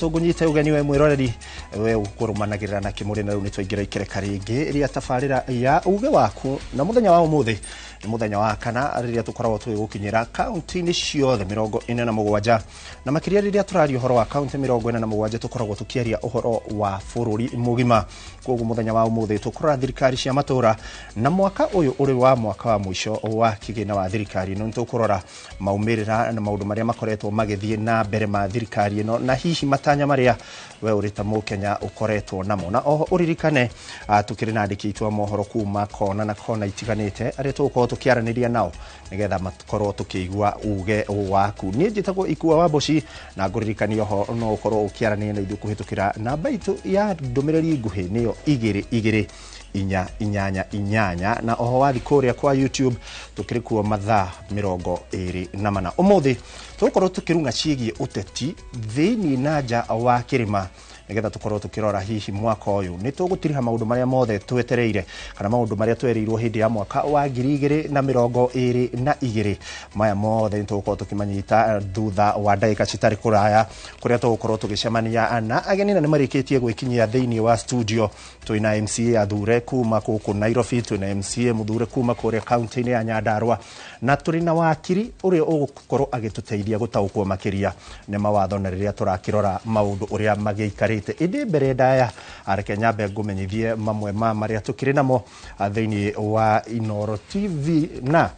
Tũngũnyite ũgeni we mwĩroreri we ũkũrũmanagĩrĩra na kĩmũrĩ na rĩu nĩ twaingĩra ikereka rĩngĩ rĩa tabarĩra ya uge waku na mũthenya wa ũmũthĩ nĩ mũthenya wa kana rĩrĩa tũkoragwo tũgĩgũkinyĩra kaunti-inĩ ciothe 47 na makĩria rĩrĩa tũraria ũhoro wa kaunti 47 tũkoragwo tũkĩaria ũhoro wa bũrũri mũgima. Koguo mũthenya wa ũmũthĩ tũkũrora thirikari cia matũra na mwaka ũyũ ũrĩ wa mwaka wa mũico wa kĩgĩna wa thirikari ĩno nĩ tũkũrora maumĩrĩra na maũndũ marĩa makoretwo magĩthiĩ na mbere ma thirikari ĩno na hihi matanya marĩa we ũrĩ ta mũkenya ũkoretwo namo. Na oho ũririkane tũkĩrĩ na andĩki aitũ a mohoro kuma kona na kona itiganĩte arĩa tũgũkorwo tũkĩaranĩria nao nĩgetha makorwo tũkĩigua uge waku. Niĩ njĩtagwo Ikua wa Mboci na ngũririkania oho no ũkorwo ũkĩaranĩria na ithuĩ kũhĩtũkĩra namba itũ ya ndũmĩrĩri nguhĩ nĩyo 2 2 8 8 na oho wathi kũrĩa kwa YouTube tũkĩrĩ kuo mathaa 24. Ũmũthĩ tũgũkorwo tũkĩrung'a ciĩgiĩ ũteti thĩinĩ na nja wa kĩrĩma nĩgetha tũkorwo tũkĩrora hihi mwaka ũyũ nĩ tũgũtiriha maũndũ marĩa mothe twetereire kana maũndũ marĩa twereirwo hĩndĩ ya mwaka wa 2022. Maya mothe nĩ tũgũkorwo tũkĩmanyita thutha wa ndagĩka citarĩ kũraya kũrĩa tũgũkorwo tũgĩcemania na ageni na nĩ marĩkĩtie gwĩkinyia thĩinĩ wa studio. Twĩna MCA athure kuma gũkũ Nairobi, twĩna MCA mũthure kuma kũrĩa kaunti-inĩ ya Nyandarua na tũrĩ na wakiri ũrĩa ũgũkorwo agĩtũteithia gũtaũkwo makĩria nĩ mawatho na rĩrĩa tũrakĩrora maũndũ ũrĩa magĩikarĩte. Ĩndĩ mbere ndaya areke nyambe ngũmenyithie mamwe ma marĩa tũkĩrĩ namo thĩinĩ wa Inooro TV na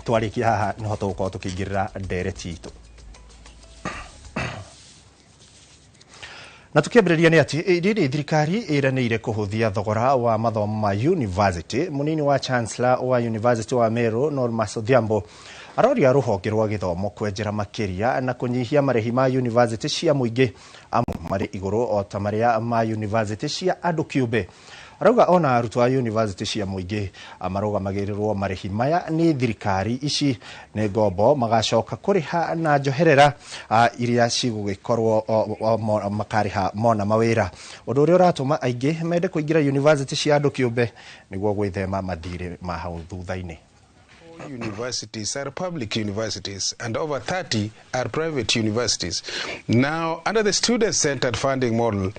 twarĩkia haha nĩho tũgũkorwo tũkĩingĩrĩra ndereti itũ. Na tukiambĩrĩria nĩ atĩ rĩrĩ thirikari ĩranĩire kũhũthia thogora wa mathomo ma university. Mũnini wa Chancellor wa University wa Meru Normas Odhiambo aroria rũhonge rwa gĩthomo kwenjera makĩria na kũnyihia marĩhi ma university cia mũingĩ amu marĩ igũrũ o ta marĩa ma university cia andũ kĩũmbe. Arauga ona arutwo a university cia mũingĩ marũgamagĩrĩrwo marĩhi maya nĩ thirikari ici nĩ ngombo magacoka kũrĩha na njoherera iria cigũgĩkorwo makarĩha mona mawĩra, ũndũ ũrĩa ũratũma aingĩ mende kũingĩra university cia andũ kĩũmbe nĩguo gwĩthema mathirĩ ma hau thutha-inĩ. Universities are public universities and over 30 are private universities. Now, under the student-centered funding model,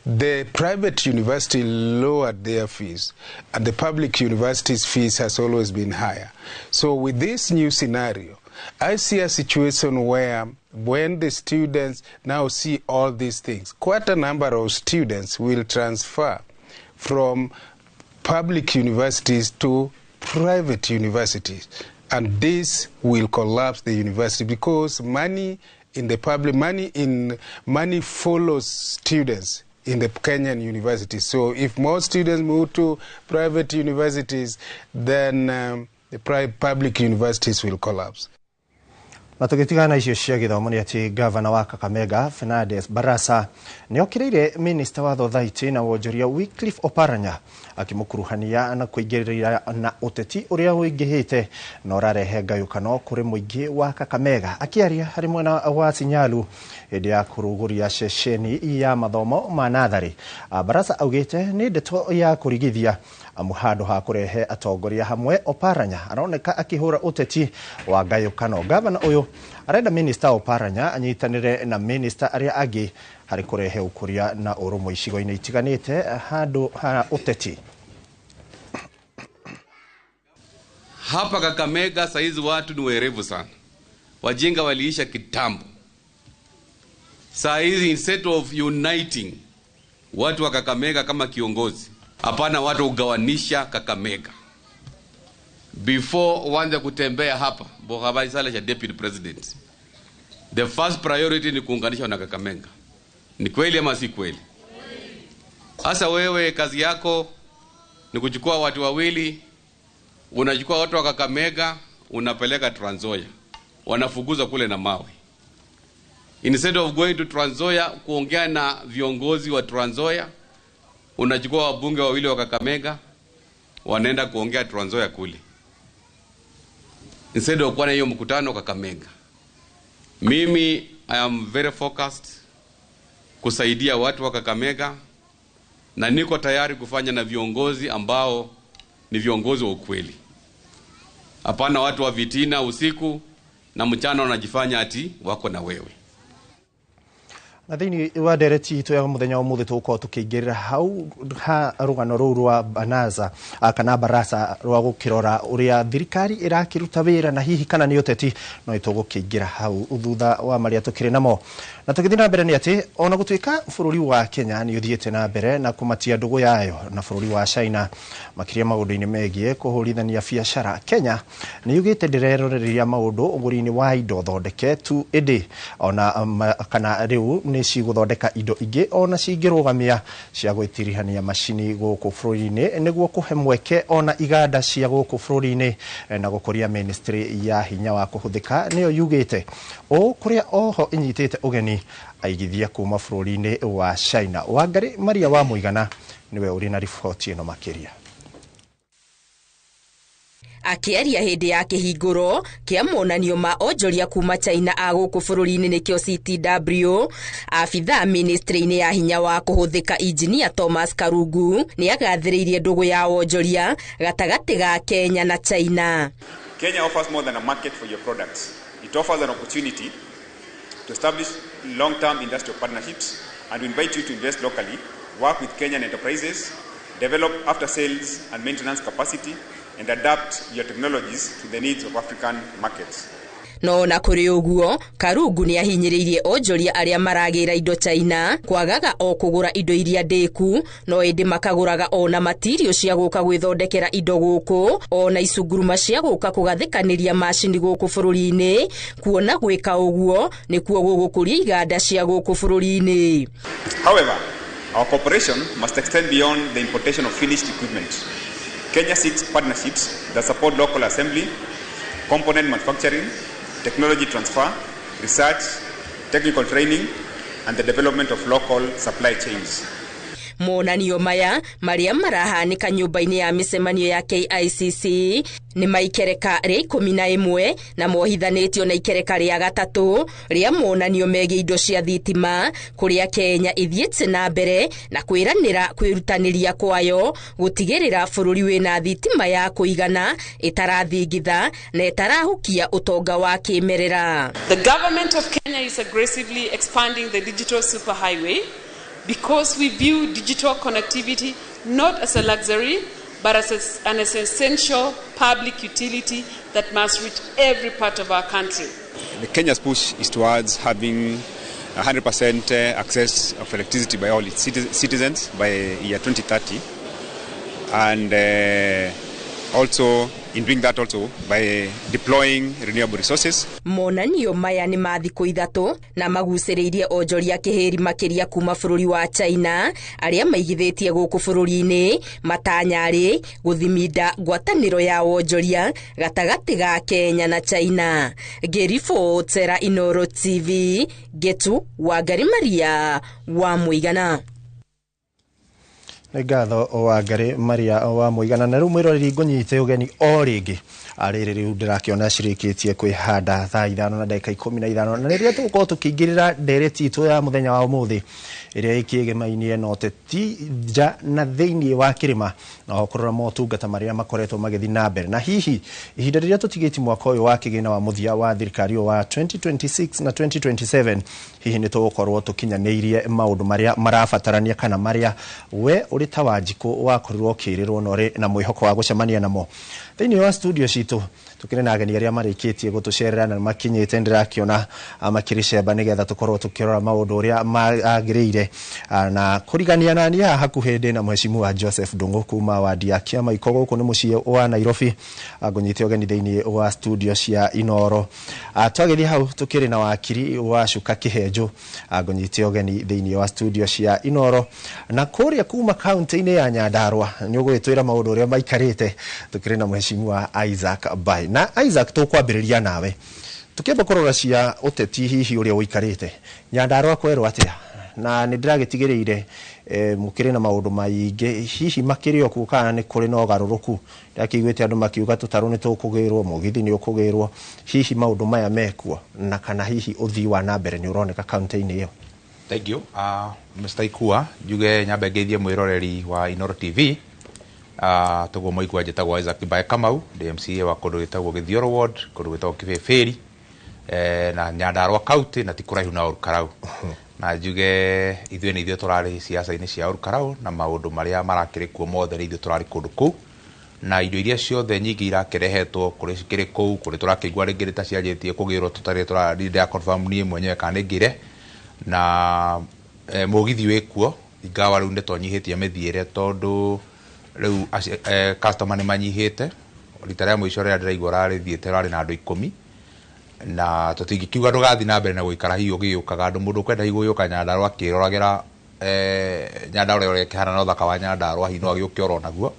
the private university lowered their fees and the public universities' fees has always been higher. So with this new scenario, I see a situation where when the students now see all these things, quite a number of students will transfer from public universities to private universities, and this will collapse the university because money in the public, money follows students in the Kenyan universities. So if more students move to private universities, then the public universities will collapse. Na tũgĩtigana icio cia gĩthomo nĩ atĩ gavana wa Kakamega Fernandes Barasa nĩ okĩrĩire minista wa thothaitĩ na wonjoria Wycliffe Oparanya akĩmũkuruhania na kũingĩrĩra na ũteti ũrĩa ũingĩhĩte na ũrarehe ngayũkano kũrĩ mũingĩ wa Kakamega. Akĩaria harĩ mwena wa Sinyalu hĩndĩ ya kũrugũria ceceni ya mathomo ma natharĩ, Barasa augĩte nĩ ndeto ya kũrigithia amu handũ ha kũrehe atongoria hamwe Oparanya aroneka akĩhũra ũteti wa ngayũkano. Gavana ũyũ arenda minista Oparanya anyitanĩre na minista arĩa angĩ harĩ kũrehe ũkũria na ũrũmwe icigo-inĩ itiganĩte handũ ha ũteti. Hapa Kakamega saizi watu ni werevu sana, wajinga waliisha kitambo. Saizi instead of uniting watu wa Kakamega kama kiongozi, hapana, watu ugawanisha Kakamega. Before uanze kutembea hapa Bohabari sala cha deputy president, the first priority ni kuunganisha na Kakamega. Ni kweli ama si kweli? Sasa wewe kazi yako ni kuchukua watu wawili, unachukua watu wa Kakamega unapeleka Trans Nzoia, wanafukuza kule na mawe. Instead of going to Trans Nzoia kuongea na viongozi wa Trans Nzoia, unachukua wabunge wawili wa Kakamega wanaenda kuongea Trans Nzoia kule, instead of kuwa na hiyo mkutano Kakamega. Mimi I am very focused kusaidia watu wa Kakamega na niko tayari kufanya na viongozi ambao ni viongozi wa ukweli. Hapana watu wa vitina usiku na mchana wanajifanya ati wako na wewe. Na thĩinĩ wa ndereti itũ ya mũthenya wa ũmũthĩ tũgũkorwo tũkĩingĩrĩra hau ha rũgano rũu rwa banaza kana barasa rwa gũkĩrora ũrĩa thirikari ĩrakĩruta wĩra na hihi kana nĩ ũteti, no tũgũkĩingĩra hau thutha wa marĩa tũkĩrĩ namo. Na tũgĩthiĩ na mbere nĩ atĩ ona gũtuĩka bũrũri wa Kenya nĩ ũthiĩte na mbere na kũmatia ndũgũ yayo na bũrũri wa China makĩria maũndũ-inĩ megiĩ kũhũrithania biacara, Kenya nĩ yugĩte ndĩreroreria maũndũ ũgũri-inĩ wa indo thondeke tu, ĩndĩ ona kana rĩu nĩ cigũthondeka indo ingĩ ona cingĩrũgamia cia gwĩtirihania macini gũkũ bũrũri-inĩ nĩguo kũhe mweke ona iganda cia gũkũ bũrũri-inĩ na gũkũria ministry ya hinya wa kũhũthĩka nĩyo yugĩte ũũ, kũrĩa oho ĩnyitĩte ũgeni aigithia kuma bũrũri-inĩ wa China. Wangari Maria wa Mũigana nĩwe ũrĩ na riboti ĩno makĩria. Akĩaria hĩndĩ ya kĩhingũro kĩa monanio ma onjoria kuma China a gũkũ bũrũri-inĩ nĩkĩo CTW, abithaa ministry-inĩ ya hinya wa kũhũthĩka Engineer Thomas Karungu nĩ agathĩrĩirie ndũgũ ya wonjoria gatagatĩ ga Kenya na China. Kenya offers more than a market for your products. It offers an opportunity to establish long-term industrial partnerships, and we invite you to invest locally, work with Kenyan enterprises, develop after-sales and maintenance capacity, and adapt your technologies to the needs of African markets. No na kũrĩ ũguo, Karungu nĩ ahinyĩrĩirie onjoria arĩa maragĩra indo China kwagaga o kũgũra indo iria ndĩku, no ĩndĩ makagũraga ona matirio cia gũka gwĩthondekera indo gũkũ, ona icunguruma cia gũka kũgathĩkanĩria macini gũkũ bũrũri-inĩ, kuona gwĩka ũguo nĩkuo gũgũkũria iganda cia gũkũ bũrũri-inĩ. However, our cooperation must extend beyond the importation of finished equipment. Kenya seeks partnerships that support local assembly, component manufacturing, technology transfer, research, technical training, and the development of local supply chains. Monanio maya marĩa marahanĩka nyũmba-inĩ ya mĩcemanio ya KICC nĩ maikereka rĩa 11 na mohithanĩtio na ikereka rĩa gatatũ rĩa monanio megiĩ indo cia thitima, kũrĩa Kenya ithiĩte na mbere na kwĩranĩra kwĩrutanĩria kwayo gũtigĩrĩra bũrũri wĩna thitima ya kũigana ĩtarathingitha na ĩtarahukia ũtonga wa kĩmerera. The government of Kenya is aggressively expanding the digital superhighway because we view digital connectivity not as a luxury, but as an essential public utility that must reach every part of our country. The Kenya's push is towards having 100% access of electricity by all its citizens by year 2030, and also in doing that also by deploying renewable resources. Monanio maya nĩ ma thikũ 3 na magucĩrĩirie onjoria kĩhĩri makĩria kuma bũrũri wa China arĩa maigithĩtie gũkũ bũrũri-inĩ matanyarĩ gũthiminda ngwatanĩro ya wonjoria gatagatĩ ga Kenya na China. Ngĩribotera Inoro TV, Getu Wangari Maria wa Mũigana. Nĩ ngatho Wangari Maria wa Mũigana. Na rĩu mwĩroreri ngũnyite ũgeni o rĩngĩ arĩrĩ rĩu ndĩrakĩona cirĩkĩtie kwĩhanda thaa 5:15, na rĩrĩa tũgũkorwo tũkĩingĩrĩra ndereti itũ ya mũthenya wa ũmũthĩ ĩrĩa ĩkĩegemainie na ũteti nja na thĩinĩ wa kĩrĩma na kũrora motungata marĩa makoretwo magĩthiĩ na mbere, na hihi ihinda rĩrĩa tũtigĩtie mwaka ũyũ wa kĩgĩna wa mũthia wa thirikari wa 2026 na 2027, hihi nĩ tũgũkorwo tũkinyanĩirie maũndũ marĩa marabatarania kana marĩa we ũrĩ ta Wanjikũ wakorirwo ũkĩrĩrwo na ũrĩ na mwĩhoko wa gũcemania namo. Thĩinĩ wa studio citũ tũkĩrĩ na ageni arĩa marĩkĩtie gũtũcerera na makinyĩte, ndĩrakĩona makĩrĩ cemba nĩgetha tũkorwo tũkĩrora maũndũ ũrĩa magĩrĩire. Na kũrigania na niĩ haha hakuhĩ ndĩ na mheshimiwa Joseph Ndung'u kuma wadi ya Kĩamaiko gũkũ nĩ mũciĩ wa Nairobi, ngũnyite ũgeni thĩinĩ wa studio cia Inoro. Twagĩthiĩ hau tũkĩrĩ na wakiri wa Cuka Kĩhenjũ, ngũnyite ũgeni thĩinĩ wa studio cia Inoro. Na kũrĩa kuma kaunti-inĩ ya Nyandarua nĩ ũgũgĩtwĩra maũndũ ũrĩa maikarĩte, tũkĩrĩ na mheshimiwa Isaac Bai. Na Isaac, tũkwambĩrĩria nawe tũkĩamba kũrora cia ũteti hihi ũrĩa ũikarĩte Nyandarua kwerwo atĩa, na nĩ ndĩragĩtigĩrĩire mũkĩrĩ na maũndũ maingĩ hihi makĩrĩ o kuo kana nĩ kũrĩ na ũgarũrũku? Ndakĩiguĩte andũ makiuga tũtarũ nĩ tũkũgĩrwo, mũgithi nĩ ũkũgĩrwo, hihi maũndũ maya mekuo na kana hihi ũthii wa na mbere nĩ ũroneka kaunti-inĩ ĩyo? Thank you. Mr. Ikua, njuge nyambe ngeithie mwĩroreri wa Inoro TV. Tuguo mũigua njĩtagwo Isaac Mbae Kamau, ndĩ MCA wa kũndũ gwĩtagwo Gĩthioro Ward, kũndũ gwĩtagwo Kĩbĩbĩri, na Nyandarua County, na ti kũraihu na Olkalau. Na Na njuge ithuĩ nĩ ithuĩ tũrarĩ ciaca-inĩ cia Olkalau na maũndũ marĩa marakĩrĩ kuo mothe nĩ ithuĩ tũrarĩ kũndũ kũu, na indo iria ciothe nyingĩ irakĩrehetwo kũrĩ cikĩrĩ kũu kũrĩ tũrakĩigua rĩngĩ nĩ ta cianjĩtie kũgĩrwo tũtarĩ tũrarindĩra confirm niĩ mwenyewe kana nĩ ngĩre na mũgithi wĩ kuo, ingawa rĩu nĩ twanyihĩtie mĩthiĩre tondũ rĩu customer nĩ manyihĩte. Rita rĩa mũico rĩrĩa ndĩraigua rarĩthiĩte rarĩ na andũ 10, na tũtingĩkiuga ndũgathiĩ na mbere na gũikara hihi ũgĩũkaga andũ mũndũ ũkwenda hihi gũgĩũka Nyandarũa akĩroragĩra Nyandarũa ũrĩa ĩkĩhana na ũthaka wa Nyandarũa, hihi no agĩũke oro naguo.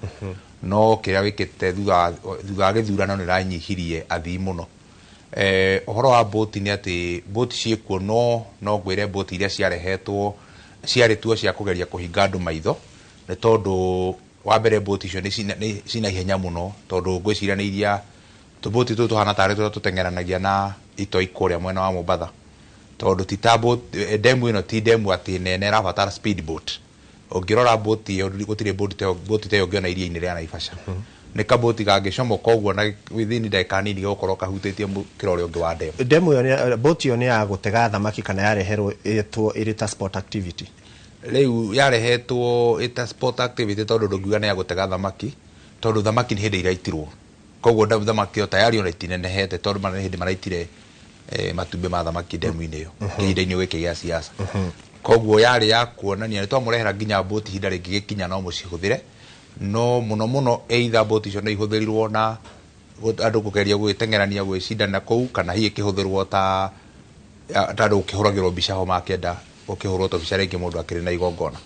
No kĩrĩa wĩkĩte thutha wa gĩthurano nĩ ĩranyihirie athii mũno. Ũhoro wa mbũti nĩ atĩ mbũti ciĩkuo, no ngwĩre mbũti iria ciarehetwo ciarĩ tuo cia kũgeria kũhinga andũ maitho, nĩ tondũ wa mbere mbũti icio nĩ cina ihenya mũno, tondũ ngwĩciria nĩ iria tũmbũti tũtũ tũhana tarĩ tũrĩa tũteng'eranagia na itoi kũrĩa mwena wa Mombatha, tondũ ti ta demu ĩno ti demu atĩ nene ĩrabatara speed boat. Ũngĩrora mbũti ĩyo gũtirĩ mbũti ta ĩyo ũngĩona iria-inĩ rĩa Naivasha. Nĩ kabũti gangĩcomoka ũguo na within ndagĩka nini gagũkorwo kahutĩtie mũkĩra ũrĩa ũngĩ wa demu. Demu ĩyo, mbũti ĩyo nĩ ya gũtega thamaki kana yareherwo ĩtwo ĩrĩ ta sport activity? Rĩu yarehetwo ĩta sport activity tondũ ndũngiuga nĩ ya gũtega thamaki, tondũ thamaki nĩ hĩndĩ iraitirwo, koguo thamaki ĩyo tayari ona itinenehete tondũ nĩ hĩndĩ maraitire matumbĩ ma thamaki demu-inĩ ĩyo kĩhinda-inĩ gĩkĩ gĩa siasa. Koguo yarĩ ya kuonania nĩ twamũrehera nginya mbũti ihinda rĩngĩgĩkinya no mũcihũthĩre, no mũno mũno either mbũti icio no ihũthĩrirwo na andũ kũgeria gwĩteng'erania gwĩcindana kũu, kana hihi ĩkĩhũthĩrwo ta andũ gũkĩhũragĩrwo mbica ho makĩenda gũkĩhũrwo tũbica rĩngĩ mũndũ akĩrĩ na igongona.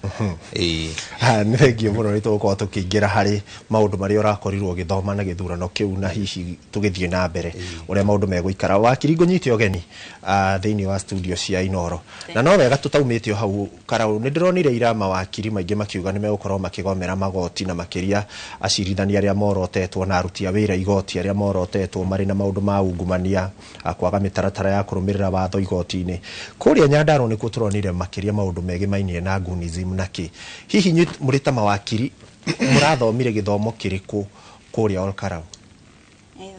Nĩ thengio mũno nĩ tũgũkorwo tũkĩingĩra harĩ maũndũ marĩa ũrakorirwo ũgĩthoma na gĩthurano kĩu, na hihi tũgĩthiĩ na mbere ũrĩa maũndũ megũikara. Wakiri, ngũnyite ũgeni thĩinĩ wa studio cia Inooro, na no wega tũtaumĩte o hau Karau, nĩ ndĩronire ira mawakiri maingĩ makiuga nĩ megũkorwo makĩgomera magoti, na makĩria acirithania arĩa morotetwo na aruti a wĩra igoti arĩa morotetwo marĩ na maũndũ ma ungumania, kwaga mĩtaratara ya kũrũmĩrĩra watho igoti-inĩ. Kũrĩa Nyandarũa nĩkuo tũronire makĩria maũndũ megemainie na gunism na kĩ. Hihi inyuĩ mũrĩ ta mawakiri mũrathomire gĩthomo kĩrĩkũ kũrĩa Olkalau?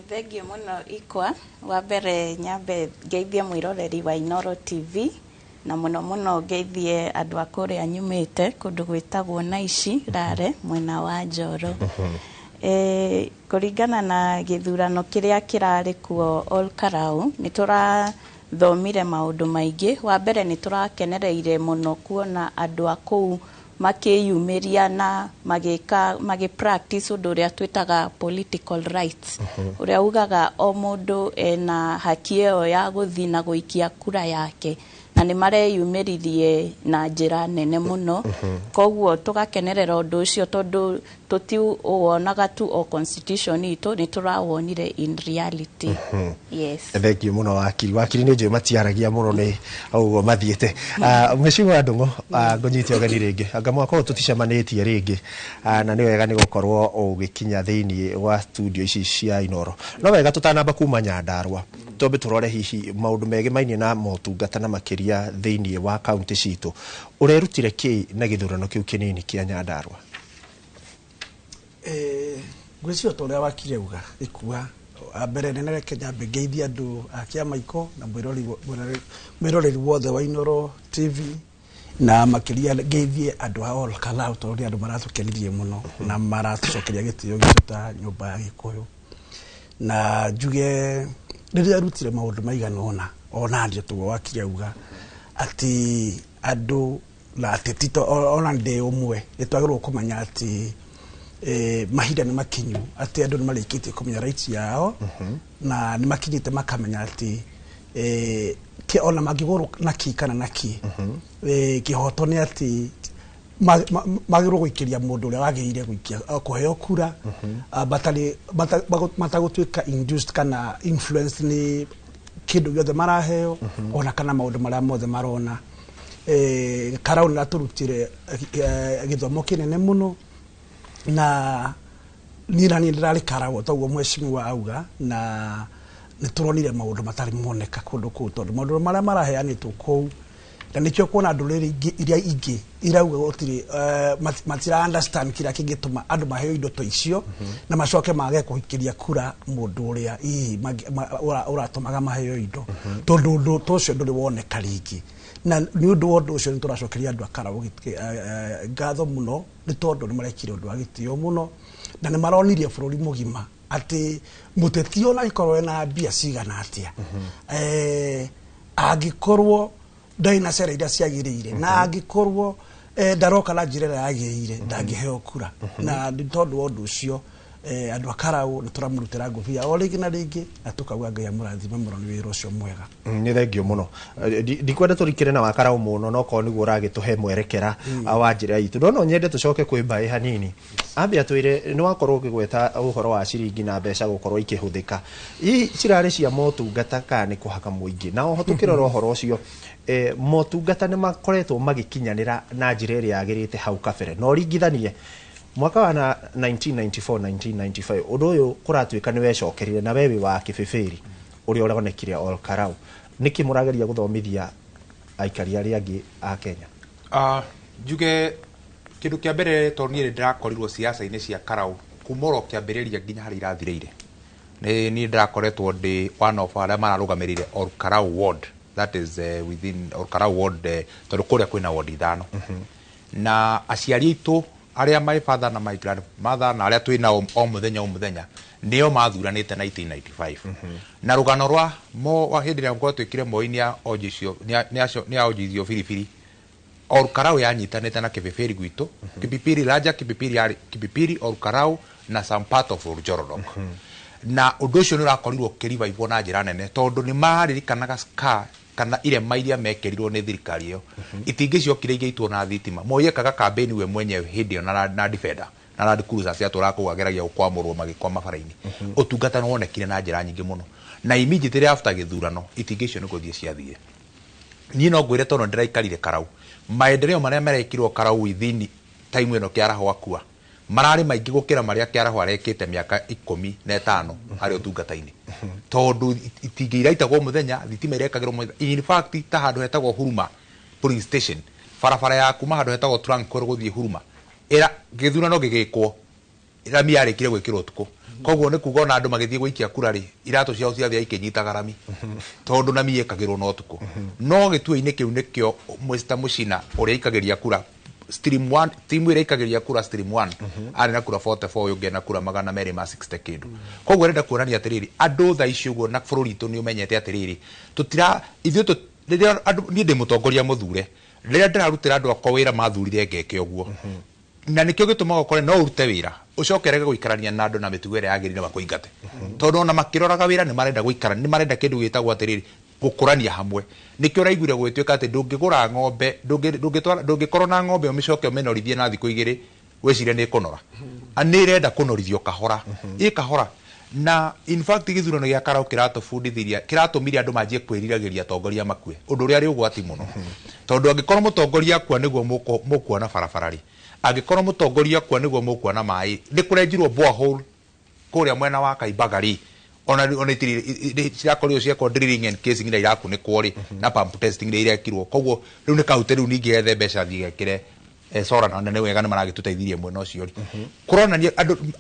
Thengio mũno Ikwa. Wa mbere nyambe ngeithie mwĩroreri wa Inooro TV, na mũno mũno ngeithie andũ a kũrĩa nyumĩte kũndũ gwĩtagwo Naici Rare mwena wa Njoro. Kũringana na gĩthurano kĩrĩa kĩrarĩ kuo Olkalau, nĩ tũrathomire maũndũ maingĩ. Wa mbere nĩ tũrakenereire mũno kuona andũ a kũu makĩyumĩria na magĩka magĩ practice ũndũ ũrĩa twĩtaga political rights, ũrĩa ugaga o mũndũ ena haki ĩyo ya gũthiĩ na gũikia kura yake, na nĩ mareyumĩririe na njĩra nene mũno. Koguo tũgakenerera ũndũ ũcio tondũ tũtiũwonaga tu o constitution itũ, nĩ tũrawonire in reality. Yes. Thengio mũno wakiri. Wakiri nĩ njũĩ matiaragia mũno nĩ ũguo mathiĩte. Mheshimiwa Ndung'u, ngũnyite ũgeni rĩngĩ, anga mwaka ũyũ tũticemanĩtie rĩngĩ, na nĩ wega nĩ gũkorwo ũgĩkinya thĩinĩ wa studio ici cia Inooro. No wega tũtanamba kuma Nyandarũa twambe tũrore hihi maũndũ megemainie na motungata na makĩria thĩinĩ wa kaunti citũ. Ũrerutire kĩ na gĩthurano kĩu kĩnini kĩa Nyandarũa? Ngwĩciria ta ũrĩa wakiri auga Ikua, mbere nene reke nyambe ngeithie andũ a Kĩamaiko na mwĩroreri wothe wa Inooro TV, na makĩria ngeithie andũ a Olkalau tondũ nĩ andũ maratũkenirie mũno na maratũcokeria gĩtĩo gitũ ta nyũmba ya Gĩkũyũ. Na njuge rĩrĩa arutire maũndũ maigana ũna ona ndio tũguo wakiri auga atĩ andũ na ateti ona ndĩ ũmwe nĩ twagĩrĩirwo kũmenya atĩ mahinda nĩ makinyu atĩ andũ nĩ marĩkĩtie kũmenya rights yao, na nĩ makinyĩte makamenya atĩ ona mangĩgũrwo na kĩ kana na kĩ, kĩhoto nĩ atĩ magĩrĩirwo gũikĩria mũndũ ũrĩa wagĩrĩire gũikia kũheo kura, matagũtuĩka induced kana influenced nĩ kĩndũ gĩothe maraheo ona kana maũndũ marĩa mothe marona. Karau nĩ atũrutire gĩthomo kĩnene mũno, na niĩ na niĩ ndĩrarĩ Karau toguo mheshimiwa auga, na nĩ tũronire maũndũ matarĩ moneka kũndũ kũu tondũ maũndũ marĩa maraheanĩtwo kũu, na nĩkĩo kuona ndũrĩrĩ ingĩ iria ingĩ irauga gũtirĩ matira understand kĩrĩa kĩngĩtũma andũ maheo indo ta icio na macoke mage kũhikĩria kura mũndũ ũrĩa hihi ũratũmaga maheo indo, tondũ ũndũ ta ũcio ndũrĩ woneka rĩngĩ. Na nĩ ũndũ wa ũndũ ũcio nĩ tũracokeria andũ a Karau ngatho mũno, nĩ tondũ nĩ marekire ũndũ wa gĩtĩo mũno na nĩ maronirie bũrũri mũgima atĩ mũteti ona angĩkorwo ena mbia cigana atĩa, angĩkorwo ndarĩ na cera iria ciagĩrĩire na angĩkorwo ndaroka na njĩra ĩrĩa yagĩrĩire, ndangĩheo kura. Na nĩ tondũ wa ũndũ ũcio, andũ a Karau nĩ tũramũrutĩra ngũbia o rĩngĩ na rĩngĩ na tũkauga Ngai amũrathime mũno nĩ wĩra ũcio mwega. Nĩ thengio mũno. Ndikwenda tũrikĩre na Wakarau mũno, no korwo nĩguo ũragĩtũhe mwerekera wa njĩra itũ, no nyende tũcoke kwĩ mbaĩ hanini. Ambe atwĩre, nĩ wakorwo ũkĩgweta ũhoro wa ciringi na mbeca gũkorwo ikĩhũthĩka, hihi cirarĩ cia motungata kana nĩ kũhaka mũingĩ? Na oho tũkĩrora ũhoro ũcio, motungata nĩ makoretwo magĩkinyanĩra na njĩra ĩrĩa yagĩrĩte hau kabere? Na ũringithanie mwaka wa na 1994 1995, ũndũ ũyũ kũratuĩka nĩ wecokerire na we wĩ wa kĩbĩbĩri ũrĩa ũronekire Ol Kalou, nĩkĩ mũrageria gũthomithia aikari arĩa angĩ a Kenya? Njuge kĩndũ kĩa mbere, tondũ niĩ nĩ ndĩrakorirwo siasa-inĩ cia Karau kuma oro kĩambĩrĩria nginya harĩa irathirĩire, nĩ niĩ ndĩrakoretwo ndĩ one of arĩa mararũgamĩrĩire Ol Kalou ward, that is within Ol Kalou ward, tondũ kũrĩa kwĩna ward 5, na aciari aitũ arĩa my father na my grandmother na arĩa twĩ nao o mũthenya o mũthenya nĩo mathuranĩte 1995. Na rũgano rwa mo wa hĩndĩ ĩrĩa gwatuĩkire Moi nĩ aonjithio biribiri, Ol Kalou yanyitanĩte na Kipipiri gwitũ, Kipipiri Raja, Kipipiri yarĩ Kipipiri, Ol Kalou na some part of Oljolorok. Na ũndũ ũcio nĩ ũrakorirwo ũkĩrivivwo na njĩra nene tondũ nĩ maririkanaga scar kana irema iria mekĩrirwo nĩ thirikari ĩyo. Itingĩ ciokire igĩitwo na thitima. Moi ekaga campaign we mwenyewe hĩndĩ ĩyo na Defender na Land Cruiser ciatũraga kũu ageragia gũkwamũrwo magĩkwama bara-inĩ. Ũtungata nĩ wonekire na njĩra nyingĩ mũno, na immediately after gĩthurano itingĩ icio nĩ gũthiĩ ciathire. Niĩ no ngwĩre, tondũ ndĩraikarire Karau, maendeleo marĩa marekirwo Karau within time ĩno Kĩaraho akua mararĩ maingĩ gũkĩra marĩa Kĩaraho arekĩte mĩaka 15 harĩ ũtungata-inĩ, tondũ itingĩ iraitagwo mũthenya, thitima irekagĩrwo mũthenya. In fact, ta handũ hetagwo Huruma police station, barabara ya kuma handũ hetagwo Tranquil gũthiĩ Huruma, ĩra gĩthurano gĩgĩkwo rami yarĩkire gwĩkĩrwo ũtukũ. Koguo nĩ kuga ona andũ magĩthiĩ gũikia kura rĩ, iratũ ciao ciathiĩ ikĩnyitaga rami tondũ nami ĩkagĩrwo na ũtukũ. No gĩtuo-inĩ kĩu nĩkĩo Mr Muchina ũrĩa aikagĩria kura stream 1, timu ĩrĩa aikagĩria kura stream 1, arĩ na kura 44, ũyũ ũngĩ na kura 260 kĩndũ. Koguo arenda kuonania atĩrĩrĩ, andũ thaa ici ũguo na bũrũri witũ nĩ ũmenyete atĩrĩrĩ, tũtira ithuĩ rĩrĩa andũ, niĩ ndĩ mũtongoria mũthure, rĩrĩa ndĩrarutĩra andũ akwa wĩra mathurire ngeke ũguo, na nĩkĩo gĩtũmaga ũkore no ũrute wĩra ũcoke rege gũikarania na andũ na mĩtugo ĩrĩa yagĩrĩire makũingate, tondũ ona makĩroraga wĩra nĩ marenda gũikara, nĩ marenda kĩndũ gĩtagwo atĩrĩrĩ gũkũrania hamwe. Nĩkĩo ũraiguire gũgĩtuĩka atĩ ndũngĩgũra ng'ombe, ndũngĩkorwo na ng'ombe ũmĩcoke ũmĩnorithie na thikũ 2 wĩcirie nĩ ĩkũnora. Nĩ ĩrenda kũnorithio kahora ĩ kahora. Na in fact gĩthurano gĩa Karau kĩratũbundithirie, kĩratũmire andũ manjie kwĩriragĩria atongoria makue, ũndũ ũrĩa arĩ ũgwati mũno, tondũ angĩkorwo mũtongoria akua nĩguo mũkuona barabara rĩ, angĩkorwo mũtongoria akua nĩguo mũkuona maĩ, nĩ kũrenjirwo borehole kũrĩa mwena wa Kaimbaga rĩ, ona itirĩ cirakorirwo ciekwo drilling and casing na irakunĩkwo rĩ, na pump testing nĩ irekirwo. Koguo rĩu nĩ kaunti rĩu ningĩ yethe mbeca thiĩ gekĩre sora, na nĩ wega nĩ maragĩtũteithirie mwena ũcio rĩ. Kũronania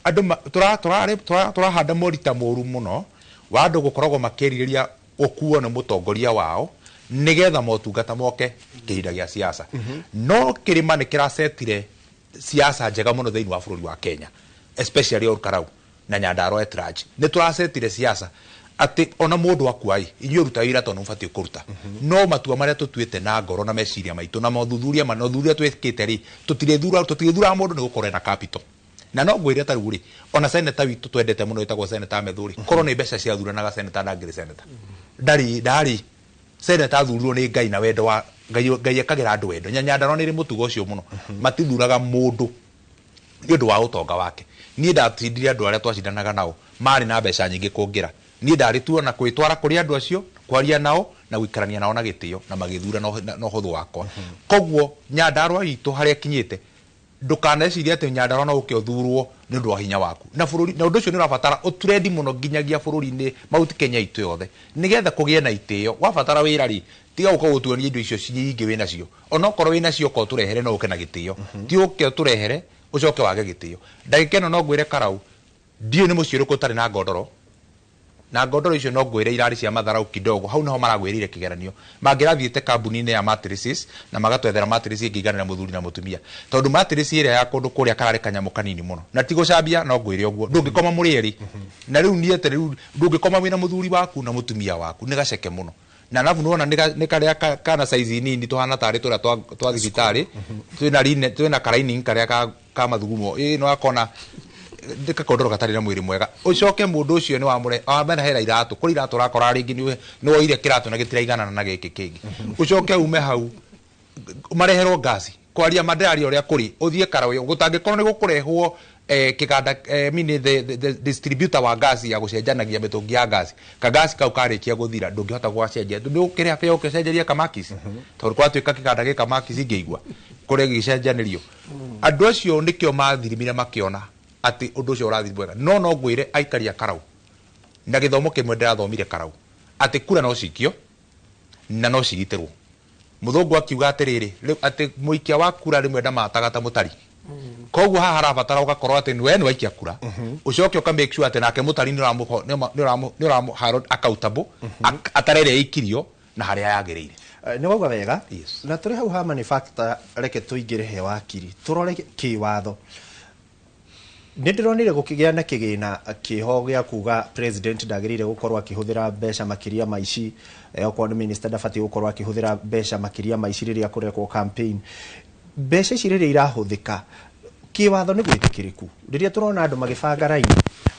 andũ tũrahanda morita mũru mũno wa andũ gũkoragwo makĩrirĩria gũkuo nĩ mũtongoria wao nĩgetha motungata moke kĩhinda gĩa siasa. No kĩrĩma nĩ kĩracetire siasa njega mũno thĩinĩ wa bũrũri wa Kenya, especially Ol Kalou na Nyandarua at large. Nĩ tũracetire siasa atĩ ona mũndũ akua ĩ, inyuĩ ruta wĩra tondũ mũbatiĩ kũruta, no matua marĩa tũtuĩte na ngoro na meciria maitũ na mothuthuria ma ũthuthuria twĩkĩte rĩ, tũtirĩthuraga mũndũ nĩ gũkorwo ena capital. Na no ngwĩre ta rĩu rĩ, ona seneta witũ twendete mũno wĩtagwo Seneta Methu rĩ, korwo nĩ mbeca ciathuranaga seneta ndangĩrĩ seneta, ndarĩ seneta, athurirwo nĩ Ngai na wendo wa Ngai. Ngai ekagĩra andũ wendo. Nyandarua nĩ ĩrĩ mũtugo ũcio mũno, matithuraga mũndũ nĩ ũndũ wa ũtonga wake. Niĩ ndatindire andũ arĩa twacindanaga nao marĩ na mbeca nyingĩ kũngĩra niĩ, ndarĩ tuona kwĩtwara kũrĩ andũ acio, kwaria nao na gũikarania nao na gĩtĩo, na magĩthura na ũhũthũ wakwa. Koguo Nyandarua itũ harĩa kinyĩte, ndũkanecirie atĩ Nyandarua no ũke ũthurwo nĩ ũndũ wa hinya waku na bũrũri. Na ũndũ ũcio nĩ ũrabatara ũtrendi mũno nginyagia bũrũri-inĩ Mount Kenya itũ yothe, nĩgetha kũgĩe na itĩo. Wabatara wĩra rĩ, tiga gũka gũtuonia indo icio nyingĩ wĩ nacio. Onokorwo wĩ nacio, ũka ũtũrehere no ũke na gĩtĩo, ti ũke ũtũrehere ũcoke wage gĩtĩo. Ndagĩka ĩno no ngwĩre Karau ndiũĩ nĩ mũciĩ ũrĩkũ ũtarĩ na ngondoro. Na ngondoro icio no ngwĩre irarĩ cia matharau kidogo. Hau niho maragwĩrĩire kĩgeranio. Mangĩrathiĩte kambuni-inĩ ya mattresses na magatwethera mattress ĩngĩiganĩra mũthuri na mũtumia, tondũ mattress ĩrĩa ya kũndũ kũrĩa kararĩ kanyamũ kanini mũno, na ti gũcambia, no ngwĩre ũguo ndũngĩkoma mũrĩ erĩ. Na rĩu niĩ atĩ rĩu ndũngĩkoma wĩna mũthuri waku na mũtumia waku, nĩ gaceke mũno. Na arabu nĩwona nĩ karĩa kana size nini tũhana tarĩ tũrĩa twa thibitarĩ, twĩna line, twĩna karaining karĩa ka mathugumo ĩ nĩ wakona nĩ gakondoro gatarĩ na mwĩrĩ mwega. Ũcoke mũndũ ũcio nĩ wamũre wamenahera iratũ, kũrĩ iratũ ũrakora rĩngĩ nĩ woire kĩratũ na gĩtiraiganana na gĩkĩ kĩngĩ. Ũcoke ume hau mareherwo ngasi kwaria mandĩraria ũrĩa kũrĩ, ũthiĩ karaũ gũtangĩkorwo nĩ gũkũrehwo kĩganda, mini the distributor wa ngasi ya gũcenjanagia mĩtũngi ya ngasi. Kangasi kau karĩkia gũthira ndũngĩhota gũgacenjia, nĩ ũkĩrĩha bĩa ũkĩcenjeria kamakisi, tondũ gwatuĩka kĩganda gĩ kamakisi ngĩigua kũrĩa gĩgĩcenjanĩrio. Andũ acio nĩkĩo mathirimire makĩona atĩ ũndũ ũcio ũrathiĩ wega. No ngwĩre aikari a Karau na gĩthomo kĩmwe ndĩrathomire Karau, atĩ kura no cikio na no cigitĩrwo. Mũthũngũ akiuga atĩrĩrĩ, rĩu atĩ mũikia wa kura rĩmwe ndamataga ta mũtari. Koguo haha harabatara ũgakorwo atĩ we nĩ waikia kura, ũcoke ũka make sure atĩ nake mũtari nĩ ũramũ accountable atare ĩrĩa ĩikirio na harĩa yagĩrĩire. Nĩ wauga wega. Yes. Na tũrĩ hau ha manufacturer, reke tũingĩre he wakiri tũrore kĩwatho. Nĩ ndĩronire gũkĩgĩa na kĩgĩna kĩho gĩa kuga president ndagĩrĩire gũkorwo akĩhũthĩra mbeca makĩria ma ici, okorwo nĩ minister ndabatiĩ gũkorwo akĩhũthĩra mbeca makĩria ma ici rĩrĩa kũrekwo campaign. Mbeca ici rĩrĩa irahũthĩka kĩwatho nĩ gwĩtĩkĩrĩku rĩrĩa tũrona andũ magĩbanga raini?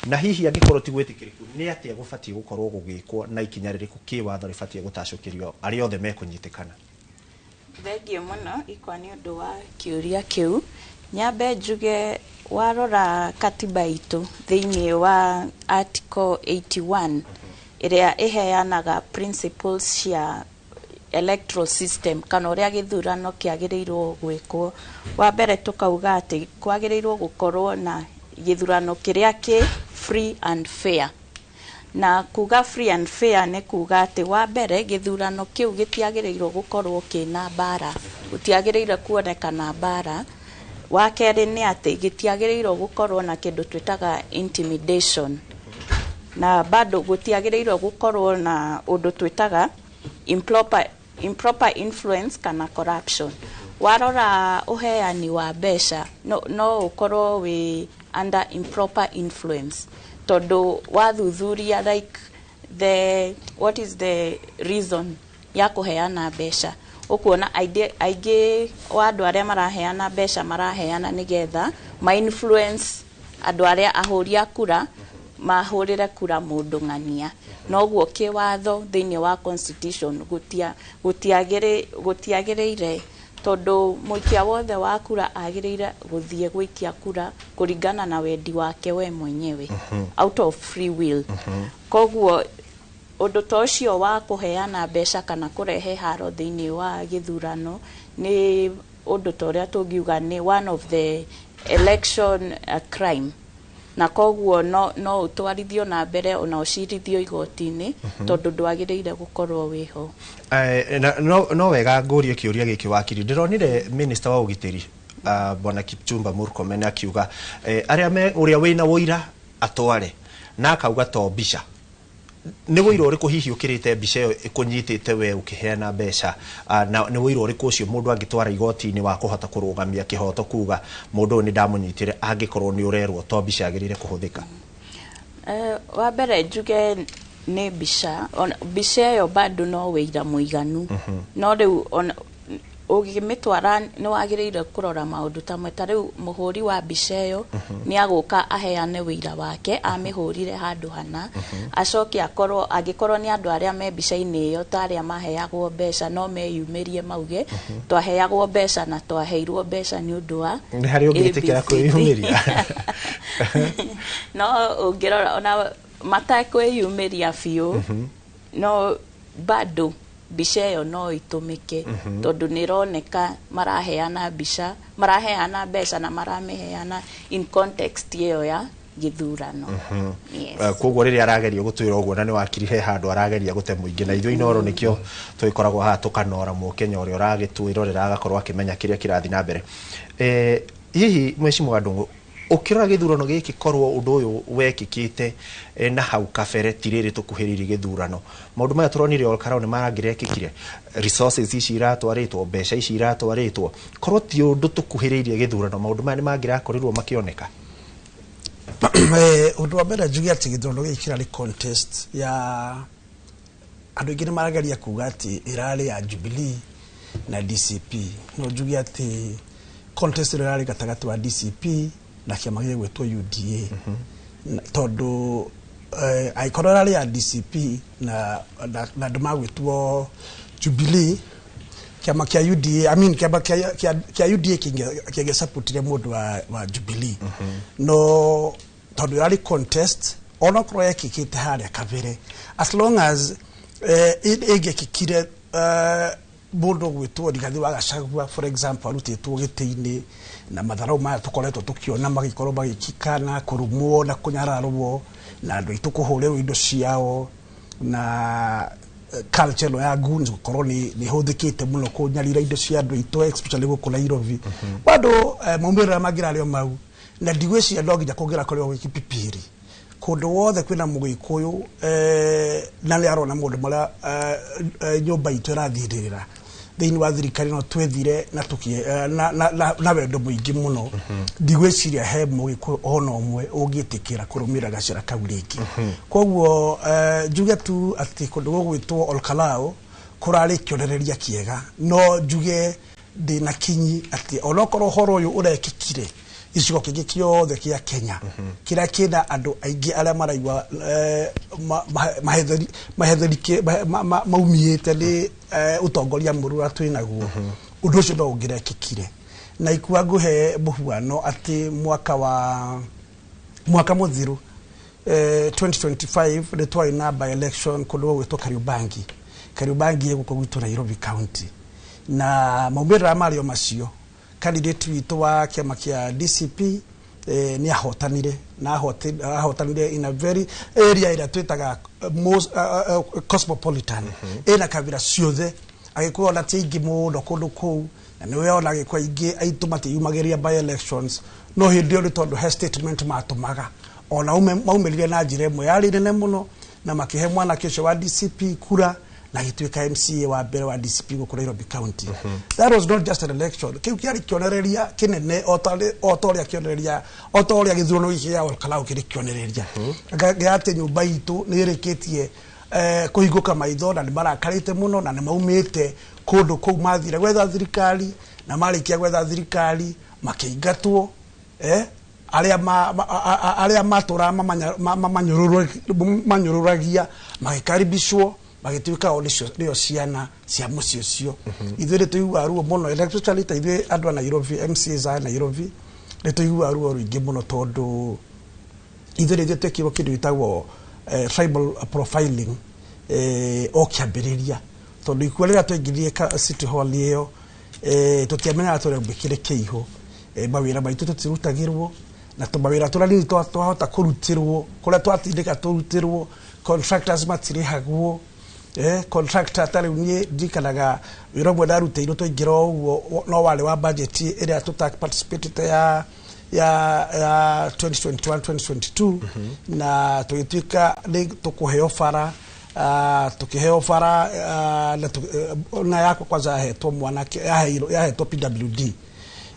Na hihi angĩkorwo ti gwĩtĩkĩrĩku, nĩ atĩa gũbatiĩ gũkorwo gũgĩkwo na ikinya rĩrĩkũ kĩwatho rĩbatiĩ gũtacũkĩrio arĩa othe mekũnyitĩkana? Thengiũ mũno ikwa nĩ ũndũ wa kĩũria kĩu. Nyambe njuge, warora katiba itũ thĩinĩ wa article 81 ĩrĩa ĩheanaga principles cia electoral system kana ũrĩa gĩthurano kĩagĩrĩirwo gwĩkwo, wa mbere tũkauga atĩ kwagĩrĩirwo gũkorwo na gĩthurano kĩrĩa kĩ free and fair. Na kuga free and fair nĩ kuga atĩ wa mbere gĩthurano kĩu gĩtiagĩrĩirwo gũkorwo kĩna mbara, gũtiagĩrĩire kuonekana mbara. Wa kerĩ nĩ atĩ gĩtiagĩrĩirwo gũkorwo na kĩndũ twĩtaga intimidation, na bado gũtiagĩrĩirwo gũkorwo na ũndũ twĩtaga improper influence kana corruption. Warora ũheani wa mbeca no ũkorwo wĩ under improper influence, tondũ wathuthuria like the what is the reason ya kũheana mbeca, ũkuona aingĩ wa andũ arĩa maraheana mbeca maraheana nĩgetha ma influence andũ arĩa ahũri a kura mahũrĩre kura mũndũ ng'ania. Noguo kĩwatho thĩinĩ wa constitution gũtiagĩrĩire, tondũ mũikia wothe wa kura agĩrĩire gũthiĩ gũikia kura kũringana na wendi wake we mwenyewe, out of free will. Koguo ũndũ ta ũcio wa kũheana mbeca kana kũrehe haro thĩinĩ wa gĩthurano nĩ ũndũ ta ũrĩa tũngiuga nĩ one of the election crime, na koguo no ũtwarithio na mbere ona ũcirithio igoti-inĩ, tondũ ndwagĩrĩire gũkorwo wĩho. No wega ngũrie kĩũria gĩkĩ, wakiri. Ndĩronire minister wa ũgitĩri, bwana Kipchumba Murkomen, akiuga arĩa me ũrĩa wĩna ũira atware, na akauga to mbica. Nĩ wũira ũrĩkũ hihi ũkĩrĩte mbica ĩyo ĩkũnyitĩte we ũkĩheana mbeca? Na nĩ wũira ũrĩkũ ũcio mũndũ angĩtwara igoti-inĩ wa kũhota kũrũgamia kĩhoto kuga mũndũ ũyũ nĩ ndamũnyitire, angĩkorwo nĩ ũrerwo to mbica yagĩrĩire kũhũthĩka? Wa mbere njuge nĩ mbica, mbica ĩyo bado no wĩira mũiganu, no rĩu ona ũngĩmĩtwara nĩ wagĩrĩire kũrora maũndũ ta mwe. Ta rĩu mũhũri wa mbica ĩyo nĩ agũka aheane wĩira wake amĩhũrire handũ hana, acoke akorwo angĩkorwo nĩ andũ arĩa me mbica-inĩ ĩyo ta arĩa maheagwo mbeca no meyumĩrie mauge twaheagwo mbeca na twaheirwo mbeca nĩ ũndũ wa Nĩ harĩ ũngĩtĩkĩra ABCD. Kwĩyumĩria? No ũngĩrora ona matakwĩyumĩria biũ, no bado mbica ĩyo no ĩtũmĩke, tondũ nĩ ĩroneka maraheana mbica, maraheana mbeca na maramĩheana in context ĩyo ya gĩthurano. Yes. Koguo rĩrĩa arageria gũtwĩra ũguo na nĩ wakiri, he handũ arageria gũte mũingĩ, na ithuĩ Inooro nĩkĩo tũgĩkoragwo haha tũkanora mũkenya ũrĩa ũragĩtwĩrorera agakorwo akĩmenya kĩrĩa kĩrathiĩ na mbere. Hihi mheshimiwa Ndung'u, Ukirora githurano giki korwo undu uyu wekikite na hau kabere ti riri tukuhiririe githurano, maundu maya turonire Ol Kalou ni marangirekikire, resources ici iratwaritwo, mbeca ici iratwaritwo, korwo ti undu tukuhiririe githurano, maundu maya ni mangirakorirwo makioneka? Undu wa mbere njuge ati githurano giki kirari contest ya andu aingi ni marageria kuga ati irari ya Jubilee na DCP, no njuge ati contest irari gatagati wa DCP na kiama gĩgwĩtwo UDA. Tondũ angĩkorwo ĩrarĩ ya DCP na andũ magwĩtwo Jubilee, kiama kĩa UDA, I mean kiama kĩa UDA kĩngĩsupportire mũndũ wa Jubilee. No tondũ ĩrarĩ contest, onokorwo yekĩkĩte harĩa kabere, as long as ĩngĩkĩkire mũndũ ũgwĩtwo Rigathi wa Gachagua, for example, arutĩtwo gĩtĩ-inĩ na matharau maya tũkoretwo tũkĩona magĩkorwo magĩkika na kũrumwo na kũnyararwo na andũ aitũ kũhũrĩrwo indo ciao na culture ĩno ya goons gũkorwo nĩ ĩhũthĩkĩte mũno kũnyarira indo cia andũ aitũ, especially gũkũ Nairobi. Bado maumĩrĩra mangĩrarĩ o mau, na ndigwĩciria no nginya kũngĩrakorirwo gwĩ Kipipiri, kũndũ wothe kwĩna mũgĩkũyũ na nĩ arona maũndũ marĩa nyũmba itũ ĩrathirĩrĩra thĩinĩ wa thirikari no twethire na na wendo mũingĩ mũno. Ndigwĩciria he mũgĩkũyũ ona ũmwe ũngĩtĩkĩra kũrũmĩrĩra gacĩra kau rĩngĩ. Koguo njuge tu atĩ kũndũ gũgwĩtwo Ol Kalou kũrarĩ kĩonereria kĩega, no njuge ndĩna kinyi atĩ onokorwo ũhoro ũyũ ũrekĩkire gĩcigo kĩngĩ kĩothe kĩa Kenya kĩrĩa kĩna andũ aingĩ arĩa maraigua maumĩte nĩ ũtongoria mũru ũrĩa twĩnaguo, ũndũ ũcio no ũngĩrekĩkire. Na ikua ngũhe mũhuano atĩ mwaka mũthiru 2025 nĩ twarĩ na by election kũndũ gũgwĩtwo Kariobangi. Kariobangi ĩ gũkũ gwitũ Nairobi County, na maumĩrĩra marĩ o macio, candidate witũ wa kĩama kĩa DCP nĩ ahotanire, na ahotanire in a very area ĩrĩa twĩtaga most cosmopolitan, ĩna kabira ciothe, agĩkũyũ ona ti aingĩ mũno kũndũ kũu, na nĩwe ona agĩkũyũ aingĩ aitũ matiyumagĩria by elections, no hĩndĩ ĩyo nĩ tondũ he statement matũmaga ona maumĩrire na njĩra ĩmwe yarĩ nene mũno, na makĩhe mwanake ũcio wa DCP kura na gĩtuĩka MCA wa mbere wa DCP gũkũ Nairobi County. That was not just an election, kĩu kĩarĩ kĩonereria kĩnene o ta ũrĩa kĩonereria o ta ũrĩa gĩthurano gĩkĩ kĩa Ol Kalou kĩrĩ kĩonereria gĩa atĩ nyũmba itũ nĩ ĩrĩkĩtie kũhingũka maitho, na nĩ marakarĩte mũno na nĩ maumĩte kũndũ kũu mathire gwetha thirikari, na marĩkia gwetha thirikari makĩingatwo, arĩa matũraga mamanyũrũragia magĩkaribicwo magĩtuĩka o nĩo ciana cia mũciĩ ũcio. Ithuĩ nĩ tũiguaga ruo mũno, especially ta ithuĩ andũ a Nairobi, MCAs a Nairobi, nĩ tũiguaga ruo rũingĩ mũno tondũ ithuĩ nĩ ithuĩ twekirwo kĩndũ gĩtagwo tribal profiling o kĩambĩrĩria, tondũ ikua rĩrĩa twaingĩrire City Hall ĩyo tũtiamenyaga tũrembĩkĩre kĩihũ, mawĩra maitũ tũtirutagĩrwo, na mawĩra tũrĩa nini twahota kũrutĩrwo, kũrĩa twatindĩka tũrutĩrwo, contractors matirĩhagwo. Contractor ta rĩu niĩ ndirikanaga wĩra ũmwe ndarutĩirwo twaingĩra o ũguo, no warĩ wa budget ĩrĩa tũta participatĩte ya 2021 2022, na tũgĩtuĩka nĩ tũkũheo bara, tukiheo bara na yakwa kwanza yahetwo mwanake, yahetwo PWD,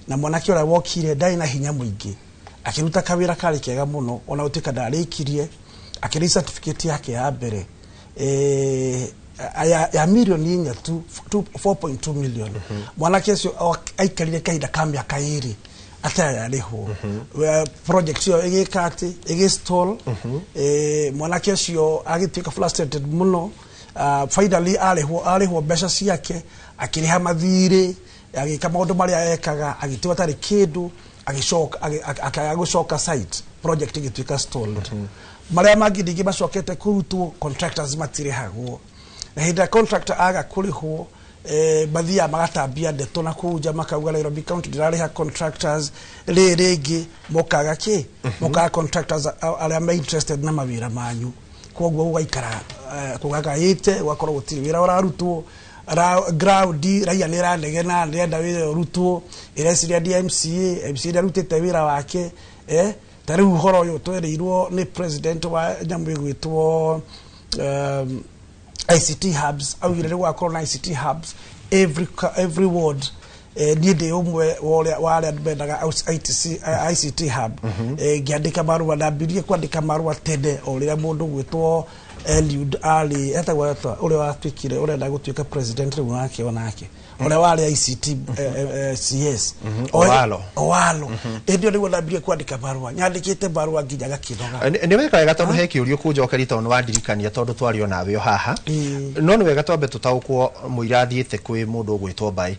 na mwanake ũrĩa wokire ndarĩ na hinya mũingĩ, akĩruta kawĩra karĩ kega mũno, ona gũtuĩka ndarĩkirie, akĩrĩ certificate yake ya mbere ya milioni 4 tu, 4.2 million. Mwanake ũcio aikarire kahinda ka mĩaka 2 atarĩ arĩhwo. Project ĩyo ĩgĩka atĩ ĩgĩ-stall. Mwanake ũcio agĩtuĩka frustrated mũno. Finally arĩhwo mbeca ciake, akĩrĩha mathirĩ, agĩka maũndũ marĩa ekaga, agĩtiga atarĩ kĩndũ, agĩcoka akaga gũcoka site, project ĩgĩtuĩka stalled. Marĩa mangĩ ningĩ macokete kũrutwo, contractors matirĩhagwo, na hĩndĩ ĩrĩa contractor aga kũrĩhwo, mathiaga magatambia ndeto na kũu nja, makauga Nairobi County ndĩrarĩha contractors. Rĩ rĩngĩ mokaga kĩ mokaga contractors arĩa me interested na mawĩra manyu, koguo gũgaikara kũgagaĩte, gũgakorwo gũtirĩ wĩra ũrarutwo. Ground raia nĩ ĩranegena, ndĩrenda wĩra ũrutwo, ĩreciria ndi MCA, MCA ndarutĩte wĩra wake. Ta rĩu ũhoro ũyũ twerĩirwo nĩ president wa nyamũ ĩgwĩtwo ICT hubs, augire nĩ gũgakorwo na ICT hubs every ward. Niĩ ndĩ ũmwe wa arĩa mendaga ICT hub. Ngĩandĩka marũa, ndambirie kwandĩka marũa tene o rĩrĩa mũndũ gwĩtwo Eliud arĩ etagwo atĩa, ũrĩa watuĩkire, ũrenda gũtuĩka president rĩu nake, onake ũrĩa warĩ ICT CS. Owalo. Owalo. Hĩndĩ ĩyo nĩguo ndambirie kwandĩka marũa, nyandĩkĩte marũa nginya gakĩnoga. Nĩ weka wega tondũ he kĩũria ũkũnjokeria, tondũ nĩ wandirikania, tondũ twarĩ o nawe o haha. No nĩ wega twambe tũtaũkwo mũira athiĩte kwĩ mũndũ ũgwĩtwo Mbaĩ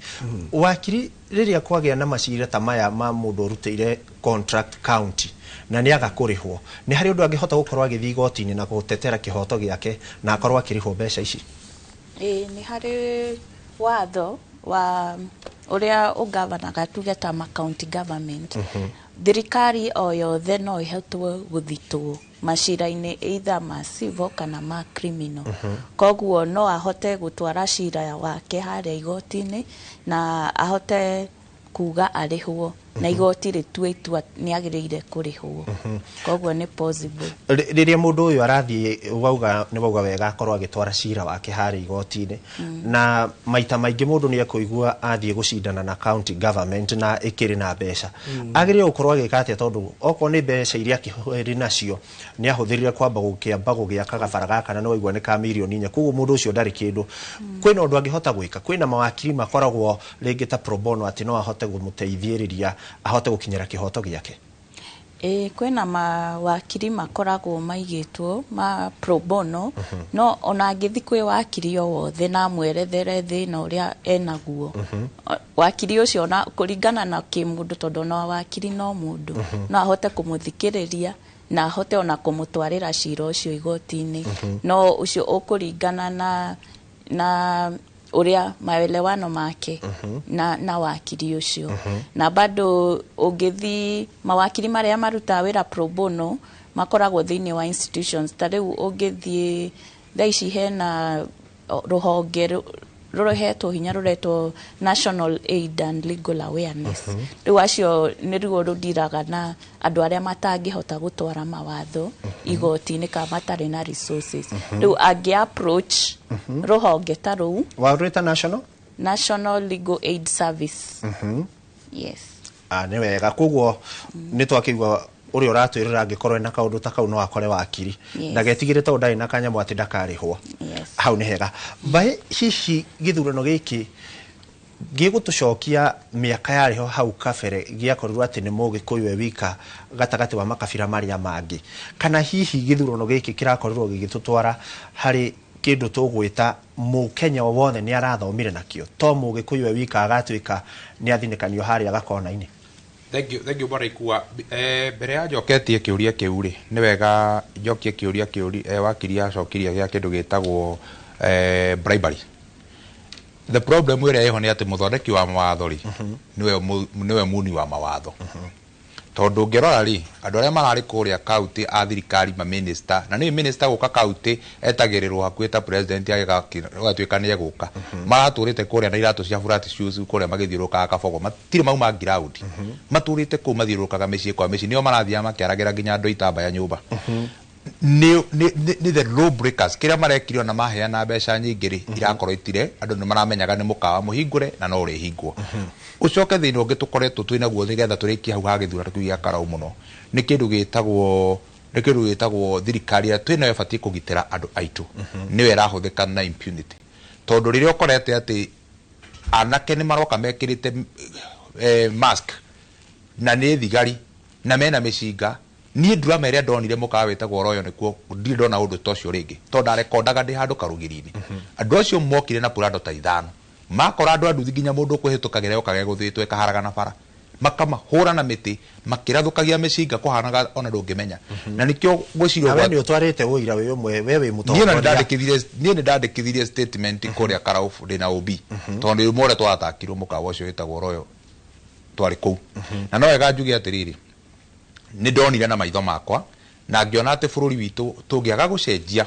wakiri. Rĩrĩa kwagĩa na macira ta maya ma mũndũ ũrutĩire contract county na nĩ aga kũrĩhwo, nĩ harĩ ũndũ angĩhota gũkorwo agĩthiĩ igoti-inĩ na gũtetera kĩhoto gĩake na akorwo akĩrĩhwo mbeca ici? Ĩĩ, nĩ harĩ watho wa ũrĩa ũgavanaga, tuge ta ma county government. Thirikari o yothe no ĩhotwo gũthitwo macira-inĩ, either ma civil kana ma criminal. Koguo no ahote gũtwara cira wake harĩa igoti-inĩ na ahote kuga arĩhwo, na igoti rĩtue itua nĩ agĩrĩire kũrĩhwo. Koguo nĩ possible. Rĩrĩa mũndũ ũyũ arathiĩ, wauga nĩ wauga wega, akorwo agĩtwara cira wake harĩa igoti-inĩ, na maita maingĩ mũndũ nĩ ekũigua athiĩ gũcindana na county government na ĩkĩrĩ na mbeca, agĩrĩire gũkorwo agĩka atĩa? Tondũ okorwo nĩ mbeca iria akĩrĩ nacio nĩ ahũthĩrire kwamba gũkĩamba gũgĩaka gabara gaka, na nĩ waigua nĩ ka mirioni 4, koguo mũndũ ũcio ndarĩ kĩndũ. Kwĩna ũndũ angĩhota gwĩka? Kwĩna mawakiri makoragwo rĩngĩ ta pro bono, atĩ no ahote kũmũteithĩrĩria ahote gũkinyĩra kĩhoto gĩake? Ĩĩ, kwĩna mawakiri makoragwo maigĩtwo ma pro bono. No ona angĩthiĩ kwĩ wakiri o wothe na amwerethere thĩna ũrĩa enaguo, wakiri ũcio, ona kũringana na kĩmũndũ, tondũ ona wakiri no mũndũ, no ahote kũmũthikĩrĩria na ahote ona kũmũtwarĩra cira ũcio igoti-inĩ. No ũcio ũkũringana na ũrĩa maelewano make na wakiri ũcio. Na bado ũngĩthi mawakiri marĩa marutaga wĩra pro bono makoragwo thĩinĩ wa institutions. Ta rĩu ũngĩthiĩ thaa ici hena rũhonge rũhetwo hinya rũretwo National Aid and Legal Awareness. Rĩu acio nĩruo rũdiraga na andũ arĩa matangĩhota gũtwara mawatho igoti-inĩ kana matarĩ na resources. Rĩu angĩ approach rũhonge ta rũu. Warũrĩta national? National Legal Aid Service, yes. Ah, nĩ wega. Koguo nĩ twakĩigua ũrĩa ũratwĩrĩra, angĩkorwo ena kaũndũ ta kau no akore wakiri, ndagetigĩre tondũ ndarĩ na kanyamũ atĩ ndakarĩhwo. Hau nĩ hega. Mbaĩ, hihi gĩthurano gĩkĩ gĩgũtũcokia mĩaka yarĩ ho hau kabere, gĩakorirwo atĩ nĩ Mũgĩkũyũ we wika gatagatĩ wa makabira marĩa mangĩ, kana hihi gĩthurano gĩkĩ kĩrakorirwo gĩgĩtũtwara harĩ kĩndũ tũgwĩta Mũkenya o wothe nĩ arathomire nakĩo, to Mũgĩkũyũ we wika agatuĩka nĩ athinĩkanio harĩa gakona-inĩ? Thank you, thank you, bwana Ikua. Mbere ya njoketie kĩũria kĩu rĩ, nĩ wega njokie kĩũria kĩũri wakiri acokirie gĩa kĩndũ gĩtagwo bribery. The problem ĩrĩa ĩho nĩ atĩ mũthondeki wa mawatho rĩ, nĩwe muni wa mawatho, tondũ ũngĩrora rĩ, andũ arĩa mararĩ kũrĩa kaunti a thirikari, ma minister, na nĩ minister gũka kaunti etagĩrĩrwo hakuhĩ ta president agĩgatuĩka nĩ egũka, maratũrĩte kũrĩa na iratũ cia flat shoes kũrĩa magĩthiũrũrũkaga kabogo, matirĩ mauma ground, matũrĩte kũu mathiũrũrũkaga mĩciĩ kwa mĩciĩ, nĩo marathiaga makĩaragĩra nginya andũ itambaya nyũmba. Nĩ the law breakers kĩrĩa marekire, ona maheana mbeca nyingĩ rĩ, irakorwo itire andũ nĩ maramenyaga nĩ mũkawa mũhingũre na no ũrĩhingwo. Ũcoke thĩna ũngĩ tũkoretwo twĩ naguo, nĩgetha tũrĩkie hau ha gĩthurano kĩu gĩa Karau mũno, nĩ kĩndũ gĩtagwo thirikari ĩrĩa twĩ nayo ĩbatiĩ kũgitĩra andũ aitũ nĩyo ĩrahũthĩka na impunity, tondũ rĩrĩa ũkorete atĩ anake nĩ maroka mekĩrĩte mask na nĩ thigari na mena mĩcinga. Niĩ ndurama ĩrĩa ndonire mũkawa wĩtagwo Royal nĩkuo ndirĩ ndona ũndũ ta ũcio rĩngĩ, tondũ ndarekondaga ndĩ handũ karũgiri-inĩ. Andũ acio mokire na Prado ta ithano, makora andũ a nduthi, nginya mũndũ ũkũhĩtũkagĩra yokaga ĩgũthĩtwo ĩkaharaga na bara, makamahũra na mĩtĩ makĩrathũkagia mĩcinga, kũhanaga ona ndũngĩmenya. Na nĩkĩo ngwĩciria Na we nĩ ũtwarĩte ũira wĩ ũmwe, we wĩ niĩ ona mũtongoria. Niĩ nĩ ndandĩkithirie statement kũrĩa Karau ndĩna OB, tondũ nĩ ũmwe ũrĩa twaratakirwo mũkawa ũcio wĩtagwo Royal twarĩ kũu. Na no wega njuge atĩrĩrĩ, nĩ ndonire na maitho makwa na ngĩona atĩ bũrũri witũ tũngĩaga gũcenjia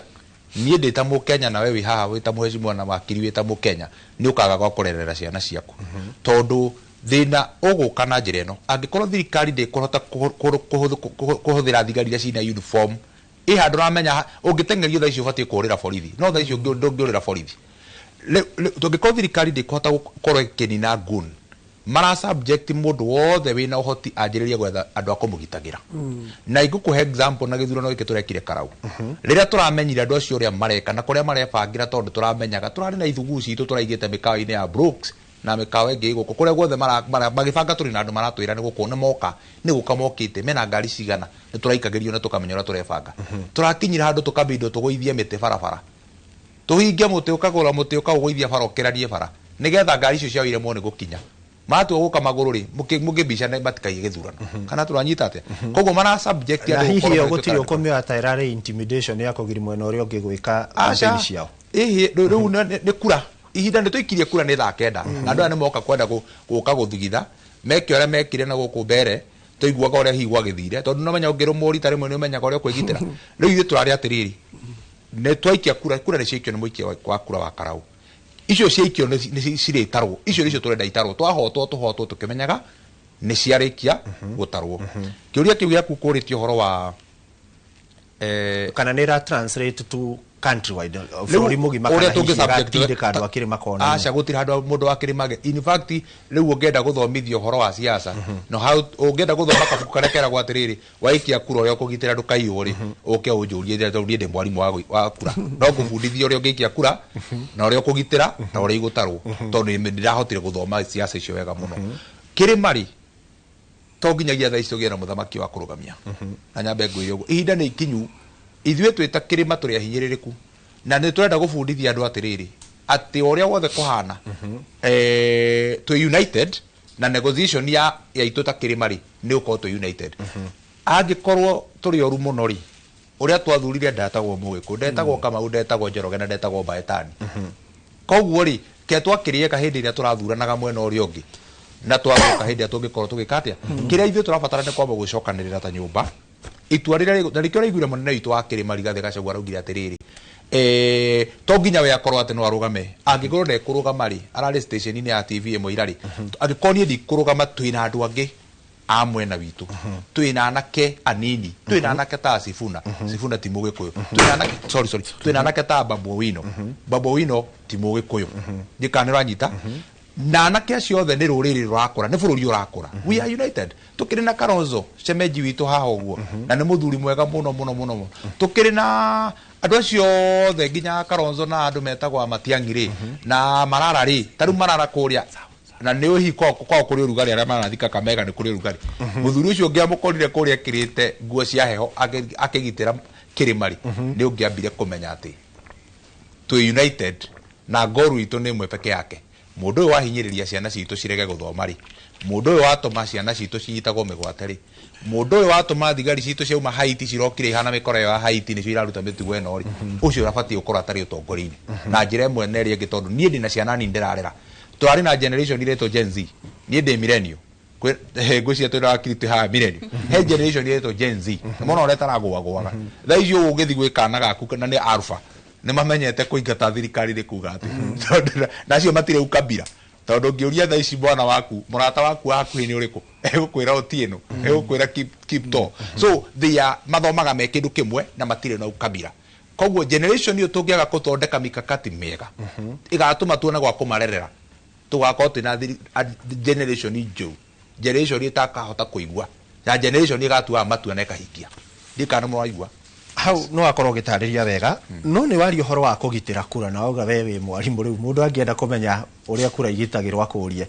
Niĩ ndĩ ta Mũkenya, nawe wĩ haha wĩ ta mũhecimwa na wakiri wĩ ta Mũkenya, nĩ ũkaga gwa kũrerera ciana ciaku, tondũ thĩna ũgũka na njĩra ĩno. Angĩkorwo thirikari ndĩkũhota kũhũthĩra thigari iria cina uniform ĩ handũ, ũramenya ũngĩteng'erio thaa ici ũbatiĩ kũũrĩra borithi, no thaa ici ndũngĩũrĩra borithi. Tũngĩkorwo thirikari ndĩkũhota gũkorwo ĩkĩnina gun, mara subject mũndũ wothe wĩna ũhoti anjĩrĩrie gwetha andũ a kũmũgitagĩra. Na ingũkũhe example na gĩthurano gĩkĩ tũrekire Karau, rĩrĩa tũramenyire andũ acio ũrĩa mareka na kũrĩa marebangĩra, tondũ tũramenyaga tũrarĩ na ithuguu citũ tũraigĩte mĩkawa-inĩ ya Brooks na mĩkawa ĩngĩ gũkũ kũrĩa guothe magĩbanga, tũrĩ na andũ maratwĩra nĩ gũkũ nĩ moka, nĩ gũka mokĩte mena ngari cigana, nĩ tũraikagĩrio na tũkamenya ũrĩa tũrebanga. Tũrakinyire handũ tũkambindwo tũgũithie mĩtĩ barabara, tũhinge mũtĩ, ũkagũra mũtĩ ũkaũgũithia bara, ũkĩranie bara, nĩgetha ngari icio ciao iremwo nĩ gũkinya. Matua gũka magũrũ rĩ, mũkĩmbicane matikaiye gĩthurano. Kana tũranyita atĩa? Koguo mara subject Na andũ hihi gũkorwo ĩyo magĩtuĩka gũtirĩ andũ. ũkũmĩoya ta ĩrarĩ intimidation ya kũgiria mwena ũrĩa ũngĩ gwĩka Aca. campaign ciao? Ĩhĩ, rĩu nĩ kura, ihinda nĩ tũikirie kura nĩ thaa 9, na andũ aya nĩ moka kwenda gũka gũthigitha meke ũrĩa mekire na gũkũ mbere. Tũiguaga ũrĩa hihi gwagĩthire, tondũ nĩũmenya ũngĩrũmwo rita rĩmwe nĩ ũmenyaga ũrĩa ũkwĩgitĩra. Rĩu ithuĩ tũrarĩ atĩrĩrĩ, nĩ twaikia kura, kura nĩ ciaikio nĩ mũikia wa kura wa Karau. Icio ciaikio nĩ cirĩtarwo, icio nĩcio tũrenda itarwo. Twahotwo tũhotwo tũkĩmenyaga nĩ ciarĩkia gũtarwo. Kĩũria kĩu gĩaku kũrĩtie ũhoro wa Kana nĩ ĩra translate to countrywide, bũrũri mũgima, ũrĩa kana hihi tũngĩ subject- ĩgatindĩka andũ a kĩrĩma kona? Aca, gũtirĩ handũ mũndũ wa kĩrĩma. In fact, rĩu ũngĩenda gũthomithio ũhoro wa siasa, no hau ũngĩenda gũthoma kabuku karĩa keragwo atĩrĩrĩ, waikia kura ũrĩa ũkũgitĩra ndũkaiywo rĩ, ũke ũnjũrie, tondũ niĩ ndĩ mwarimũ wa kura, no ngũbundithia ũrĩa ũngĩikia kura na ũrĩa ũkũgitĩra na ũrĩa igũtarwo, tondũ nĩ ndĩrahotire gũthoma siasa icio wega mũno. Kĩrĩma rĩ, to nginyagia thaa ici tũgĩe na mũthamaki wa kũrũgamia. Na nyambe ngwĩre ũguo, ihinda nĩ ikinyu ithuĩ twĩ ta kĩrĩma tũrĩ ahinyĩrĩrĩku, na nĩ tũrenda gũbundithia andũ atĩrĩrĩ, atĩ o ũrĩa wothe kũhana, twĩ united, na negotiation ya itũ ta kĩrĩma rĩ, nĩ gũkorwo twĩ united. Angĩkorwo tũrĩ oru mũno rĩ, ũrĩa twathurire ndetagwo Mũgĩkũyũ, ndetagwo Kamau, ndetagwo Njoroge, na ndetagwo Mbaetani. Koguo rĩ, ke twakĩrĩeka hĩndĩ ĩrĩa tũrathuranaga mwena ũrĩa ũngĩ na twagũka hĩndĩ ĩrĩa tũngĩkorwo tũgĩka atĩa? Kĩrĩa ithuĩ tũrabatara nĩ kwamba gwĩcokanĩrĩra ta nyũmba. Itua rĩrĩa na nĩkĩo ũraiguire mũnene witũ wa kĩrĩma Rigathĩ Gachagua araugire atĩrĩrĩ, to nginya we akorwo atĩ no arũgame. Angĩkorwo ndekũrũgama rĩ, ararĩ station-inĩ ya TV ĩmwe ira rĩ, angĩkorwo niĩ ndikũrũgama, twĩna andũ angĩ a mwena witũ, twĩna anake anini, twĩna anake ta Sifuna. Sifuna ti Mũgĩkũyũ. Twĩna anake, sorry, sorry, twĩna anake ta Babu Owino. Babu Owino ti Mũgĩkũyũ. Njĩka nĩ ũranyita? Na anake acio othe nĩ rũrĩrĩ rũrakũra, nĩ bũrũri ũrakũra. We are united. Tũkĩrĩ na Kalonzo shemeji witũ haha ũguo, na nĩ mũthuri mwega mũno mũno mũno mũno. Tũkĩrĩ na andũ acio othe, nginya Kalonzo na andũ metagwo Matiang'i rĩ, na Marara rĩ, ta rĩu Marara kũrĩa na nĩ ũhi kwao kũrĩ ũrugarĩ, arĩa marathiĩ Kakamega nĩ kũrĩ ũrugarĩ. Mũthuri ũcio ũngĩamũkorire kũrĩa ekĩrĩte nguo cia heho akĩgitĩra kĩrĩma rĩ, nĩ ũngĩambire kũmenya atĩ twĩ united na ngoru itũ nĩ ĩmwe peke yake. Mũndũ ũyũ wahinyĩrĩria ciana citũ cirege gũthoma rĩ, mũndũ ũyũ watũma ciana citũ cinyitagwo mĩgwate rĩ, mũndũ ũyũ watũma thigari citũ ciauma Haiti cirokire ihana mĩkora ĩyo ya Haiti nĩcio iraruta mĩtugo ĩno rĩ, ũcio ũrabatiĩ gũkorwo atarĩ ũtongoria-inĩ na njĩra ĩmwe na ĩrĩa ĩngĩ, tondũ niĩ ndĩna ciana nini ndĩrarera. Tũrarĩ na generation iretwo Gen Z. Niĩ ndĩ millennial. Ngwĩciria twĩna wakiri twĩ haha millennial. He generation iretwo Gen Z, nĩ mona ũrĩa ĩtaragũagũaga thaa icio. Ũgĩthiĩ gwĩ kana gaku na nĩ alpha, nĩ mamenyete kũingata thirikari nĩ kuga atĩ. Tondũ nacio matirĩ ukabira, tondũ ũngĩũria thaa ici mwana waku, mũrata waku wa hakuhĩ nĩ ũrĩkũ, egũkwĩra Otieno, egũkwĩra Kiptoo. So they are mathomaga me kĩndũ kĩmwe na matirĩ na ukabira. Koguo generation ĩyo tũngĩaga gũthondeka mikakati mĩega ĩgatũma tuone gwa kũmarerera, tũgakorwo twĩna generation njũru, generation ĩtakahota kũigua, na generation ĩgatuaga matua na ĩkahingia. Ndikana mũraigua? Hau no akorwo ũgĩtarĩria wega, no nĩ waria ũhoro wa kũgitĩra kura na wauga we wĩ mwarimũ. Rĩu mũndũ angĩenda kũmenya ũrĩa kura igitagĩrwo akũrie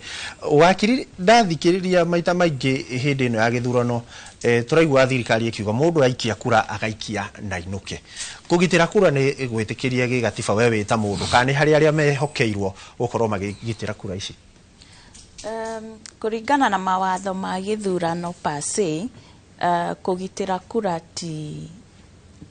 wakiri. Ndathikĩrĩria maita maingĩ hĩndĩ ĩno ya gĩthurano, tũraigua thirikari ĩkiuga mũndũ aikia kura agaikia na inũke. Kũgitĩra kura nĩ gwĩtĩkĩria gĩgatiba we wĩ ta mũndũ, kana nĩ harĩ arĩa mehokeirwo gũkorwo makĩgitĩra kura ici? Kũringana na mawatho ma gĩthurano per se, kũgitĩra kura ti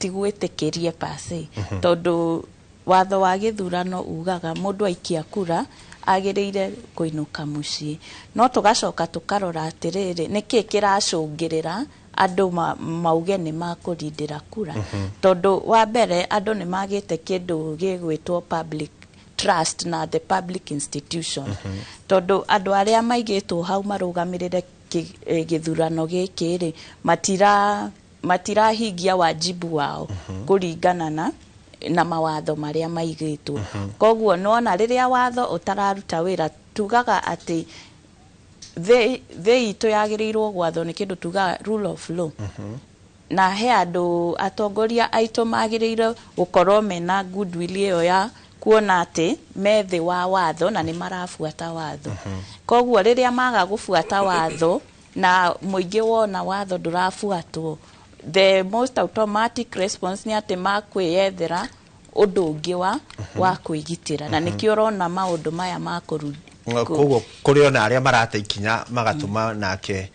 gwĩtĩkĩrie per se, tondũ watho wa gĩthurano ugaga mũndũ aikia kura agĩrĩire kũinũka mũciĩ. No tũgacoka tũkarora atĩrĩrĩ, nĩkĩ kĩracũngĩrĩra andũ mauge nĩ makũrindĩra kura. Tondũ wa mbere andũ nĩ magĩte kĩndũ gĩgwĩtwo public trust na the public institution. Tondũ andũ arĩa maigĩtwo hau marũgamĩrĩre gĩthurano gĩkĩ rĩ, matirahingia wajibu wao kũringana na mawatho marĩa maigĩtwo. Koguo nĩwona rĩrĩa watho ũtararuta wĩra, tugaga atĩ thĩ itũ yagĩrĩirwo gwathwo nĩ kĩndũ tugaga rule of law. Na he andũ atongoria aitũ magĩrĩire gũkorwo mena goodwill ĩyo ya kuona atĩ me thĩ wa watho na nĩ marabuata watho. Koguo rĩrĩa maga gũbuata watho na mũingĩ wona watho ndũrabuatwo, the most automatic response nĩ atĩ makwĩyethera ũndũ ũngĩ wa kwĩgitĩra. Na nĩkĩo ũrona maũndũ maya ma koguo kũrĩ ona arĩa marate ikinya magatũma nake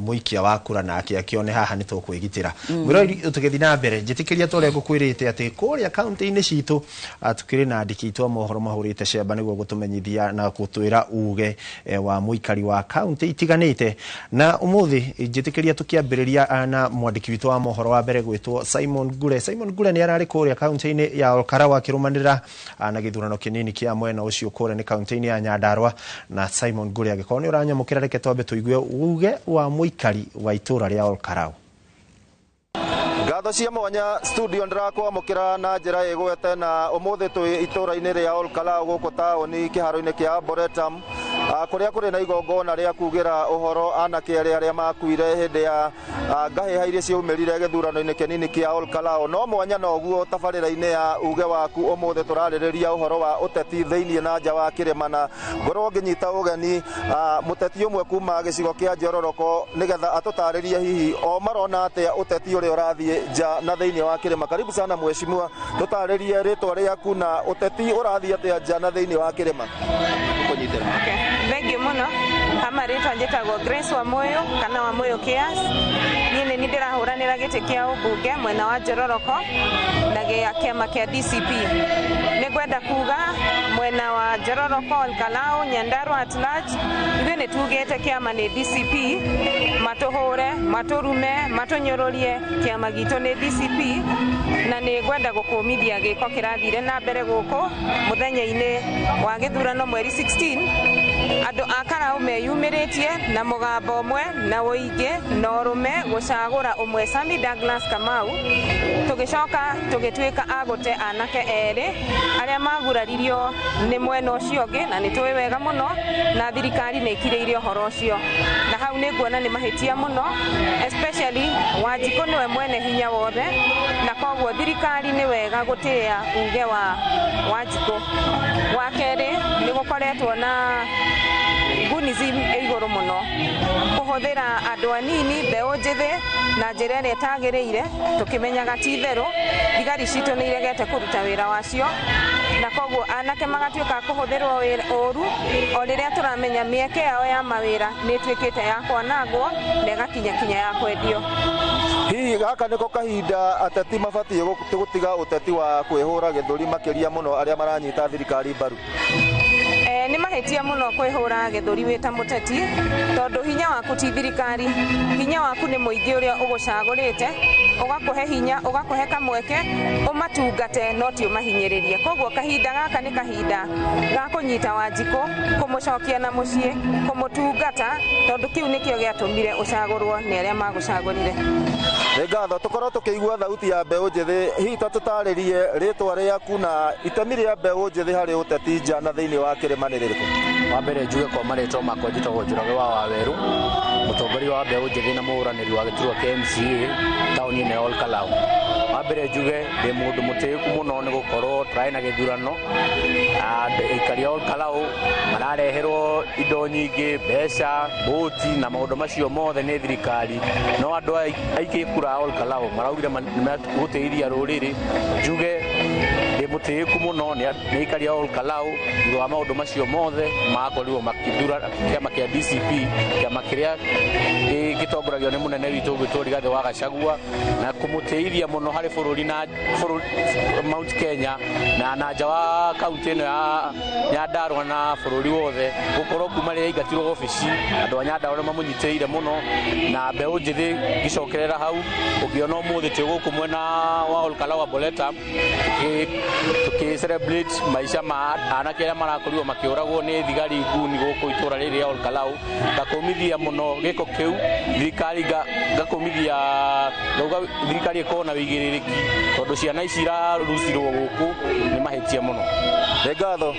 mũikia wa kura nake akĩone haha nĩ tũkwĩgitĩra. Mwĩrori tũgĩthiĩ na mbere, njĩtĩkĩria ta ũrĩa ngũkwĩrĩte atĩ kũrĩa kaunti-inĩ citũ tũkĩrĩ na andĩki aitũ a mohoro mahũrĩte cemba nĩguo gũtũmenyithia na gũtwĩra uge wa mũikari wa kaunti itiganĩte. Na ũmũthĩ njĩtĩkĩria tũkĩambĩrĩria na mwandĩki witũ wa mohoro wa mbere gwĩtwo Simon Ngure. Simon Ngure nĩ ararĩ kũrĩa kaunti-inĩ ya Olkarau akĩrũmanĩrĩra na gĩthurano kĩnini kĩa mwena ũcio kũrĩa nĩ kaunti-inĩ ya Nyandarua. Na Simon Ngure angĩkorwo nĩ ũranyamũkĩra, reke twambe tũigue uge wa mũikari wa itũra rĩa Olkarau. Ngatho cia mwanya studio ndĩrakwamũkĩra na njĩra ĩgwete na ũmũthĩ twĩ itũra-inĩ rĩa Olkarau gũkũ taũni kĩharo-inĩ kĩa Arboretum, kũrĩa kũrĩ na igongona rĩa kugĩra ũhoro anake erĩ arĩa makuire hĩndĩ ya ngahĩha iria ciaumĩrire gĩthurano-inĩ kĩnini kĩa Olkarau. No mwanya na ũguo tabarĩra-inĩ ya uge waku ũmũthĩ tũrarĩrĩria ũhoro wa ũteti thĩinĩ na nja wa kĩrĩma, na ngorwo ngĩnyita ũgeni mũteti ũmwe kuma gĩcigo kĩa Njororoko nĩgetha atũtarĩrie hihi o marona atĩa ũteti ũrĩa ũrathiĩ nja na thĩinĩ wa kĩrĩma. Karibu sana mheshimiwa, tũtarĩrie rĩtwa rĩaku na ũteti ũrathiĩ atĩa nja na thĩinĩ wa kĩrĩma. Thank you muno. Kama rĩtwa njĩtagwo Grace Wamuyu kana Wamuyu Cares. Niĩ nĩ ndĩrahũranĩra gĩtĩ kĩa ũmbunge mwena wa Njororoko na gĩa kĩama kĩa DCP. Nĩ ngwenda kuga mwena wa Njororoko, Olkarau, Nyandarua at large, ithuĩ nĩ tugĩte kĩama nĩ DCP, matũhũre, matũrume, matũnyũrũrie, kĩama gitũ nĩ DCP. Na nĩ ngwenda gũkũmithia gĩko kĩrathire na mbere gũkũ mũthenya-inĩ wa gĩthurano mweri 16. Andũ a Karau meyumĩrĩtie na mũgambo ũmwe na ũingĩ na ũrũme gũcagũra ũmwe Sami Douglas Kamau, tũgĩcoka tũgĩtuĩka a gũte anake erĩ arĩa maguraririo nĩ mwena ũcio ũngĩ, na nĩ tũĩ wega mũno na thirikari nĩ ĩkirĩire ũhoro ũcio. Na hau nĩ nguona nĩ mahĩtia mũno, especially Wanjikũ nĩwe mwene hinya wothe, na koguo thirikari nĩ wega gũtĩĩa uge wa Wanjikũ. Wa kerĩ nĩ gũkoretwo na gunism ĩ igũrũ mũno, kũhũthĩra andũ anini mbeũ njĩthĩ na njĩra ĩrĩa ĩtagĩrĩire, tũkĩmenyaga ti itherũ thigari citũ nĩ iregete kũruta wĩra wacio, na koguo anake magatuĩka kũhũthĩrwo ũru o rĩrĩa tũramenya mĩeke yao ya mawĩra nĩ ĩtuĩkĩte ya kwanangwo na ĩgakinya kinya ya kwendio. Hihi gaka nĩko kahinda ateti mabatiĩ gũtiga ũteti wa kwĩhũra gĩthũri makĩria mũno arĩa maranyita thirikari mbaru? Nĩ mahĩtia mũno kwĩhũra gĩthũri wĩ ta mũteti, tondũ hinya waku ti thirikari, hinya waku nĩ mũingĩ ũrĩa ũgũcagũrĩte, ũgakũhe hinya, ũgakũhe kamweke ũmatungate, no ti ũmahinyĩrĩrie. Koguo kahinda gaka nĩ kahinda ga kũnyita Wanjikũ, kũmũcokia na mũciĩ, kũmũtungata, tondũ kĩu nĩkĩo gĩatũmire ũcagũrwo nĩ arĩa magũcagũrire. Nĩ ngatho tũkorwo tũkĩigua thauti ya mbeũ njĩthĩ. Hihi ta tũtarĩrie rĩtwa rĩaku na itemi rĩa mbeũ njĩthĩ harĩ ũteti nja na thĩinĩ wa kĩrĩma nĩ rĩrĩkũ? Wa mbere njuge kwa marĩtwa makwa njĩtagwo Njoroge wa Waweru, mũtongoria wa mbeũ njĩthĩ na mũhũranĩri wa gĩturwa kĩa MCA taũni-inĩ ya Olkarau. Wa mbere njuge ndĩ mũndũ mũtĩĩku mũno nĩ gũkorwo tũrarĩ na gĩthurano, aikari a Olkarau marareherwo indo nyingĩ, mbeca, mbũti na maũndũ macio mothe nĩ thirikari, no andũ aingĩ kura a Olkarau maraugire nĩmegũtĩithia rũrĩrĩ. Njuge ndĩ mũtĩĩku mũno nĩ aikari a Olkarau thutha wa maũndũ macio mothe makorirwo makĩthura kĩama kĩa DCP, kĩama kĩrĩa Gĩtongoragio nĩ mũnene witũ ũgwĩtwo Rigathĩ wa Gachagua, na kũmũtĩithia mũno harĩ bũrũri na Mount Kenya na nja wa kaunti ĩno ya Nyandarua na bũrũri wothe. Gũkorwo kuma rĩrĩa aingatirwo obici, andũ a Nyandarua nĩ mamũnyitĩrĩire mũno, na mbeũ njĩthĩ ngĩcokerera hau ũngĩona ũmũthĩ twĩ gũkũ mwena wa Olkalau Arboretum tũkĩ celebrate maica ma anake arĩa marakorirwo makĩũragwo nĩ thigari nguni gũkũ itũra rĩrĩ rĩa Olkalau. Ngakũmithia mũno gĩko kĩu thirikari, ngakũmithia ngauga thirikari ĩkorwo na wĩigĩrĩrĩki, tondũ ciana ici irarucirwo gũkũ nĩ mahĩtia mũno. Nĩ ngatho.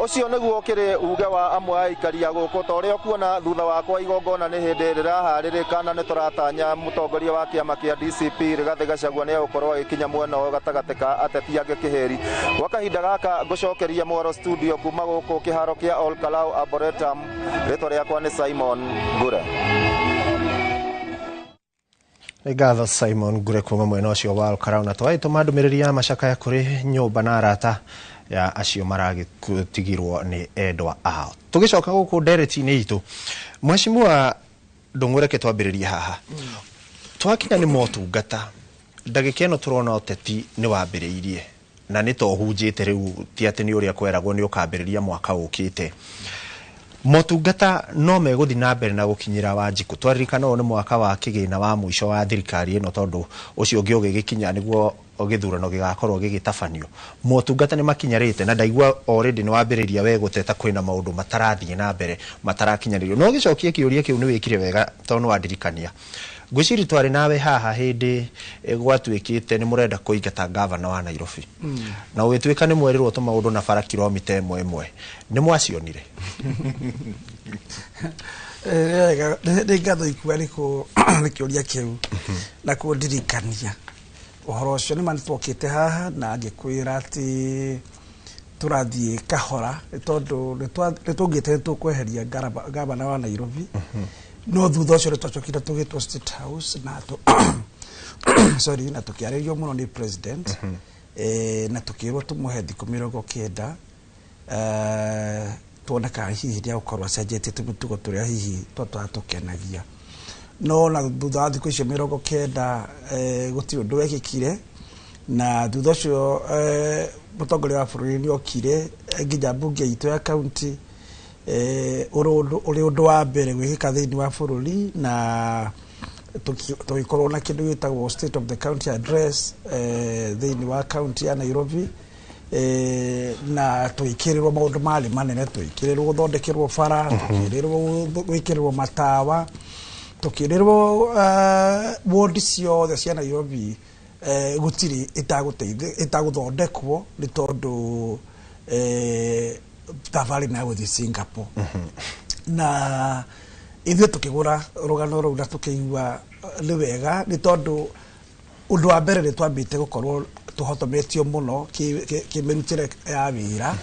Ũcio nĩguo ũkĩrĩ uge wa amwe a aikari a gũkũ. Ta ũrĩa ũkuona thutha wakwa, igongona nĩ hĩndĩ rĩraharĩrĩka, na nĩ tũratanya mũtongoria wa kĩama kĩa DCP Rigathĩ Gachagua nĩ egũkorwo agĩkinya mwena ũyũ gatagatĩ ka ateti angĩ kĩhĩri. Gwa kahinda gaka ngũcokeria mwaro studio kuma gũkũ kĩharo kĩa Olkalau Arboretum. Rĩtwa rĩakwa nĩ Simon Ngure. Nĩ ngatho Simon Ngure kuma mwena ũcio wa Olkalau, na twagĩtũma ndũmĩrĩri ya macakaya kũrĩ nyũmba na arata ya acio maragĩtigirwo nĩ endwa ao. Tũgĩcoka gũkũ ndereti-inĩ itũ, Mheshimiwa Ndung'u, reke twambĩrĩrie haha. Twakinya nĩ motungata, ndagĩka ĩno tũrona ũteti nĩ wambĩrĩirie na nĩ ta ũhunjĩte rĩu, ti atĩ nĩ ũrĩa kweragwo nĩ ũkambĩrĩria mwaka ũkĩte. Motungata no megũthiĩ na mbere na gũkinyĩra Wanjikũ? Twaririkana ũyũ nĩ mwaka wa kĩgĩna wa mũico wa thirikari ĩno, tondũ ũcio ũngĩ ũgĩgĩkinya nĩguo gĩthurano gĩgakorwo gĩgĩtabanio. Motungata nĩ makinyarĩte, na ndaigua already nĩ wambĩrĩria we gũteta kwĩna maũndũ matarathiĩ na mbere, matarakinyanĩrio. No gĩcokie kĩũria kĩu, nĩ wĩkire wega tondũ nĩ wandirikania. Ngwĩciria twarĩ nawe haha hĩndĩ gwatuĩkĩte nĩ mũrenda kũingata gavana wa Nairobi, na ũgĩtuĩka nĩ mwerirwo tũmaũndũ na bara kilomita ĩmwe ĩmwe nĩ mwacionire. Nĩ ngatho ikua nĩ kĩũria kĩu na kũndirikania ũhoro ũcio. Nĩ ma nĩ twokĩte haha na ngĩkwĩra atĩ tũrathiĩ kahora, nĩ tondũ nĩ tũngĩte nĩ tũkweheria gavana wa Nairobi. No thutha ũcio nĩ twacokire tũgĩtwo State House na sorry, na tũkĩarĩrio mũno nĩ president, na tũkĩrwo tũmũhe thikũ 90, tuone kana hihi nĩ egũkorwo acenjetie tũmĩtugo tũrĩa hihi twatũkenagia. No na thutha wa thikũ icio 90, gũtirĩ ũndũ wekĩkire. Na thutha ũcio, mũtongoria wa bũrũri nĩ okire nginya mbunge itũ ya kaunti, ũrĩ ũndũ wa mbere gwĩkĩka thĩinĩ wa bũrũri, na tũgĩkorwo na kĩndũ gĩtagwo State of the County Address thĩinĩ wa kaunti ya Nairobi, na tũgĩkĩrĩrwo maũndũ marĩ manene. Tũgĩkĩrĩrwo gũthondekerwo bara, tũkĩrĩrwo gwĩkĩrĩrwo matawa, tũkĩrĩrwo ward ciothe cia Nairobi gũtirĩ ĩtagũthondekwo, nĩ tondũ thabarĩ na gũthiĩ Singapore. Na ithuĩ tũkĩgũra rũgano rũu na tũkĩigua nĩ wega, nĩ tondũ ũndũ wa mbere nĩ twambĩte gũkorwo tũhotometio mũno kĩmĩrutĩre ya wĩra.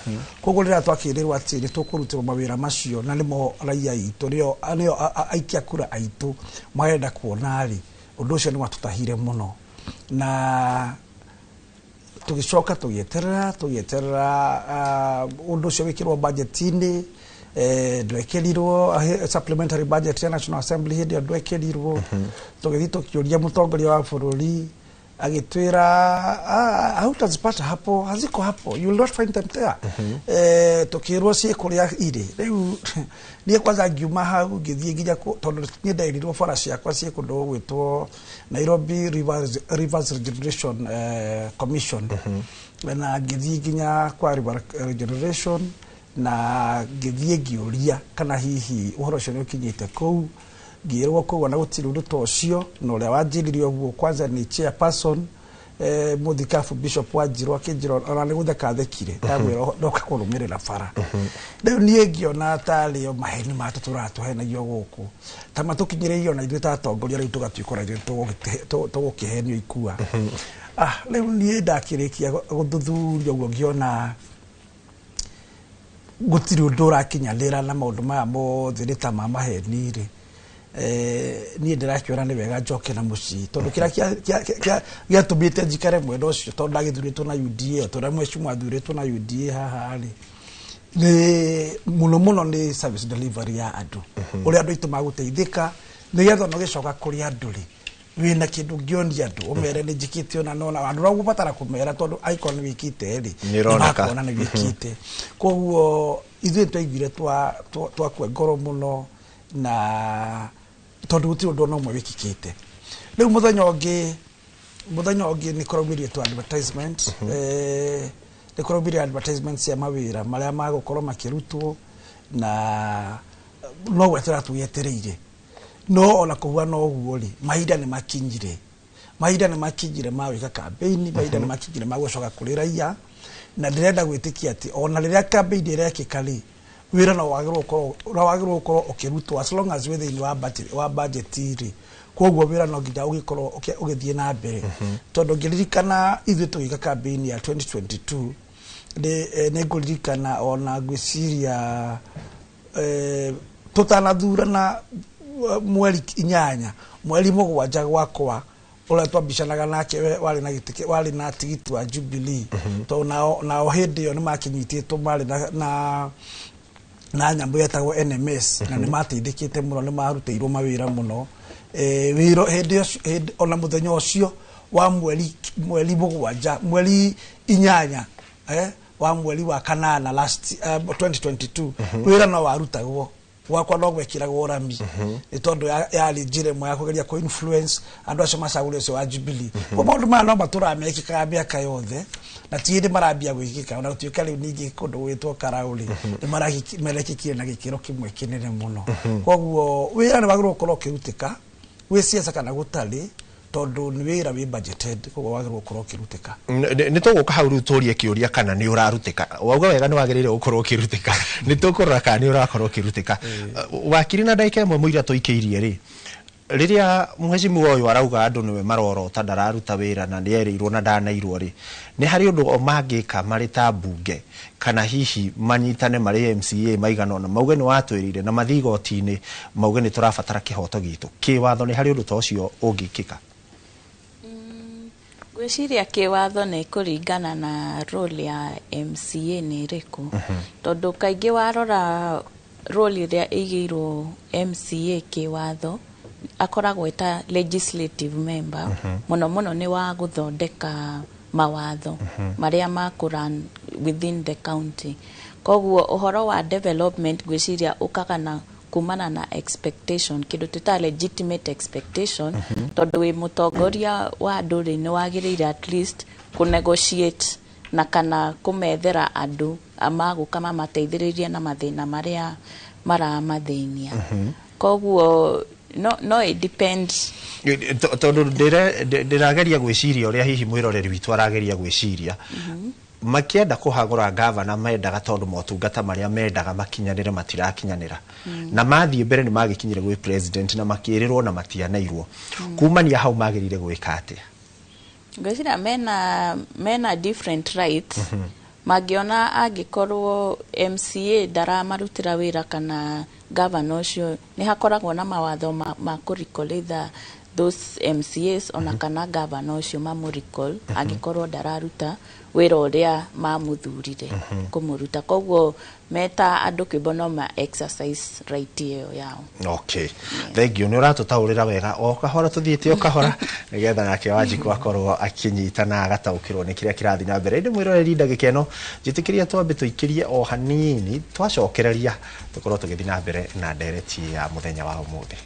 Koguo rĩrĩa twakĩrĩrwo atĩ nĩ tũkũrutĩrwo mawĩra macio na nĩmo raia aitũ, nĩo aikia kura aitũ marenda kuona rĩ, ũndũ ũcio nĩ watũtahire mũno. Na tũgĩcoka tũgĩeterera ũndũ ũcio wĩkĩrwo budget-inĩ. Ndwekĩrirwo supplementary budget ya National Assembly hĩndĩ ĩyo, ndwekĩrirwo. Tũgĩthiĩ tũkĩũria mũtongoria wa bũrũri, agĩtwĩra, "Hautazipata hapo, haziko hapo, you will not find them there." Tukirwo ciĩ kũrĩa irĩ. Rĩu niĩ kwanza ngiuma hau ngĩthiĩ nginya tondũ niĩ nderirwo bara ciakwa ciĩ kũndũ gũgwĩtwo Nairobi Rivers Regeneration Commission, na ngĩthiĩ nginya kwa River Regeneration na ngĩthiĩ ngĩũria kana hihi ũhoro ũcio nĩ ũkinyĩte kũu. Ngĩrwo kũu ona gũtirĩ ũndũ ta ũcio, na ũrĩa wanjĩrire ũguo kwanza nĩ chairperson, mũthikabu Bishop Wanjirũ. Akĩnjĩra ona nĩ gũtheka thekire ndamwĩra ndoka kũrũmĩrĩra bara. Rĩu niĩ ngĩona tarĩ o maheni matũ tũratũhenagio gũkũ, ta matũkinyĩrĩirio ona ithuĩ ta atongoria, rĩu tũgatuĩka ona ithuĩ tũgũkĩhenio ikua. Rĩu niĩ ndakĩrĩkia gũthuthuria ũguo, ngĩona gũtirĩ ũndũ ũrakinyanĩra na maũndũ maya mothe nĩ ta ma maheni rĩ, niĩ ndĩrakĩona nĩ wega njoke na mũciĩ, tondũ kĩrĩa gĩatũmĩte njikare mwena ũcio, tondũ ndagĩthurĩtwo na UDA tondũ mheshimiwa athurĩtwo na UDA haha rĩ, nĩ mũno mũno nĩ service delivery ya andũ, ũrĩa andũ aitũ magũteithĩka. Nĩgetha ona ũgĩcoka kũrĩ andũ rĩ, wĩna kĩndũ ũngĩonia andũ ũmere nĩ njĩkĩte ona nona andũ ũgũbatara kũmera tondũ angĩkorwo nĩ wĩkĩte rĩ, Nĩ ĩroneka. nĩmakuona nĩ wĩkĩte. Koguo ithuĩ twaiguire twakua ngoro mũno, na tondũ gũtirĩ ũndũ ona ũmwe wĩkĩkĩte. Rĩu mũthenya ũngĩ nĩ kũraumĩrire tu advertisement, nĩ kũraumĩrire advertisement cia mawĩra marĩa magũkorwo makĩrutwo, na no gwetera tũgĩetereire. No ona kũhuana ũguo rĩ, mahinda nĩ makinyire ma gwĩka campaign, mahinda nĩ makinyire ma gũcoka kũrĩ raia. Na ndĩrenda gwĩtĩkia atĩ ona rĩrĩa campaign ĩrekĩka rĩ, wĩra no wagĩrĩirwo gũkorwo ũkĩrutwo as long as wĩ thĩinĩ wa budget rĩ. Koguo wĩra no nginya ũgĩkorwo ũgĩthiĩ na mbere, tondũ ngĩririkana ithuĩ tũgĩka campaign ya 2022 nĩ ngũririkana ona ngwĩciria tũtanathurana mweri 8, mweri 7, gwakwa ũrĩa twambicanaga nake warĩ na gĩtĩ warĩ na tigiti wa Jubilee, tondũ nao hĩndĩ ĩyo nĩ makinyitĩtwo, marĩ na nyamũ yetagwo NMS, na nĩ mateithĩkĩte mũno, nĩ marutĩirwo mawĩra mũno. Wĩra hĩndĩ ũcio ona mũthenya ũcio wa mweri 7, mweri 8, wa mweri wa kanana last 2022, wĩra no warutagwo gwakwa, no gwekĩragwo rami, nĩ tondũ yarĩ njĩra ĩmwe ya kũgeria kũ influence andũ acio macagũre ũcio wa Jubilee. Koguo maũndũ maya no matũraga mekĩkaga mĩaka yothe, na ti hĩndĩ marambia gwĩkĩka, ona gũtuĩka rĩu ningĩ kũndũ gwĩtwo Karaũ rĩ, nĩ marekĩkire na gĩkĩro kĩmwe kĩnene mũno. Koguo wĩra nĩ wagĩrĩirwo gũkorwo ũkĩrutĩka gwĩ ciaca kana gũtarĩ, tondũ nĩ wĩra wĩ budgeted, koguo wagĩrĩirwo gũkorwo ũkĩrutĩka. Nĩ tũgũka hau rĩu tũrie kĩũria kana nĩ ũrarutĩka. Wauga wega nĩ wagĩrĩire gũkorwo ũkĩrutĩka, nĩ tũkũrora kana nĩ ũrakorwo ũkĩrutĩka. Wakiri, na ndagĩka 1 mũira tũikĩirie rĩ, rĩrĩa mheshimiwa ũyũ arauga andũ nĩwe marorota ndararuta wĩra na nĩerĩirwo na ndanairwo rĩ, nĩ harĩ ũndũ o mangĩka marĩ ta mbunge, kana hihi manyitane marĩ MCA maigana ũna, mauge nĩ watwĩrĩire, na mathiĩ igoti-inĩ mauge nĩ tũrabatara kĩhoto gitũ kĩwatho? Nĩ harĩ ũndũ ta ũcio ũngĩkĩka? Ngwĩciria kĩwatho nĩ kũringana na role ya MCA nĩ ĩrĩkũ, tondũ kaingĩ warora role ĩrĩa ĩigĩirwo MCA kĩwatho, akoragwo eta legislative member, mũno mũno nĩ wa gũthondeka mawatho marĩa makũrun within the county. Koguo ũhoro wa development ngwĩciria ũkaga na kumana na expectation, kĩndũ twĩtaga legitimate expectation, tondũ wĩ mũtongoria wa andũ rĩ, nĩ wagĩrĩire at least kũ negotiate na kana kũmethera andũ magũka mamateithĩrĩrie na mathĩna marĩa maramathĩnia. Koguo no it depends. Tondũ ndĩrageria gwĩciria ũrĩa hihi mwĩroreri witũ arageria gwĩciria, makĩenda kũhagũra gavana mendaga tondũ motungata marĩa mendaga makinyanĩre matirakinyanĩra, na mathiĩ mbere nĩ magĩkinyire gwĩ president na makĩrĩrwo na matianeirwo. Kumania hau magĩrĩire gwĩka atĩa? Ngwĩciria mena different rights mangĩona angĩkorwo MCA ndaramarutĩra wĩra kana governor ũcio. Nĩ hakoragwo na mawatho ma kũ recall either those MCAs ona kana governor ũcio, mamũ recall angĩkorwo ndararuta wĩra ũrĩa mamuthurire kũmũruta. Koguo meta andũ kĩũmbe no ma exercise right ĩyo yao. Okay, thank you, nĩ ũratũtaũrĩra wega o kahora, tũthiĩte o kahora nĩgetha nake Wanjikũ akorwo akĩnyita na agataũkĩrwo nĩ kĩrĩa kĩrathiĩ na mbere. Ĩndĩ mwĩroreri, ndagĩka ĩno njĩtĩkĩria twambe tũikĩrie o hanini, twacokereria tũkorwo tũgĩthiĩ na mbere na ndereti ya mũthenya wa ũmũthĩ.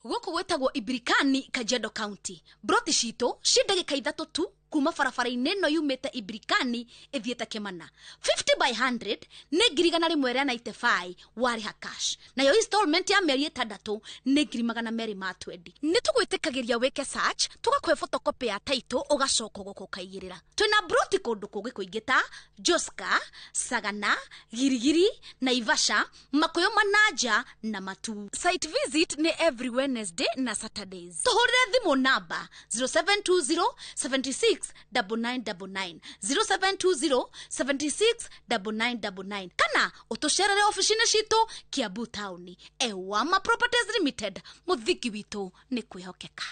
Gũkũ gwĩtagwo Ibirikani, Kajiado County. Broti citũ ci ndagĩka 3 tu kuma barabara-inĩ ĩno yumĩte Ibirikani ĩthiĩte Kĩmana. 50 by 100 nĩ 195,000 warĩha cash, nayo installment ya mĩeri 6 nĩ 220,000. Nĩ tũgwĩtĩkagĩria wĩke search, tũgakũhe photocopy ya title, ũgacoka gũkũ ũkaigĩrĩra. Twĩna broti kũndũ kũngĩ kũingĩ ta Joska, Sagana, Girigiri, Naivasha, Makuyu, Manaja na Matu. Site visit nĩ every Wednesday na Saturdays. Tũhũrĩre thimũ namba 0720 76 9999, 0720 76 9999, kana ũtũcerere ofici-inĩ citũ Kiambu taũni. Ewama Properties Limited, mũthingi witũ nĩ kwĩhokeka.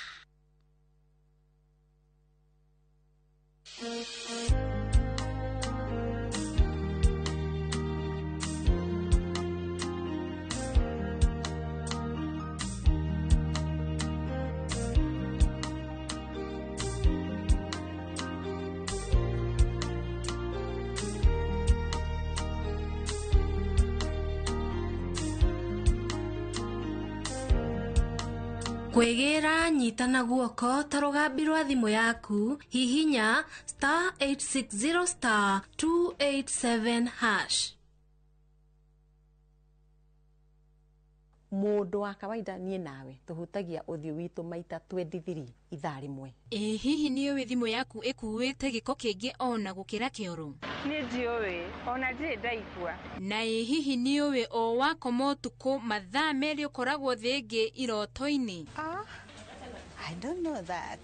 Kwĩgĩra nyita na guoko ta rũgambi rwa thimũ yaku hihinya star 860 star 287 hash. Mũndũ wa kawaida niĩ nawe tũhutagia ũthiũ witũ maita 23 ithaa rĩmwe. Ĩ hihi nĩ ũĩ thimũ yaku ĩkuĩte gĩko kĩingĩ ona gũkĩra kĩoro? Nĩ ndiũĩ, ona ndirĩ ndaigua. Na ĩ hihi nĩ ũĩ o wakoma ũtukũ mathaa merĩ ũkoragwo thĩ ĩngĩ iroto-inĩ? I don't know that.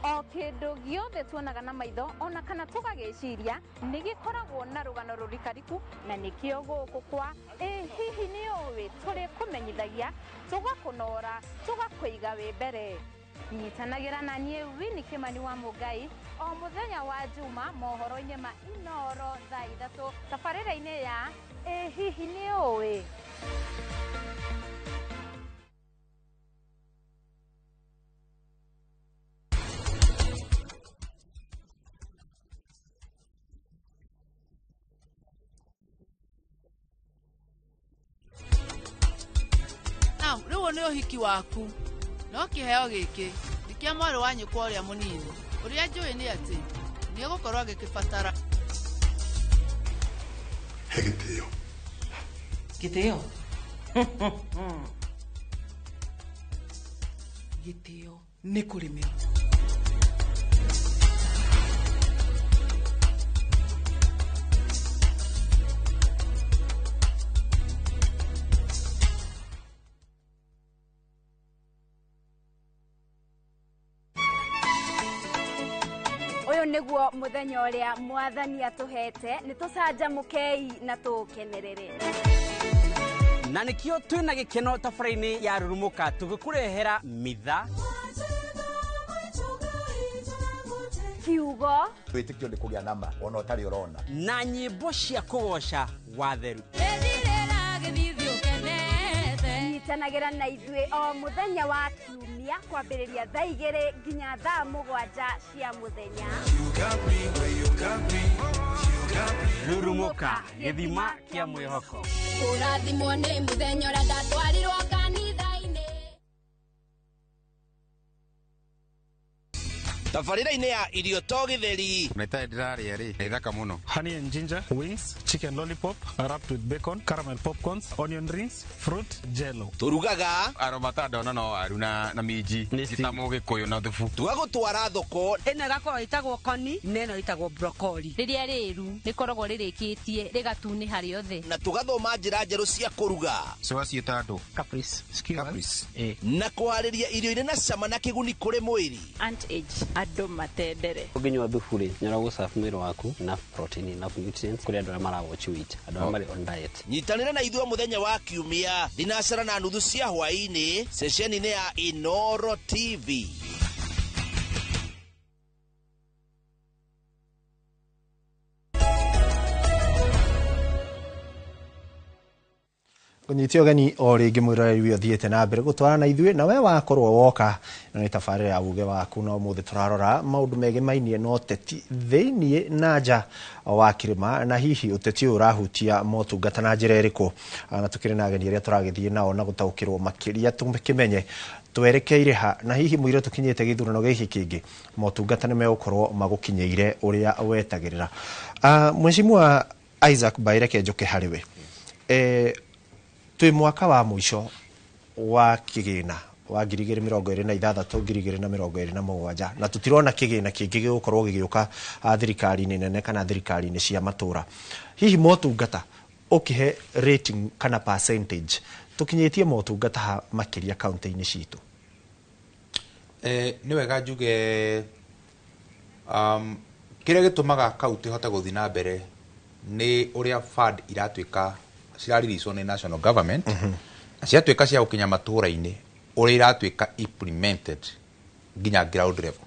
O kĩndũ gĩothe tuonaga na maitho ona kana tũgagĩciria nĩ gĩkoragwo na rũgano rũrikariku, na nĩkĩo gũkũ kwa ĩ hihi nĩ ũĩ tũrĩkũmenyithagia, tũgakũnora, tũgakũiga wĩ mbere. Nyitanagĩra na niĩ Winnie Kimani wa Mũngai o mũthenya wa Juma mohoro-inĩ ma Inoro thaa 3 tabarĩra-inĩ ya ĩ hihi nĩ ũĩ. Rĩu nĩ ũhiki waku no kĩheo gĩkĩ nĩ kĩa mwarĩ wa nyũkwa ũrĩa mũnini. Ũrĩa njũĩ nĩ atĩ nĩ egũkorwo agĩkĩbatara. He gĩtĩo. Gĩtĩo? Gĩtĩo nĩ kũrĩmĩra. Nĩguo mũthenya ũrĩa mwathani atũhete nĩ tũcanjamũkei na tũũkenerere. Na nĩkĩo twĩna gĩkeno tabarĩra-inĩ ya Rurumũka tũgĩkũrehera mitha, kiugo, wĩtĩkio nĩ kũgĩa nama ona ũtarĩ ũrona, na nyĩmbo cia kũgoca watheru. Nyitanagĩra na ithuĩ o mũthenya wa kiumia kwambĩrĩria thaa 2 nginya thaa 7 cia mũthenya. Rurumũka, gĩthima kĩa mwĩhoko. Kũrathimwo nĩ mũthenya ũrĩa ndatwarirwo kanitha-inĩ. Tabarĩra-inĩ ya irio to gĩtheri. Na itarĩ ndĩrarĩa rĩ, nĩ thaka mũno. Honey and ginger wings, chicken lollipop wrapped with bacon, caramel popcorns, onion rings, fruit jello. Tũrugaga aromata ndona no waru na minji ta mũgĩkũyũ na thubu. Tũgagũtwara thoko. Ĩno ĩgakorwo ĩtagwo koni na ĩno ĩtagwo broccoli. Rĩrĩa rĩru rĩkoragwo rĩrĩkĩtie rĩgatunĩha rĩothe. Na tũgathoma njĩra njerũ cia kũruga. Cũa ciĩta andũ. Caprice. Caprice. Na kũharĩria irio irĩ na cama na kĩguni kũrĩ mwĩrĩ. Aunt age andũ matendere. Ũngĩnyua thubu rĩ, nĩ ũragũcabu mwĩrĩ waku enough protein, enough nutrients kũrĩ andũ arĩa mara watch weight, andũ arĩa marĩ on diet. Nyitanĩra na ithuĩ mũthenya wa kiumia 4:30 cia hwaĩ-inĩ ceceni-inĩ ya Inoro TV. Kũnyitia ũgeni o rĩngĩ mwĩroreri ũyũ ũthiĩte na mbere gũtwarana na ithuĩ na we wakorwo woka na nĩ tabarĩra ya uge waku na ũmũthĩ tũrarora maũndũ megemainie na ũteti thĩiniĩ na nja wa kĩrĩma na hihi ũteti ũyũ ũrahutia motungata na njĩra ĩrĩkũ, na tũkĩrĩ na ageni arĩa tũragĩthiĩ nao na gũtaũkĩrwo makĩria tũkĩmenye twerekeire ha na hihi mũira tũkinyĩte gĩthurano gĩkĩ kĩngĩ motungata nĩ megũkorwo magũkinyĩire ũrĩa wetagĩrĩra. Mheshimiwa Isaac Mbaireke njoke harĩ we. Twĩ mwaka wa mũico wa kĩgĩna wa 2026 2027 na tũtirona kĩgĩna kĩngĩ gĩgũkorwo gĩgĩũka thirikari-inĩ nene kana thirikari-inĩ cia matũra. Hihi motungata ũkĩhe rating kana percentage tũkinyĩtie motungata ha makĩria kaunti-inĩ citũ? Nĩ wega njuge kĩrĩa gĩtũmaga kaunti ĩhote gũthiĩ na mbere nĩ ũrĩa fund iratuĩka cirarilicwo nĩ national government na ciatuĩka cia gũkinya matũra-inĩ ũrĩa iratuĩka implemented nginya ground level.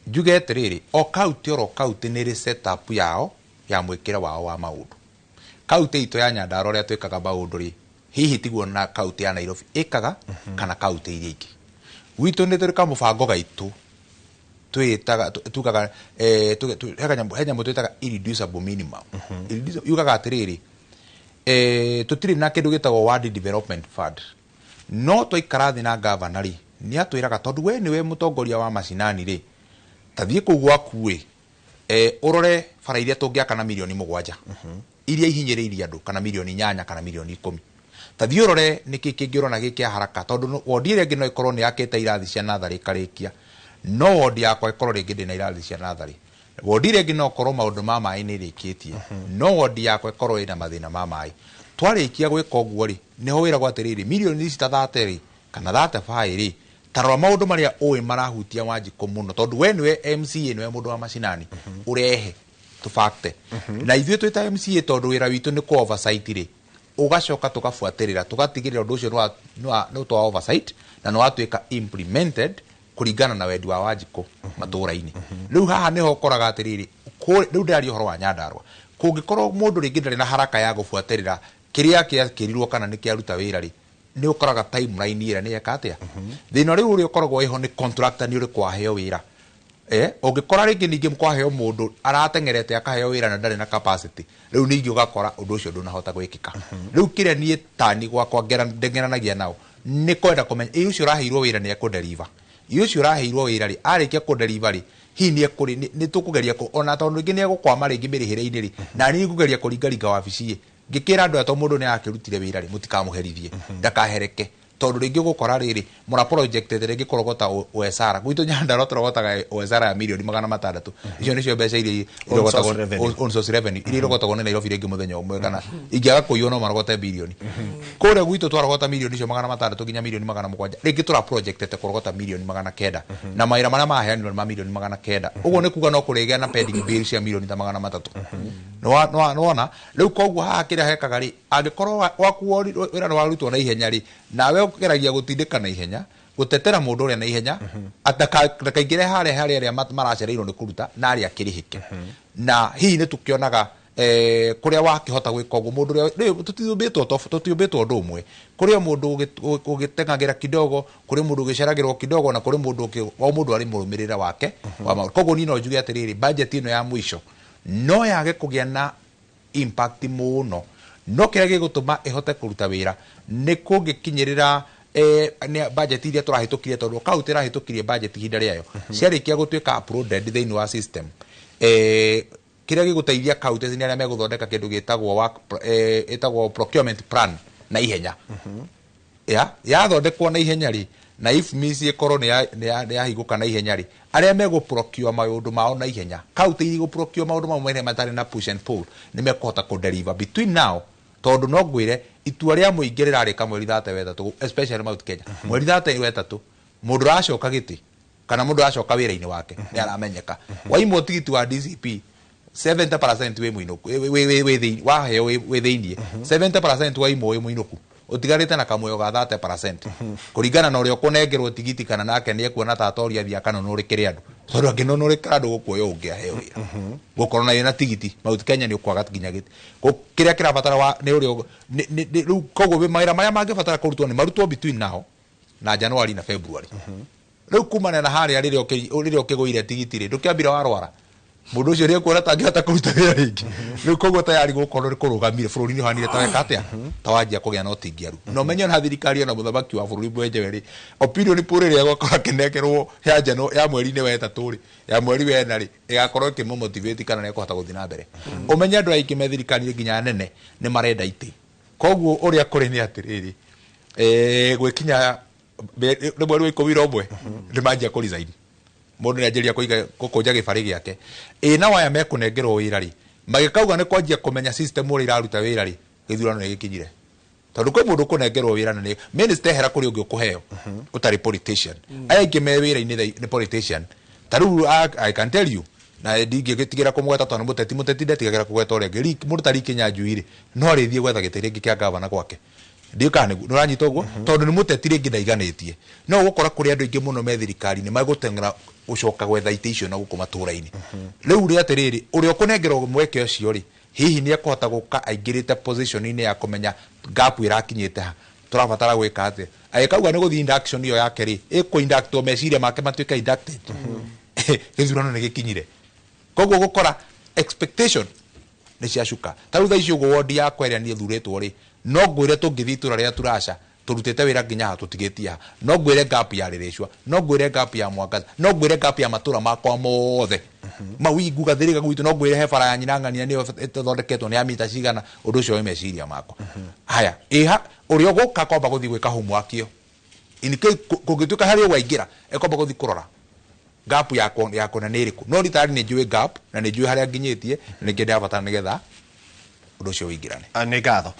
Njuge atĩrĩrĩ, o kaunti oro kaunti nĩ ĩrĩ setup yao ya mwĩkĩre wao wa maũndũ. Kaunti itũ ya Nyandarua ũrĩa twĩkaga maũndũ rĩ, hihi tiguo na kaunti ya Nairobi ĩkaga kana kaunti iria ingĩ. Gwitũ nĩ tũrĩ kamũbango gaitũ twĩtaga tugaga he nyamũ twĩtaga irreducible minimum. Yugaga atĩrĩrĩ, tũtirĩ na kĩndũ gĩtagwo ward development fund, no twaikara thĩ na gavana rĩ, nĩ atwĩraga tondũ we nĩwe mũtongoria wa macinani rĩ, tathiĩ kũu gwaku ĩ, ũrore bara iria tũngĩaka na mirioni 7 iria ihinyĩrĩirie andũ, kana mirioni 8 kana mirioni 10. Tathiĩ ũrore nĩkĩ kĩngĩ ũrona gĩ kĩa haraka, tondũ wondi ĩrĩa ĩngĩ no ĩkorwo nĩ yakĩte irathi cia natharĩ ĩkarĩkia, no wondi yakwa ĩkorwo rĩngĩ ndĩ na irathi cia natharĩ. Wondi ĩrĩa ĩngĩ no ĩkorwo maũndũ ma maĩ nĩ ĩrĩkĩtie, no wondi yakwa ĩkorwo ĩna mathĩna ma maĩ. Twarĩkia gwĩka ũguo rĩ, nĩho wĩragwo atĩrĩrĩ, mirioni ici ta 30 rĩ kana 35 rĩ, ta rora maũndũ marĩa ũĩ marahutia Wanjikũ mũno, tondũ we nĩwe MCA, nĩwe mũndũ wa macinani, ũrehe tũbakte na ithuĩ twĩ ta MCA, tondũ wĩra witũ nĩ kũ oversight rĩ, ũgacoka tũgabuatĩrĩra, tũgatigĩrĩra ũndũ ũcio nĩ twa oversight na nĩ watuĩka implemented kũringana na wendi wa Wanjikũ matũũra-inĩ. Rĩu haha nĩho ũkoraga atĩrĩrĩ, rĩu ndĩraria ũhoro wa Nyandarua, kũngĩkorwo mũndũ rĩngĩ ndarĩ na haraka ya gũbuatĩrĩra kĩrĩa kĩakĩrirwo kana nĩ kĩaruta wĩra rĩ, nĩ ũkoraga timeline ĩrĩa nĩ yeka atĩa. Thĩna rĩu ũrĩa ũkoragwo ĩho nĩ contractor nĩ ũrĩkũ waheo wĩra. Ũngĩkora rĩngĩ ningĩ kwaheo mũndũ arateng'erete akaheo wĩra na ndarĩ na capacity, rĩu ningĩ ũgakora ũndũ ũcio ndũnahota gwĩkĩka. Rĩu kĩrĩa niĩ tani gwakwa ndengeranagia nao nĩ kwenda kũmenya ĩ ũcio ũraheirwo wĩra nĩ ekũdeliver, ĩ ũcio ũraheirwo wĩra rĩ, arĩkia kũdeliver rĩ, hihi nĩ ekũrĩ nĩ tũkũgeria ona tondũ rĩngĩ nĩ egũkwama rĩngĩ mĩrĩhĩre-inĩ rĩ, na niĩ ngũgeria kũringaringa wabici ĩ ngĩkĩra andũ aya, tondũ mũndũ nĩ akĩrutire wĩra rĩ, mũtikamũherithie, ndakahereke, tondũ rĩngĩ ũgũkora rĩrĩ mũra project rĩngĩ kũrogota OSR. Gwitũ Nyandarua tũrogotaga OSR ya mirioni 600. Icio nĩcio mbeca iria irogotagwo, own source revenue iria irogotagwo nĩ Nairobi rĩngĩ mũthenya ũmwe, kana ingĩaga kũiywo no marogote birioni. Kũrĩa gwitũ twarogota mirioni icio 600 nginya mirioni 700. Rĩngĩ tũra projectete kũrogota mirioni 900, na mawĩra marĩa maheanirwo nĩ ma mirioni 900. Ũguo nĩ kuga no kũrĩgĩa na pending bill cia mirioni ta 300. Nĩwona rĩu? Koguo haha kĩrĩa hekaga rĩ, angĩkorwo waku wĩra nĩ warutwo na ihenya rĩ, nawe ũgeragia gũtindĩka na ihenya, gũtetera mũndũ ũrĩa na ihenya ndakaingĩre harĩa harĩa arĩa maracereirwo nĩ kũruta na arĩa akĩrĩhĩke. Na hihi nĩ tũkĩonaga kũrĩa wakĩhota gwĩka ũguo, mũndũ ũrĩa rĩu tũtiũmbĩtwo ũndũ ũmwe. Kũrĩ o mũndũ ũgĩteng'agĩra kidogo, kũrĩ mũndũ ũgĩceragĩrwo kidogo, na kũrĩ mũndũ o mũndũ arĩ mũrũmĩrĩre wake wa maũndũ. Koguo niĩ no njuge atĩrĩrĩ, budget ĩno ya mũico no yage kũgĩa na impact mũno, no kĩrĩa gĩgũtũma ĩhote kũruta wĩra nĩ kũngĩkinyĩrĩra nĩ budget iria tũrahĩtũkirie, tondũ kaunti ĩrahĩtũkirie budget ihinda rĩayo ciarĩkia gũtuĩka uploaded thĩinĩ wa system. Kĩrĩa gĩgũteithia kaunti nĩ arĩa megũthondeka kĩndũ gĩtagwo ĩtagwo procurement plan na ihenya. Ya yathondekwo na ihenya rĩ, na IFMIS ĩkorwo nĩ yahingũka na ihenya rĩ, arĩa megũ procure maũndũ mao na ihenya, kaunti iria igũ procure maũndũ mao marĩa matarĩ na push and pull, nĩ mekũhota kũ deliver between now. Tondũ no ngwĩre itua rĩa mũingĩ rĩrarĩka mweri 33, especially Mount Kenya, mweri 33 mũndũ ũracoka gĩtĩ kana mũndũ ũracoka wĩra-inĩ wake nĩ aramenyeka. Waimwo tigiti wa DCP 70% wĩ mũinũku, wĩ thĩinĩ waheo, wĩ thĩiniĩ 70% waimwo wĩ mũinũku, ũtigarĩte na kamũoyo ga 30% kũringana na ũrĩa ũkũnengerwo tigiti, kana nake nĩ ekuona ta atoria athiĩ akanũnũrĩkĩre andũ, tondũ angĩnũnũrĩkĩra andũ gũkuoya ũngĩ aheo wĩra gũkorwo na wĩna tigiti Mount Kenya nĩ ũkwaga nginya gĩtĩ. Kĩrĩa kĩrabatara nĩ ũrĩa rĩu. Koguo mawĩra marĩa mangĩbatara kũrutwo nĩ marutwo between now na January na February. Rĩu kumana na harĩa rĩrĩa ũkĩgũire tigiti rĩ, ndũkĩambire warwara, mũndũ ũcio nĩ ekuona tangĩhota kũruta wĩra rĩngĩ. Rĩu koguo tayari gũkorwo nĩ kũrũgamire bũrũri nĩ ũhanire ta weka atĩa, ta wanjia kũgĩa na ũtingiaru. Na ũmenye ona thirikari ona mũthamaki wa bũrũri mwenyewe rĩ, opinion poll ĩrĩa egũkorwo akĩnengerwo ya njano ya mweri-inĩ wa ĩtatũ rĩ, ya mweri wa ĩna rĩ, ĩgakorwo ĩkĩmũ motivate kana nĩ ekũhota gũthiĩ na mbere. Ũmenye andũ aingĩ me thirikari nginya nene nĩ marenda itĩ. Koguo ũrĩa kũrĩ nĩ atĩrĩrĩ, gwĩkinya nĩ mweri wa 11 nĩ manjia kũ resign, mũndũ nĩ anjĩrĩria kũiga gũkũnja gĩbarĩ gĩake. Ĩ na waya mekũnengerwo wĩra rĩ, magĩkauga nĩ kwanjia kũmenya system ũrĩa iraruta wĩra rĩ, gĩthurano nĩ gĩkinyire, tondũ kwĩ mũndũ ũkũnengerwo wĩra na nĩ minister ehera kũrĩ ũngĩ ũkũheo ũtarĩ politician. Aya aingĩ me wĩra-inĩ nĩ politician. Ta rĩu I can tell you, na ndingĩgĩtigĩra kũmũgweta tondũ nĩ mũteti, mũteti ndetigagĩra kũgweta ũrĩa ũngĩ. Mũndũ ta Rick Kinyanjui rĩ, no arĩthiĩ gwetha gĩtĩ rĩngĩ kĩa gavana gwake. Ndiũ kana nĩguo nĩũranyita ũguo, tondũ nĩ mũteti rĩngĩ ndaiganĩtie, no ũgũkora kũrĩ andũ aingĩ mũno me thirikari-inĩ magũteng'era gũcoka gwetha itĩ icio na gũkũ matũra-inĩ. Rĩu rĩ atĩrĩrĩ, ũrĩa ũkũnengerwo mweke ũcio rĩ, hihi nĩ ekũhota gũka aingĩrĩte position-inĩ ya kũmenya gap ĩrakinyĩte ha, tũrabatara gwĩka atĩa? Agĩkauga nĩ gũthiĩ induction ĩyo yake rĩ, ĩkũ inductwo meciria make matuĩke inducted, gĩthurano nĩ gĩkinyire. Koguo gũkora expectation nĩ ciacuka. Ta rĩu thaa ici ũguo wondi yakwa ĩrĩa niĩ thurĩtwo rĩ, no ngwĩre tũngĩthiĩ itũra rĩa Turasha tũrutĩte wĩra nginya haha tũtigĩtie haha, no ngwĩre gap ya Rĩrĩcua, no ngwĩre gap ya Mwangaza, no ngwĩre gap ya matũra makwa mothe mawingu gathĩrĩga gwitũ, no ngwĩre he bara ya nyina ng'ania nĩyo ĩthondeketwo nĩ ya mita cigana. Ũndũ ũcio wĩ meciria makwa. Haya, ĩha ũrĩa ũgũka kwamba gũthiĩ gwĩka homework ĩyo, in case kũngĩtuĩka harĩ ũguo aingĩra, ekwamba gũthiĩ kũrora gap yakwa yakwa na nĩ ĩrĩkũ. No ritari nĩ njũĩ gap na nĩ njũĩ harĩa nginyĩtie na nĩkĩo ndĩrabatara nĩgetha ũndũ ũcio ũingĩrane. Nĩ ngatho.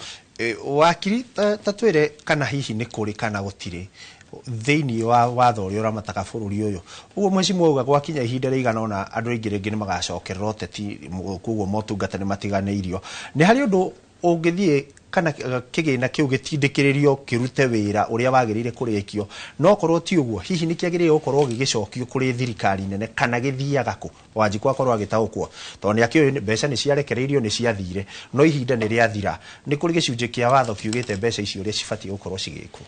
Wakiri, ta twĩre kana hihi nĩ kũrĩ kana gũtirĩ thĩinĩ wa watho ũrĩa ũramataga bũrũri ũyũ ũguo mheshimiwa auga gwakinya ihinda rĩigana ũna andũ aingĩ rĩngĩ nĩ magacokerera ũteti, koguo motungata nĩ matiganĩirio. Nĩ harĩ ũndũ ũngĩthiĩ kana kĩgĩna kĩu gĩtindĩkĩrĩrio kĩrute wĩra ũrĩa wagĩrĩire kũrĩkio? No korwo ti ũguo, hihi nĩ kĩagĩrĩire gũkorwo gĩgĩcokio kũrĩ thirikari nene kana gĩthiaga kũ? Wanjikũ akorwo agĩtaũkwo, tondũ nĩ akĩũĩ mbeca nĩ ciarekereirio, nĩ ciathire, no ihinda nĩ rĩathira. Nĩ kũrĩ gĩcunjĩ kĩa watho kiugĩte mbeca icio ũrĩa cibatiĩ gũkorwo cigĩkwo?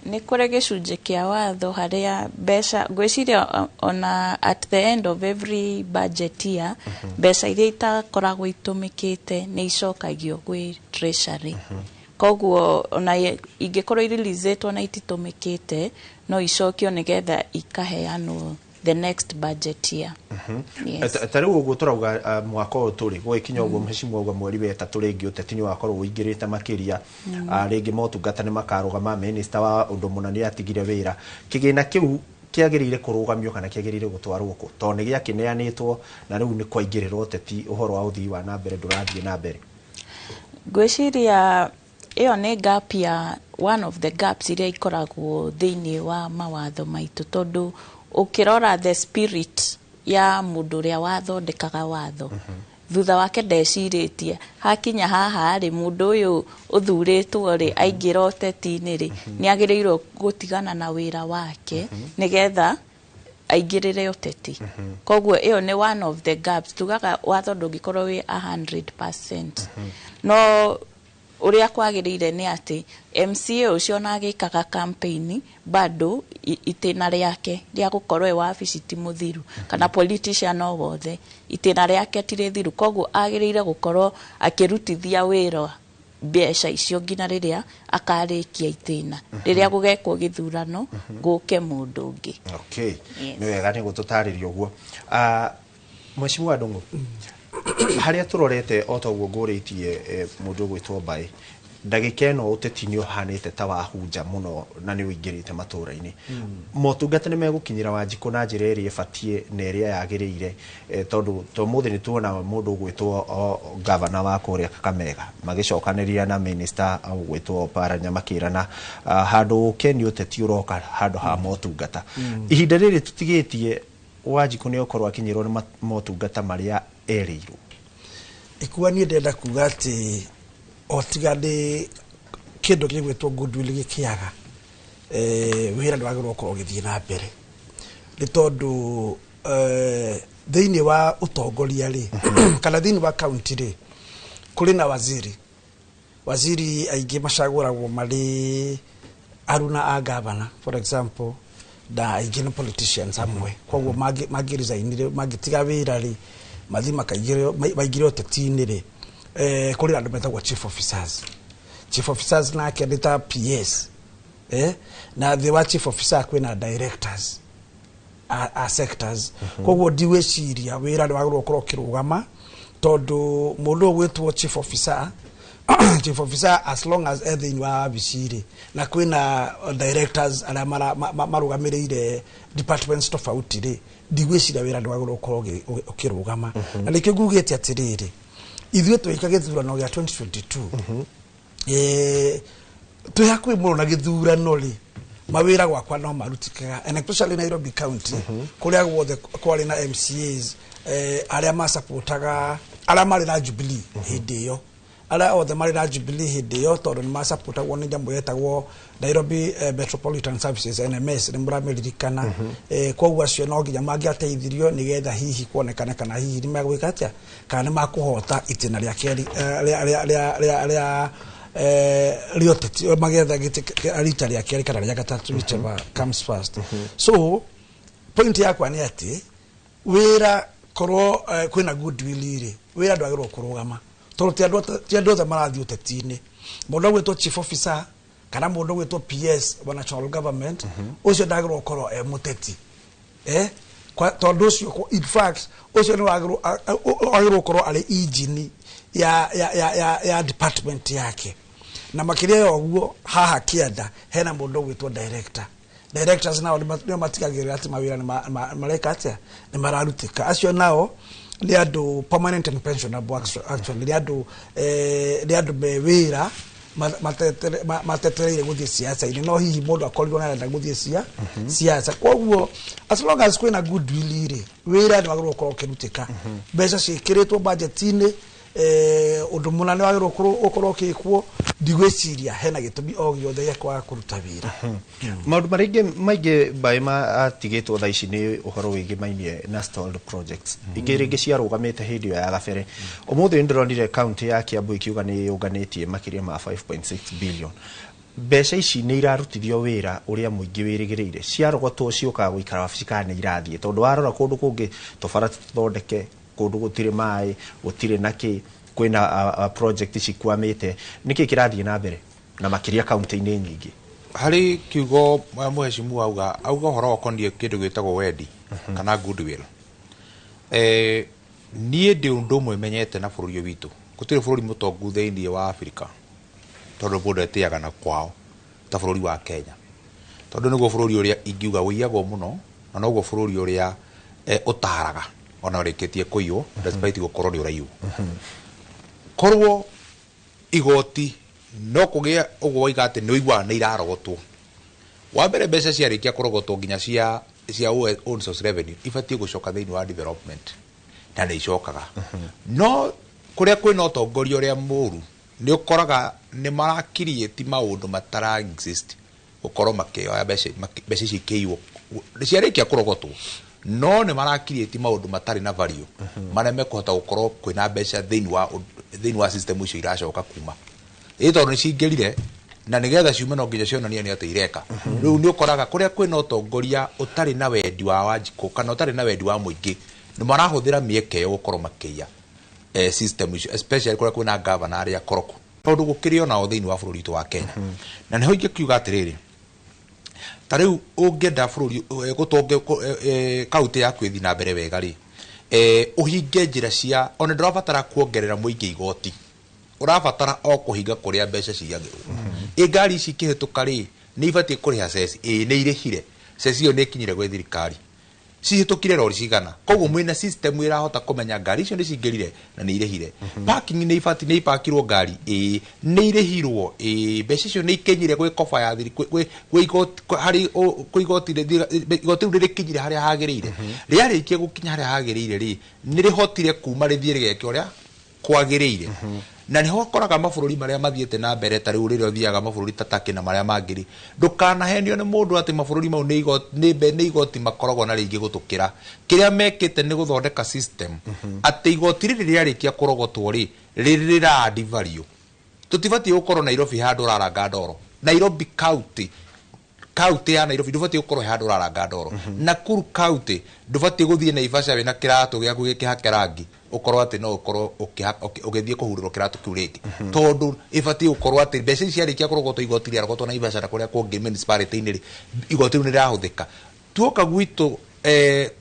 Nĩ kũrĩ gĩcunjĩ kĩa watho harĩa mbeca, ngwĩciria ona at the end of every budget year, mbeca iria itakoragwo itũmĩkĩte nĩ icokagio gwĩ treasury. Koguo ona ingĩkorwo ireleasetwo na ititũmĩkĩte, no icokio nĩgetha ikaheanwo the next budget year. Yes. Ta rĩu ũguo tũrauga, mwaka ũyũ tũrĩ gũgĩkinya ũguo mheshimiwa auga mweri wa ĩtatũ rĩngĩ ũteti nĩ wakorwo ũingĩrĩte makĩria. Rĩngĩ motungata nĩ makarũgama, minister wa ũndũ mũna nĩ atigire wĩra. Kĩgĩna kĩu kĩagĩrĩire kũrũgamio kana kĩagĩrĩire gũtwarwo kũ, tondũ nĩ gĩakĩneanĩtwo na rĩu nĩ kwaingĩrĩra ũteti, ũhoro wa ũthii wa na mbere ndũrathiĩ na mbere? Ngwĩciria ĩyo nĩ gap ya one of the gaps iria ikoragwo thĩinĩ wa mawatho maitũ, tondũ ũkĩrora the spirit ya mũndũ ũrĩa wathondekaga watho, thutha wake ndecirĩtie hakinya haha rĩ, mũndũ ũyũ ũthurĩtwo rĩ, aingĩra ũteti-inĩ rĩ, nĩ agĩrĩirwo gũtigana na wĩra wake nĩgetha aingĩrĩre ũteti. Koguo ĩyo nĩ one of the gaps. Tugaga watho ndũngĩkorwo wĩ 100%, no ũrĩa kwagĩrĩire nĩ atĩ MCA ũcio ona agĩkaga campaign bado itĩna rĩake rĩa gũkorwo e wabici ti mũthiru, kana politician o wothe itĩna rĩake ti rĩthiru. Koguo agĩrĩire gũkorwo akĩrutithia wĩra mbeca icio nginya rĩrĩa akarĩkia itĩna, rĩrĩa gũgekwo gĩthurano gũke mũndũ ũngĩ. Okay. Yes. Nĩ wega nĩ gũtũtarĩria ũguo. Mheshimiwa Ndung'u, harĩa tũrorete o ta ũguo ngũrĩtie mũndũ ũgwĩtwo Mbaĩ, ndagĩka ĩno ũteti nĩ ũhanĩte ta wahunja mũno na nĩ ũingĩrĩte matũra-inĩ. Motungata nĩ megũkinyĩra Wanjikũ na njĩra ĩrĩa ĩbatiĩ na ĩrĩa yagĩrĩire, tondũ to mũthĩ nĩ tuona mũndũ ũgwĩtwo gavana wa kũrĩa Kakamega magĩcokanĩria na minister ũgwĩtwo Oparanya makĩrana handũ ũke nĩ ũteti ũroka handũ ha motungata. Ihinda rĩrĩ tũtigĩtie, Wanjikũ nĩ okorwo akinyĩrwo nĩ motungata marĩa erĩirwo? Ikuwa niĩ ndĩrenda kuga atĩ o tiga nĩ kĩndũ gĩgwĩtwo goodwill gĩkĩaga, wĩra nĩ wagĩrĩirwo gũkorwo ũgĩthiĩ na mbere, nĩ tondũ thĩinĩ wa ũtongoria rĩ, kana thĩinĩ wa kaunti rĩ, kũrĩ na waziri. Waziri aingĩ macagũragwo marĩ aruna a gavana, for example, na aingĩ nĩ politicians amwe. Koguo mangĩ mangĩtiga wĩra rĩ, mathiĩ makaingĩre maingĩre ũteti-inĩ rĩ, kũrĩ andũ metagwo chief officers. Chief officers nake nĩ ta PS, na thĩ wa chief officer kwĩna directors a sectors. Koguo ndigwĩciria wĩra nĩ wagĩrĩirwo gũkorwo ũkĩrũgama, tondũ mũndũ ũgwĩtwo chief officer, chief officer as long as e thĩinĩ wa wabici rĩ, na kwĩna directors arĩa marũgamĩrĩire departments tofauti rĩ, ndigwĩciria wĩra nĩ wagĩrĩirwo gũkorwo ũkĩrũgama. Na nĩkĩo ngugĩte atĩrĩrĩ, ithuĩ twĩka gĩthurano gĩa 2022, twĩ hakuhĩ mũno na gĩthurano rĩ, mawĩra gwakwa no marutĩkaga, and especially Nairobi County, kũrĩa guothe kwarĩ na MCAs arĩa masupportaga arĩa marĩ na Jubilee hĩndĩ ĩyo, Arĩa othe marĩ na Jubilee hĩndĩ ĩyo, tondũ nĩ masapotagwo nĩ nyamũ yetagwo Nairobi Metropolitan Services, NMS, nĩ mũramĩririkana. Koguo acio no nginya mangĩateithirio nĩgetha hihi kuonekana kana hihi nĩ megwĩka atĩa, kana nĩ makũhota itĩna rĩa kerĩ rĩa rĩa ũteti, magetha gĩtĩ rita rĩa kerĩ kana rĩa gatatũ, whichever comes first. So point yakwa nĩ atĩ wĩra korwo kwĩna goodwill rĩ, wĩra ndwagĩrĩirwo kũrũgama, tondũ ti andũ othe marathiĩ ũteti-inĩ. Mũndũ ũgwĩtwo chief officer kana mũndũ ũgwĩtwo PS wa national government, ũcio ndagĩrĩirwo gũkorwo e mũteti, tondũ ũcio in fact ũcio nĩ wagĩrĩirwo gũkorwo arĩ engine ya department yake. Na makĩria ya ũguo, haha kĩanda hena mũndũ ũgwĩtwo director. Directors nao nĩo matigagĩrĩra atĩ mawĩra nĩ mareka atĩa, nĩ mararutĩka. Acio nao nĩ andũ permanent and pensionable. Actually nĩ andũ me wĩra matetereire gũthiĩ siasa-inĩ, no hihi mũndũ akorirwo nĩ arenda gũthiĩ siasa. Koguo as long as kwĩna goodwill rĩ, wĩra nĩ wagĩrĩirwo gũkorwo ũkĩrutĩka. Mbeca ciĩkĩrĩtwo budget-inĩ, ũndũ mũna nĩ wagĩrĩirwo gũkorwo ũgĩkwo. Ndigwĩciria hena gĩtũmi o gĩothe gĩa kwaga kũruta wĩra. Maũndũ marĩa maingĩ mbaĩ matigĩtwo thaa ici nĩ ũhoro wĩgĩmainie na stalled projects, ingĩ rĩngĩ ciarũgamĩte hĩndĩ ĩyo ya gabere. Ũmũthĩ nĩ ndĩronire kaunti ya Kiambu ikiuga nĩ yũnganĩtie makĩria ma 5.6 billion. Mbeca ici nĩ irarutithio wĩra ũrĩa mũingĩ wĩrĩgĩrĩire? Ciarogotwo ciũkaga gũikara wabici kana nĩ irathiĩ? Tondũ warora kũndũ kũngĩ tũbara tũthondeke, kũndũ gũtirĩ maĩ, gũtirĩ na kĩ, kwĩna project cikwamĩte. Nĩkĩ kĩrathiĩ na mbere na makĩria kaunti-inĩ nyingĩ? Harĩ kiugo mũhecimu auga ũhoro ũkoniĩ kĩndũ gĩtagwo wendi kana goodwill. Niĩ ndĩ ũndũ ũmwe menyete na bũrũri ũyũ witũ, gũtirĩ bũrũri mũtongu thĩinĩ wa Afrika, tondũ mũndũ etĩaga na kwao ta bũrũri wa Kenya, tondũ nĩguo bũrũri ũrĩa ingiuga ũiyagwo mũno, na noguo bũrũri ũrĩa ũtaraga ona ũrĩkĩtie kũiywo, despite gũkorwo nĩ ũraiywo. Korwo igoti no kũgĩa ũguo waiga atĩ nĩ ũiguaga nĩ irarogotwo, wa mbere mbeca ciarĩkia kũrogotwo nginya cia own source revenue ibatiĩ gũcoka thĩinĩ wa development, na nĩ icokaga. No kũrĩa kwĩna ũtongoria ũrĩa mũru, nĩ ũkoraga nĩ marakiriĩti maũndũ matara exist gũkorwo makĩoya mbeca, mbeca ici ikĩiywo ciarĩkia kũrogotwo, no nĩ marakiriĩti maũndũ matarĩ na value marĩa mekũhota gũkorwo kwĩna mbeca thĩinĩ wa system icio iracoka kuma ĩ, tondũ nĩ cingĩrire na nĩgetha ciume no nginya cionanie nĩ atĩ ireka. Rĩu nĩ ũkoraga kũrĩa kwĩna ũtongoria ũtarĩ na wendi wa Wanjikũ kana ũtarĩ na wendi wa mũingĩ, nĩ marahũthĩra mĩeke ĩyo gũkorwo makĩiya system icio, especially kũrĩa kwĩna gavana arĩa koroku, tondũ gũkĩrĩ onao thĩinĩ wa bũrũri witũ wa Kenya. Na nĩho ingĩkiuga atĩrĩrĩ, ta rĩu ũngĩenda bũrũri gũtonge kaunti yaku ĩthiĩ na mbere wega rĩ, ũhinge njĩra cia ona ndũrabatara kuongerera mũingĩ igoti, ũrabatara o kũhinga kũrĩa mbeca cigagĩrwo. Ĩ ngari ici ikĩhĩtũka rĩ, nĩ ibatiĩ kũrĩha ceci? Ĩ nĩ irĩhire ceci ĩyo, nĩ ĩkinyire gwĩ thirikari? Cihĩtũkire rori cigana? Koguo mwĩna system ĩrahota kũmenya ngari icio nĩ cingĩrire na nĩ irĩhire. Parking nĩ ibatiĩ, nĩ ipakirwo ngari? Ĩ nĩ irĩhirwo? Ĩ mbeca icio nĩ ikinyire gwĩ koba ya thiri gwĩ igoti harĩ kwĩ igoti igoti rĩu rĩrĩkinyire harĩa hagĩrĩire? Rĩarĩkia gũkinya harĩa hagĩrĩire rĩ, nĩ rĩhotire kuma rĩthiĩ rĩgeke ũrĩa kwagĩrĩire? Na nĩho ũkoraga mabũrũri marĩa mathiĩte na mbere, ta rĩu rĩrĩa ũthiaga mabũrũri ta Turkey na marĩa mangĩ rĩ, ndũkanahenio nĩ mũndũ atĩ mabũrũri mau nĩ igoti, nĩ igoti makoragwo na rĩingĩ gũtũkĩra. Kĩrĩa mekĩte nĩ gũthondeka system atĩ igoti rĩrĩ rĩarĩkia kũrogotwo rĩ, rĩrĩ rĩra value. Tũtibatiĩ gũkorwo Nairobi handũ ũraranga ndoro. Nairobi county, kaunti ya Nairobi, ndũbatiĩ gũkorwo he handũ ũraranga ndoro. Nakuru county, ndũbatiĩ gũthiĩ Naivasha wĩna kĩratũ gĩaku gĩkĩhake rangi, ũkorwo atĩ no ũkorwo ũgĩthiĩ kũhurĩrwo kĩratũ kĩu rĩngĩ, tondũ ĩbatiĩ gũkorwo atĩ mbeca ici ciarĩkia kũrogotwo, igoti rĩarogotwo Naivasha na kũrĩa kũngĩ municipality-inĩ rĩ, igoti rĩu nĩ rĩrahũthĩka. Tuoka gwitũ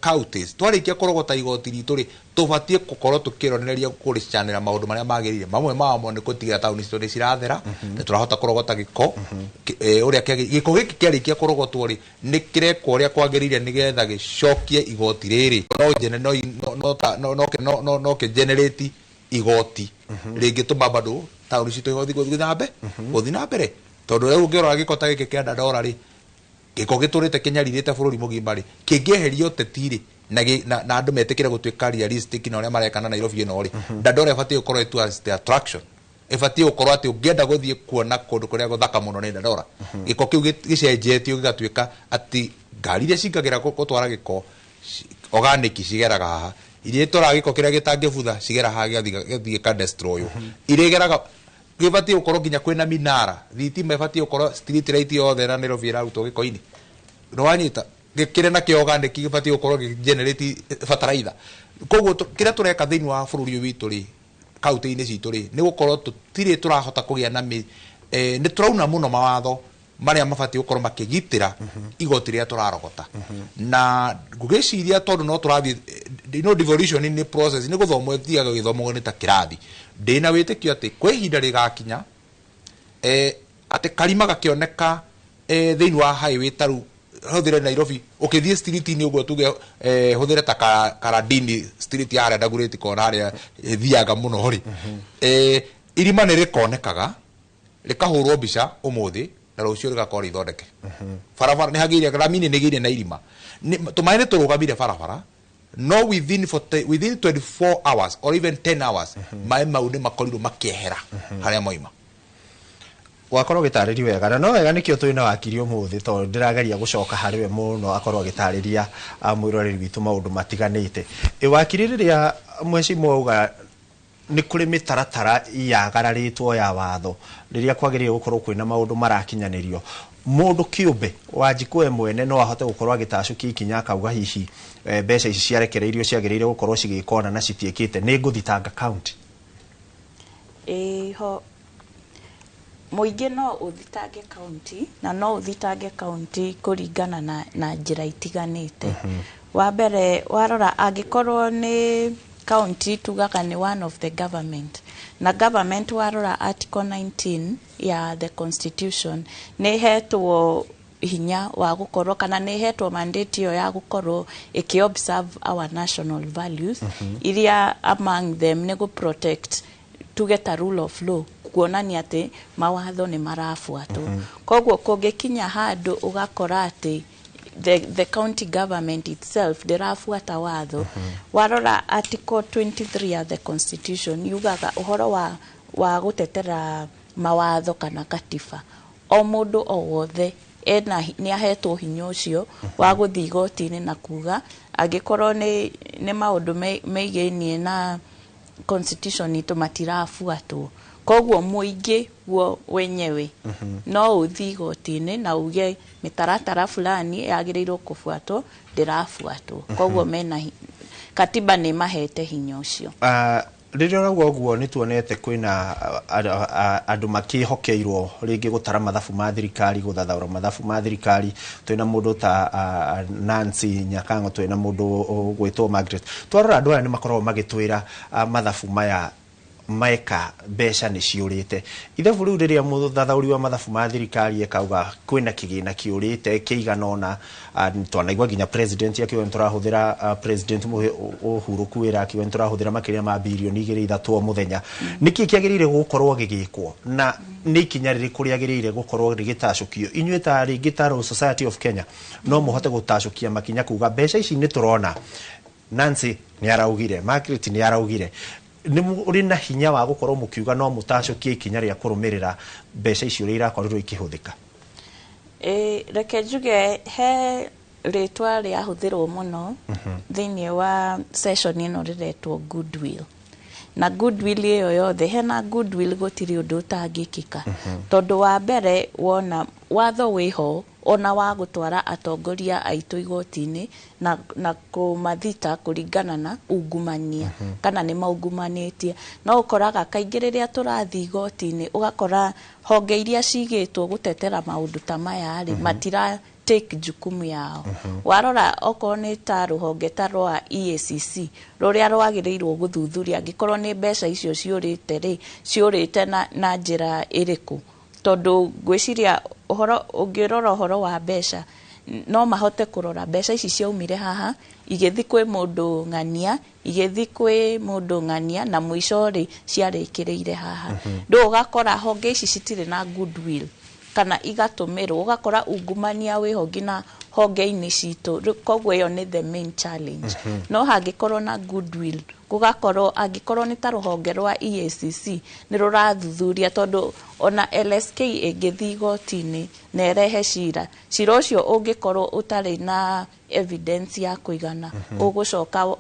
counties, twarĩkia kũrogota igoti ritũ rĩ, tũbatiĩ gũkorwo tũkĩronereria kũrĩcanĩra maũndũ marĩa magĩrĩire. Mamwe mamo nĩ gũtigĩra taũni citũ nĩ cirathera, nĩ tũrahota kũrogota gĩko ũrĩa gĩko gĩkĩ kĩarĩkia kũrogotwo rĩ, nĩ kĩrekwo ũrĩa kwagĩrĩire nĩgetha gĩcokie igoti rĩrĩ no no no no no no no no kĩ igoti rĩngĩtũma bado taũni citũ igothiĩ gũthiĩ na mbere, tondũ rĩu ũngĩrora gĩko ta gĩkĩ kĩa Dandora rĩ, gĩko gĩtũrĩte kĩnyarirĩte bũrũri mũgima rĩ, kĩngĩeherio ũteti rĩ, na andũ metĩkĩre gũtuĩka realistic na ũrĩa mareka na Nairobi ĩno rĩ, Dandora ĩbatiĩ gũkorwo ĩ tourist attraction. Ĩbatiĩ gũkorwo atĩ ũngĩenda gũthiĩ kuona kũndũ kũrĩa gũthaka mũno nĩ Dandora. Gĩko kĩu gĩcenjetio gĩgatuĩka atĩ ngari iria cingagĩra gũtwara gĩko organic cigeraga haha, iria itwaraga gĩko kĩrĩa gĩtangĩbutha cigera haha, gĩgathiĩ gĩkadestroywo. Iria igeraga gĩbatiĩ gũkorwo nginya kwĩna minara thitima, ĩbatiĩ gũkorwo street light yothe na Nairobi ĩrarutwo gĩko-inĩ. Nĩwanyita? Gĩkĩrĩ nakĩo organic gĩbatiĩ gũkorwo gĩ generate fertilizer. Koguo kĩrĩa tũreka thĩinĩ wa bũrũri ũyũ witũ rĩ, kaunti-inĩ citũ rĩ, nĩ gũkorwo tũtirĩ tũrahota kũgĩa na nĩ tũrauna mũno mawatho marĩa mabatiĩ gũkorwo makĩgitĩra igoti rĩrĩa tũrarogota. Na ngũgĩciria tondũ no tũrathiĩ, devolution nĩ process, nĩ gũthomwo, ĩthiaga gĩthomagwo nĩ ta kĩrathi. Ndĩna wĩtĩkio atĩ kwĩ ihinda rĩgakinya atĩ karima gakĩoneka thĩinĩ wa highway, taru hũthĩre Nairobi ũkĩthiĩ street-inĩ ũguo, tuge hũthĩre ta Karadini street ya harĩa Dagoretti Corner harĩa ĩthiaga mũno rĩ, irima nĩ rĩkonekaga rĩkahũrwo mbica ũmũthĩ na rũciũ rĩgakorwo rĩthondeke. Barabara nĩ hagĩire rami, nĩ gĩire na irima. Tũmaĩ nĩ tũrũgamire barabara, no within 40, within 24 hours or even 10 hours maĩ mau nĩ makorirwo makĩehera harĩa moima. Wakorwo gĩtarĩri wega, na no wega nĩkĩo twĩna wakiri ũmũthĩ, tondũ ndĩrageria gũcoka harĩ we mũno akorwo agĩtarĩria mwĩroreri witũ maũndũ matiganĩte. Wakiri, rĩrĩa mheshimiwa auga nĩ kũrĩ mĩtaratara yagararĩtwo ya watho rĩrĩa kwagĩrĩire gũkorwo kwĩna maũndũ marakinyanĩrio, mũndũ kĩũmbe Wanjikũ we mwene no ahote gũkorwo agĩtacũkia ikinya akauga hihi mbeca ici ciarekereirio ciagĩrĩire gũkorwo cigĩkona na citiĩkĩte, nĩ ngũthitanga county? Ĩĩ, ho mũingĩ no ũthitange kaunti, na no ũthitange kaunti kũringana na njĩra itiganĩte. Wa mbere, warora angĩkorwo nĩ county, tugaga nĩ one of the government, na government warora article 19 ya the constitution nĩ ĩhetwo hinya wa gũkorwo kana nĩ ĩhetwo mandate ĩyo ya gũkorwo ĩkĩ observe our national values, iria among them nĩ gũ protect, tuge ta rule of law, kuonania atĩ mawatho nĩ marabuatwo. Koguo kũngĩkinya handũ ũgakora atĩ the county government itself ndĩrabuata watho, warora article 23 ya the constitution yugaga ũhoro wa gũtetera mawatho kana katiba. O mũndũ o wothe ena nĩ ahetwo hinya ũcio wa gũthiĩ igoti-inĩ na kuga angĩkorwo nĩ maũndũ meigĩinie na constitution itũ matirabuatwo. Koguo mũingĩ guo wenyewe no ũthiĩ igoti-inĩ na uge mĩtaratara fulani yagĩrĩirwo kũbuatwo ndĩrabuatwo. Koguo mena katiba nĩ mahete hinya ũcio. Rĩrĩa ũrauga ũguo, nĩ tuonete kwĩna andũ makĩhokeirwo rĩngĩ gũtara mathabu ma thirikari, gũthathaũra mathabu ma thirikari. Twĩna mũndũ ta Nancy Nyakango, twĩna mũndũ ũgwĩtwo Margaret. Twarora andũ aya nĩ makoragwo magĩtwĩra mathabu maya meka mbeca nĩ ciũrĩte. Ithabu rĩu rĩrĩa mũthathaũri wa mathabu ma thirikari ekauga kwĩna kĩgĩna kĩũrĩte kĩigana ũna, twanaigua nginya president akiuga nĩ tũrahũthĩra, president ũhurũku wĩra akiuga nĩ tũrahũthĩra makĩria ma birioni 2 3 o mũthenya. Nĩkĩ kĩagĩrĩire gũkorwo gĩgĩkwo na nĩ ikinya rĩrĩkũ rĩagĩrĩire gũkorwo rĩgĩtacũkio? Inyuĩ ta rĩngĩ ta Law Society of Kenya no mũhote gũtacũkia makinya kuga mbeca ici nĩ tũrona Nancy nĩ araugire, Margaret nĩ araugire, nĩ ũrĩ na hinya wa gũkorwo mũkiuga no mũtacũkie ikinya rĩa kũrũmĩrĩra mbeca icio ũrĩa irakorirwo ikĩhũthĩka? Ĩ, reke njuge he rĩtwa rĩahũthĩrwo mũno thĩinĩ wa session ĩno rĩretwo goodwill. Na goodwill ĩyo yothe, hena goodwill gũtirĩ ũndũ ũtangĩkĩka, tondũ wa mbere wona watho wĩho ona wa gũtwara atongoria aitũ igoti-inĩ na kũmathita kũringana na ungumania kana nĩ maungumanĩtie. No ũkoraga kaingĩ rĩrĩa tũrathiĩ igoti-inĩ, ũgakora honge iria cigĩtwo gũtetera maũndũ ta maya rĩ, matira take jukumu yao. Warora okorwo nĩ ta rũhonge ta rwa EACC rũrĩa rwagĩrĩirwo gũthuthuria angĩkorwo nĩ mbeca icio ciũrĩte rĩ, ciũrĩte na njĩra ĩrĩkũ, tondũ ngwĩciria ũhoro ũngĩrora ũhoro wa mbeca no mahote kũrora mbeca ici ciaumire haha igĩthi kwĩ mũndũ ng'ania, igĩthi kwĩ mũndũ ng'ania, na mũico rĩ ciarĩkĩrĩire haha. Rĩu ũgakora honge ici citirĩ na goodwill. Kana igatũmĩrwo, ũgakora ungumania wĩho nginya honge-inĩ citũ. Rĩu koguo ĩyo nĩ the main challenge. No hangĩkorwo na goodwill, gũgakorwo angĩkorwo nĩ ta rũhonge rwa EACC nĩ rũrathuthuria, tondũ ona LSK ĩngĩthiĩ igoti-inĩ na ĩrehe cira, cira ũcio ũngĩkorwo ũtarĩ na evidence ya kũigana, ũgũcoka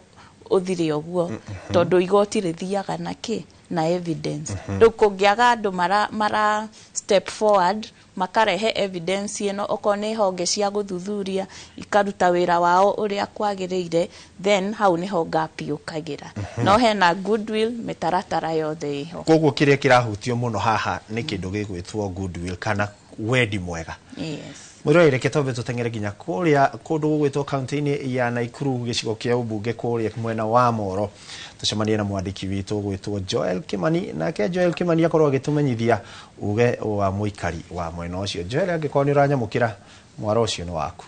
ũthire ũguo, tondũ igoti rĩthiaga na kĩ? Na evidence. Rĩu kũngĩaga andũ mara step forward makarehe evidence ĩno, okorwo nĩ honge cia gũthuthuria ikaruta wĩra wao ũrĩa kwagĩrĩire, then hau nĩho gap yũkagĩra. No hena goodwill, mĩtaratara yothe ĩho. Koguo kĩrĩa kĩrahutio mũno haha nĩ kĩndũ gĩgwĩtwo goodwill kana wendi mwega. Yes. Mwĩroreri, reke twambe tũteng'ere nginya kũrĩa kũndũ gũgwĩtwo kaunti-inĩ ya Nakuru, gĩcigo kĩa ũmbunge kũrĩa mwena wa Moro, tũcemanie na mwandĩki witũ gwĩtwo Joel Kimani. Nake Joel Kimani akorwo agĩtũmenyithia uge wa mũikari wa mwena ũcio. Joel, angĩkorwo nĩ ũranyamũkĩra, mwaro ũcio nĩ waku.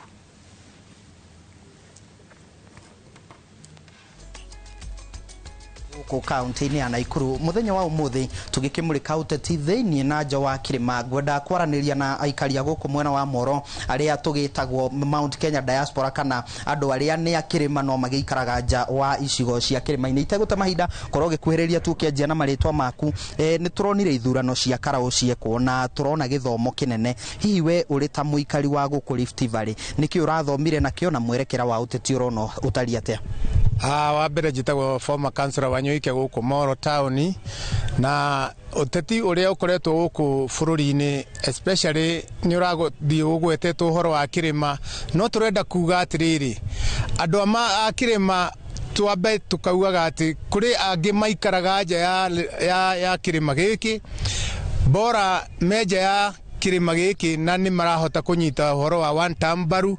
Gũkũ kaunti-inĩ ya Nakuru mũthenya wa ũmũthĩ tũgĩkĩmũrĩka ũteti thĩinĩ na nja wa kĩrĩma. Ngwenda kwaranĩria na aikari a gũkũ mwena wa Moro arĩa tũgĩtagwo Mount Kenya Diaspora, kana andũ arĩa nĩ a kĩrĩma no magĩikaraga nja wa icigo cia kĩrĩma-inĩ. Itegũte mahinda, korwo ũgĩkuhĩrĩria tu ũkĩanjia na marĩtwa maku. Nĩ tũronire ithurano cia karaũ ciekwo na tũrona gĩthomo kĩnene. Hihi we ũrĩ ta mũikari wa gũkũ Rift Valley, nĩkĩ ũrathomire nakĩo na mwerekera wa ũteti ũrona ũtariĩ atĩa? Wa mbere njĩtagwo former councillor Wanyoike gũkũ Moro taũni, na ũteti ũrĩa ũkoretwo gũkũ bũrũri-inĩ especially nĩ ũrathiĩ ũgwetetwo ũhoro wa kĩrĩma, no tũrenda kuga atĩrĩrĩ, andũ a kĩrĩma twambe tukaugaga atĩ kũrĩ angĩ maikaraga nja ya kĩrĩma gĩkĩ, bora me nja ya kĩrĩma gĩkĩ na nĩ marahota kũnyita ũhoro wa one term mbaru.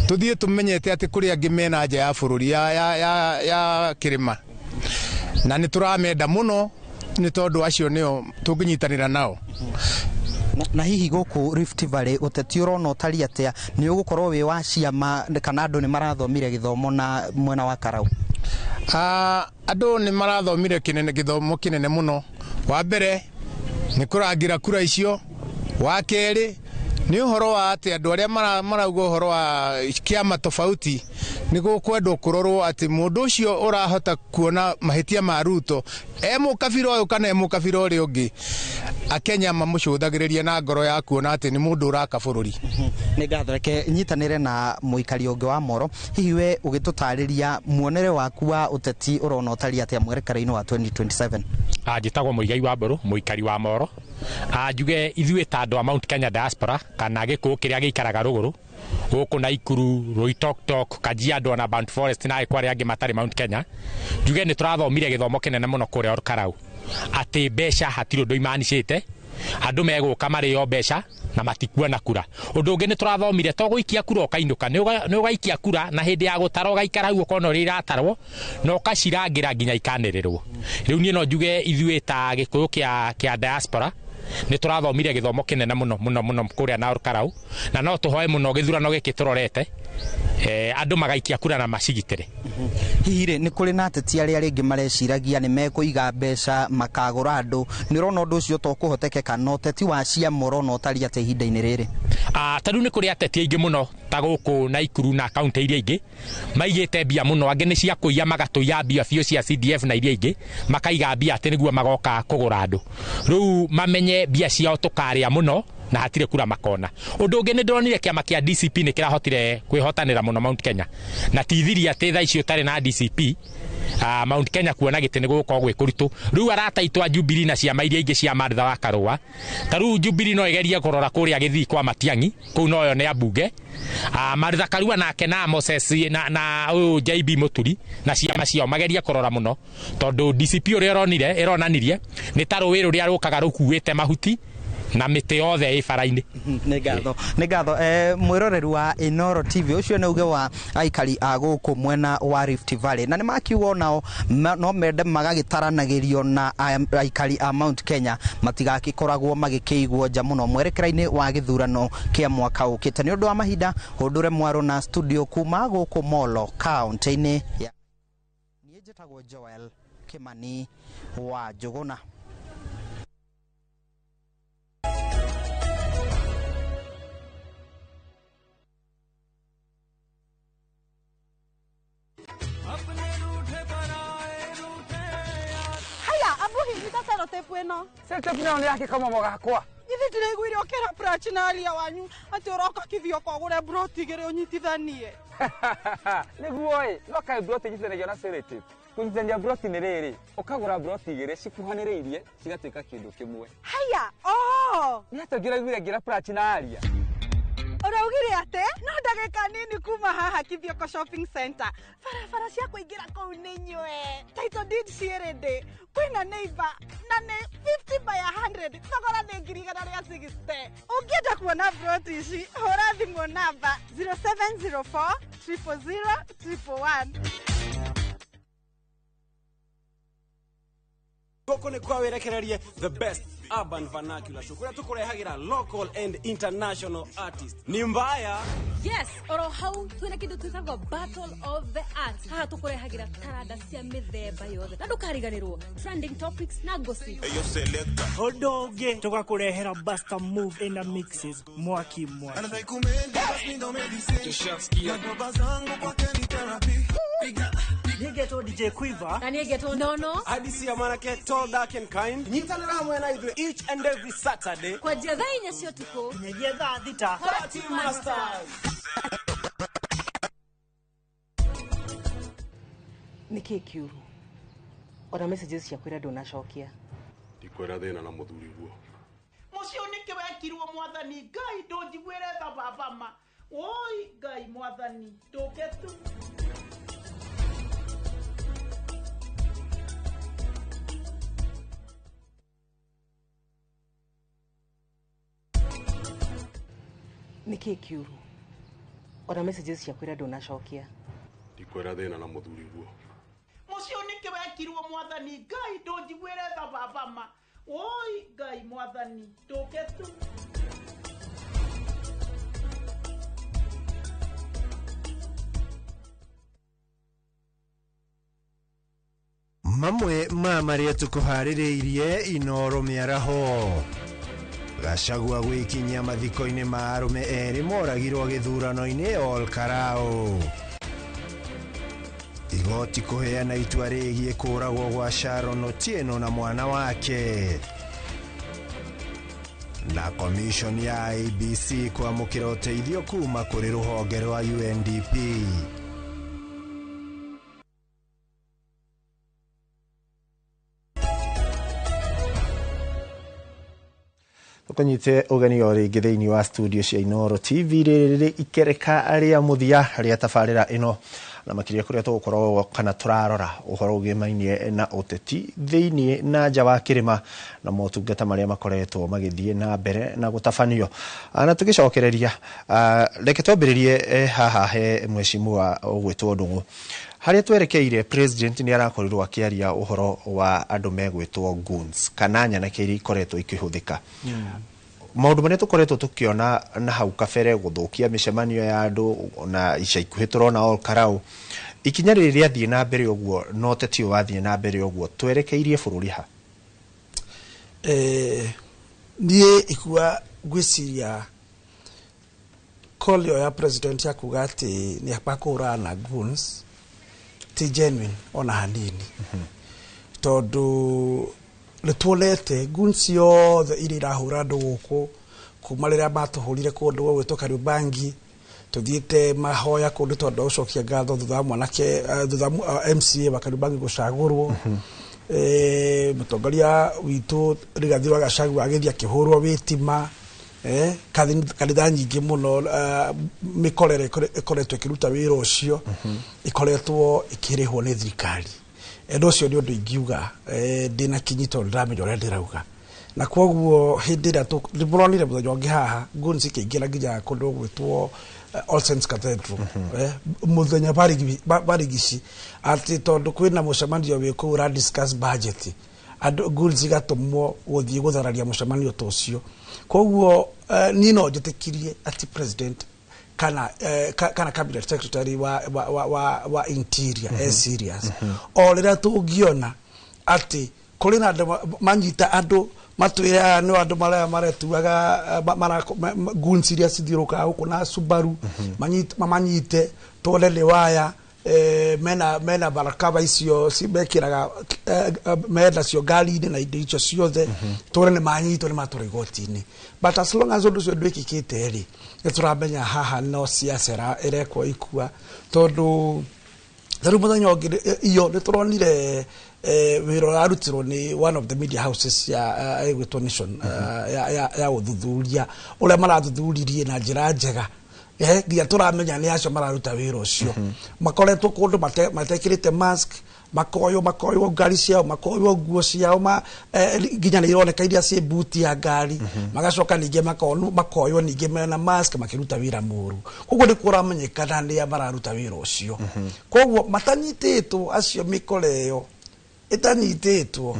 Tuthiĩ tũmenyete atĩ kũrĩ angĩ mena nja ya bũrũri ya kĩrĩma, na nĩ tũramenda mũno nĩ tondũ acio nĩo tũngĩnyitanĩra nao. Na hihi gũkũ Rift Valley ũteti ũrona ũtariĩ atĩa? Nĩ ũgũkorwo wĩ wa ciama kana andũ nĩ marathomire gĩthomo na mwena wa Karau? Andũ nĩ marathomire gĩthomo kĩnene mũno. Wa mbere nĩ kũrangĩra kura icio, wa kerĩ nĩ ũhoro wa atĩ andũ arĩa marauga ũhoro wa kĩama tofauti nĩ gũkwendwo kũrorwo atĩ mũndũ ũcio ũrahota kuona mahĩtia ma Ruto e mũkabira ũyũ kana e mũkabira ũrĩa ũngĩ, Akenya mamũcũthagĩrĩria na ngoro ya kuona atĩ nĩ mũndũ ũraka bũrũri. Nĩ ngatho, reke nyitanĩre na mũikari ũngĩ wa Moro. Hihi we ũgĩtũtarĩria muonere waku wa ũteti ũrona ũtariĩ atĩa mwerekera-inĩ wa 2027? Njĩtagwo Mũigai wa Mbũrũ, mũikari wa Moro. Njuge ithuĩ ta andũ a Mount Kenya Diaspora kana gĩkũyũ kĩrĩa gĩikaraga rũgũrũ gũkũ Nakuru, Loitoktok, Kajiado na Burnt Forest na kwa arĩa angĩ matarĩ Mount Kenya, njuge nĩ tũrathomire gĩthomo kĩnene mũno kũrĩa Olkalau atĩ mbeca hatirĩ ũndũ imanicĩte, andũ megũka marĩo mbeca na matikuona kura. Ũndũ ũngĩ nĩ tũrathomire to gũikia kura ũkainũka, nĩ ũgaikia kura na hĩndĩ ya gũtara ũgaikara hau ũkona ũrĩa iratarwo na ũkacirangĩra nginya ikanĩrĩrwo. Rĩu niĩ no njuge ithuĩ ta gĩkũyũ kĩa diaspora nĩ tũrathomire gĩthomo kĩnene mũno mũno mũno kũrĩa na Olkalau, na no tũhoe mũno gĩthurano gĩkĩ tũrorete andũ magaikia kura na macigitĩre. Hihi rĩ, nĩ kũrĩ na ateti arĩa rĩngĩ mareciragia nĩ mekũiga mbeca makagũra andũ, nĩ ũrona ũndũ ũcio to kũhotekeka? Na ũteti wa ciama ũrona ũtariĩ atĩa ihinda-inĩ rĩrĩ? Ta rĩu nĩ kũrĩ ateti aingĩ mũno ta gũkũ Nakuru na kaunti iria ingĩ maigĩte mbia mũno, angĩ nĩ cia kũiya magatũiya mbia biũ cia CDF na iria ingĩ makaiga mbia atĩ nĩguo magoka kũgũra andũ. Rĩu mamenye mbia ciao tũkarĩa mũno na hatirĩ kura makona. Ũndũ ũngĩ nĩ ndĩronire kĩama kĩa DCP nĩ kĩrahotire kwĩhotanĩra mũno Mount Kenya, na ti thiri atĩ thaa ici ũtarĩ na DCP Mount Kenya kuona gĩtĩ nĩ gũgũkorwo gwĩ kũritũ. Rĩu arata aitũ a Jubilee na ciama iria ingĩ cia Martha wa Karũa, ta rĩu Jubilee no ĩgerie kũrora kũrĩa gĩthii kwa Matiang'i, kũu noyo nĩ ambunge. Martha Karua nake na Moses na ũyũ JB Mũturi na ciama ciao magerie kũrora mũno, tondũ DCP ũrĩa ĩronanirie nĩ ta rũĩ rũrĩa rũkaga rũkuĩte mahuti na mĩtĩ yothe ĩ bara-inĩ. Nĩ ngatho mwĩroreri wa Inooro TV. Ũcio nĩ uge wa aikari a gũkũ mwena wa Rift Valley, na nĩ makiuga onao no mende magagĩtaranagĩrio na aikari a Mount Kenya matigagĩkoragwo magĩkĩigwo nja mũno mwerekera-inĩ wa gĩthurano kĩa mwaka ũkĩte. Nĩ ũndũ wa mahinda, hũndũre mwaro na studio kuma gũkũ Molo kaunti-inĩ ya niĩ njĩtagwo Joel Kimani wa Njũgũna. Nyita sellotape ĩno. Sellotape nayo nĩ yake kamamo gakwa. Githĩ ndĩraiguire ũkĩra Prachi na aria wanyu atĩ ũroka Kithioko ũgũre broti igĩrĩ ũnyitithanie. Nĩguo ĩ, no kaĩ broti inyitithanagio na sellotape. Kũnyitithania broti nĩ rĩrĩ, ũkagũra broti igĩrĩ cikuhanĩrĩirie cigatuĩka kĩndũ kĩmwe. Haya, oh! Nĩ atĩa ũngĩraiguire ngĩra Prachi na aria? Ũraugire atĩ no ndagĩka nini kuma haha Kithioko Shopping Center. Barabara cia kũingĩra kũu nĩ nywe. Title deed ciĩ ready. Kwĩna neighbor na nĩ 50 by 100. Thogora nĩ 160,000. Ũngĩenda kuona broti ici, hũra thimũ namba 0704 000 111. Gũkũ nĩ kwa wĩrekererie the best urban vernacular show kũrĩa tũkũrehagĩra local and international artists. Ni mbaya. Yes, oro hau twina kindu twitagwo Battle of the Arts. Haha tukurehagira taranda cia mithemba yothe. Na ndukariganirwo trending topics na gossip. Eyo selector. Ũndũ ũngĩ tũgakũrehera Buster Move ina mixes mwaki mwaki. Nigetwo DJ Quiver. Na nigetwo Nono. Hadisi ya mwanake tall, dark and kind. Nyitanĩra hamwe na ithuĩ each and every Saturday. Kwanjia thaa 4 cia ũtukũ. Nginyagia thaa 6. Party Masters. Nĩkĩ kĩũru? Ona messages ciakwĩra ndũnacokia. Ndikwĩra thĩna na mũthuri guo. Mũciĩ nĩkĩ wekirwo mwathani Ngai ndũnjiguĩre tha baba ma. Oi Ngai mwathani ndũke tu. Nĩkĩ kĩũru? Ona messages ciakwĩra ndũnacokia. Ndikwĩra thĩna na mũthuri guo. Mũciĩ nĩkĩ wekirwo mwathani Ngai ndũnjiguĩre tha baba ma. Oi Ngai mwathani ndũke tu. Mamwe ma marĩa tũkũharĩrĩirie Inoro mĩaraho. Gachagua gwĩkinyia mathiko-inĩ ma arũme erĩ moragirwo gĩthurano-inĩ Ol Kalou. Igoti kũheana itua rĩgiĩ kũũragwo gwa Sharon Otieno na mwana wake. Na commission ya IEBC kwamũkĩra ũteithio kuma kũrĩ rũhonge rwa UNDP. Tukanyite ũgeni o rĩngĩ thĩinĩ wa studio cia Inoro TV rĩrĩ ikereka rĩa mũthia rĩa tabarĩra ĩno na makĩria kũrĩa tũgũkorwo kana tũrarora ũhoro ũgĩmainie na ũteti thĩinĩ na nja wa kĩrĩma na motungata marĩa makoretwo magĩthiĩ na mbere na gũtabanio. Na tũgĩcokereria reke twambĩrĩrie haha he mheshimiwa ũgwĩtwo Ndung'u. Harĩa twerekeire president nĩ arakorirwo akĩaria ũhoro wa andũ megwĩtwo goons kana nyanake iria ikoretwo ikĩhũthĩka. Maũndũ marĩa tũkoretwo tũkĩona na hau kabere gũthũkia mĩcemanio ya andũ na ica ikuhĩ tũrona Ol Kalou, ikinya rĩrĩ rĩathiĩ na mbere ũguo na ũteti ũyũ wathiĩ na mbere ũguo twerekeirie bũrũri ha? Niĩ ikua ngwĩciria call ĩyo ya president ya kuga atĩ nĩ akũhũrana na goons ti genuine ona hanini. Tondũ nĩtuonete goons ciothe iria irahũra andũ gũkũ kuma rĩrĩa matũhũrire kũndũ gũgwĩtwo Kariobangi, tũthiĩte mahoya kũndũ tondũ wa gũcokia ngatho thutha wa mwanake thutha wa MCA wa Kariobangi gũcagũrwo. Mũtongoria witũ Rigathi wa Gachagua agĩthiĩ akĩhũrwo wĩtima. Kanitha nyingĩ mũno mĩkorere ĩkoretwo ĩkĩruta wĩra ũcio ĩkoretwo ĩkĩrĩhwo nĩ thirikari. Ũndũ ũcio nĩ ũndũ ingiuga ndĩna kinyi tondũ ndĩramenya ũrĩa ndĩrauga. Na kwoguo hĩndĩ ĩrĩa nĩmũronire mũthenya ũngĩ haha goons ikĩingĩra nginya kũndũ gwĩtwo All Saints Cathedral mũthenya barigici atĩ tondũ kwĩna mũcemanio wĩ kũu ũra discuss budget andũ goons igatũmwo gũthiĩ gũthararia mũcemanio ta ũcio. Kwoguo niĩ no njĩtĩkirie atĩ president kana kana cabinet secretary wa interior e serious. O rĩrĩa tũngĩona atĩ kũrĩ na andũ manyita andũ matwĩre aya nĩ andũ marĩa maretuaga goons iria cithiũrũrũkaga gũkũ na Subaru mamanyite tuone nĩ waya Mena barakaba icio mekĩraga mena cio ngari-inĩ na indo icio ciothe, tũre nĩ manyitwo, nĩ matwarwo igoti-inĩ. But as long as ũndũ ũcio ndwĩkĩkĩte rĩ, nĩ tũramenya haha no siasa ĩrekwo ikua, tondũ tarĩu mũthenya ũngĩ iyo nĩ tũronire wĩra ũrarutirwo nĩ one of the media houses ya ĩgwĩtwo Nation, ya ũthuthuria ũrĩa marathuthuririe na njĩra njega, nginya tũramenya nĩ acio mararuta wĩra ũcio. Makoretwo kũndũ matekĩrĩte mask, makoywo ngari ciao, makoywo nguo ciao, nginya nĩ ironeka iria ciĩ buti ya ngari, magacoka ningĩ makoywo ningĩ mena mask makĩruta wĩra mũru. Koguo nĩ kũramenyekana nĩa mararuta wĩra ũcio. Koguo matanyitĩtwo acio, mĩkora ĩyo ĩtanyitĩtwo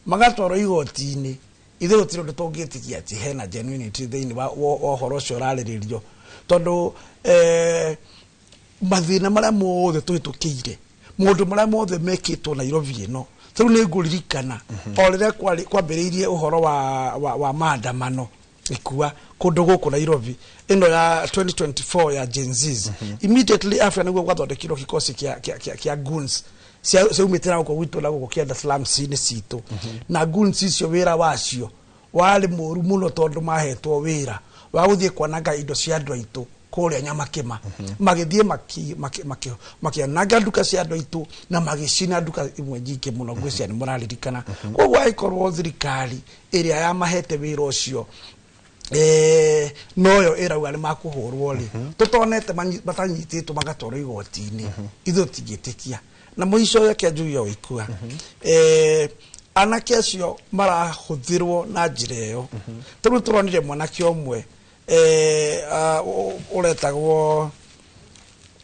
magatwarwo igoti-inĩ, ithuĩ gũtirĩ ũndũ tũngĩtĩkia atĩ hena genuinity thĩinĩ wa ũhoro ũcio ũrarĩrĩrio, tondũ mathĩna marĩa mothe tũhĩtũkĩire, maũndũ marĩa mothe mekĩtwo Nairobi ĩno. Tarĩu nĩ ngũririkana o rĩrĩa kwambĩrĩirie ũhoro wa maandamano ikua kũndũ gũkũ Nairobi ĩno ya 2024 ya Gen Zs, immediately after nĩguo gwathondekirwo kikosi kĩa goons ciaumĩte na gũkũ gwitũ na gũkũ kĩanda slums-inĩ citũ. Na goons icio wĩra wacio warĩ mũru mũno, tondũ mahetwo wĩra wa gũthiĩ kwananga indo cia andũ aitũ kũrĩa Nyamakĩma. Magĩthiĩ makĩananga nduka cia andũ aitũ na magĩcina nduka imwe nyingĩ mũno, ngwĩciria nĩ mũraririkana. Koguo angĩkorwo thirikari ĩrĩa yamahete wĩra ũcio noyo ĩrauga nĩ makũhũrwo rĩ, tũtonete matanyitĩtwo magatwarwo igoti-inĩ, ithuĩ tũtingĩtĩkia. Na mũico reke njuge o ikua, anake acio marahũthĩrwo na njĩra ĩyo. Tarĩu tũronire mwanake ũmwe ũretagwo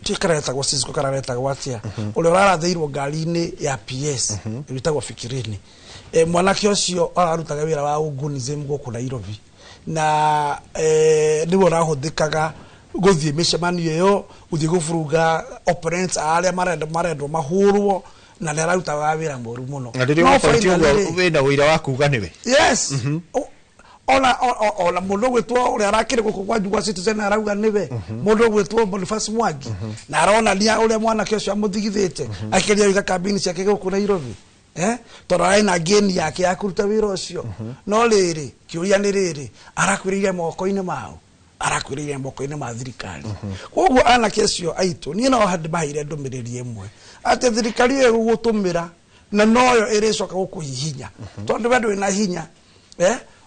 tikaretagwo Cisco kana aretagwo atĩa, ũrĩa ũrarathĩirwo ngari-inĩ ya PS wĩtagwo Fikirini. Mwanake ũcio ararutaga wĩra wa ũgunism gũkũ Nairobi, na nĩwe ũrahũthĩkaga gũthiĩ mĩcemanio ĩyo, gũthiĩ gũburunga opponents arĩa marendwo mahũrwo, na nĩ ararutaga wĩra mũru mũno. Na rĩrĩa No ũgũkorwo finally ũguo wĩna ũira wa kuga nĩwe? Yes. Ona mũndũ ũgwĩtwo ũrĩa arakĩrĩ gũkũ kwanyu gwa Citizen arauga nĩwe, mũndũ ũgwĩtwo Boniface Mwangi, na aronania ũrĩa mwanake ũcio amũthigithĩte akĩgeria gũiga kambini ciake gũkũ Nairobi, tondũ ararĩ na ngĩni yake ya kũruta wĩra ũcio. No rĩrĩ, kĩũria nĩ rĩrĩ, arakwĩrĩire moko-inĩ mao, arakwĩrĩire moko-inĩ ma thirikari. Koguo anake acio aitũ, niĩ no ndĩmaheire ndũmĩrĩri ĩmwe atĩ thirikari ĩyo ĩgũgũtũmĩra na noyo ĩrĩcoka gũkũhihinya, tondũ we ndũrĩ na hinya,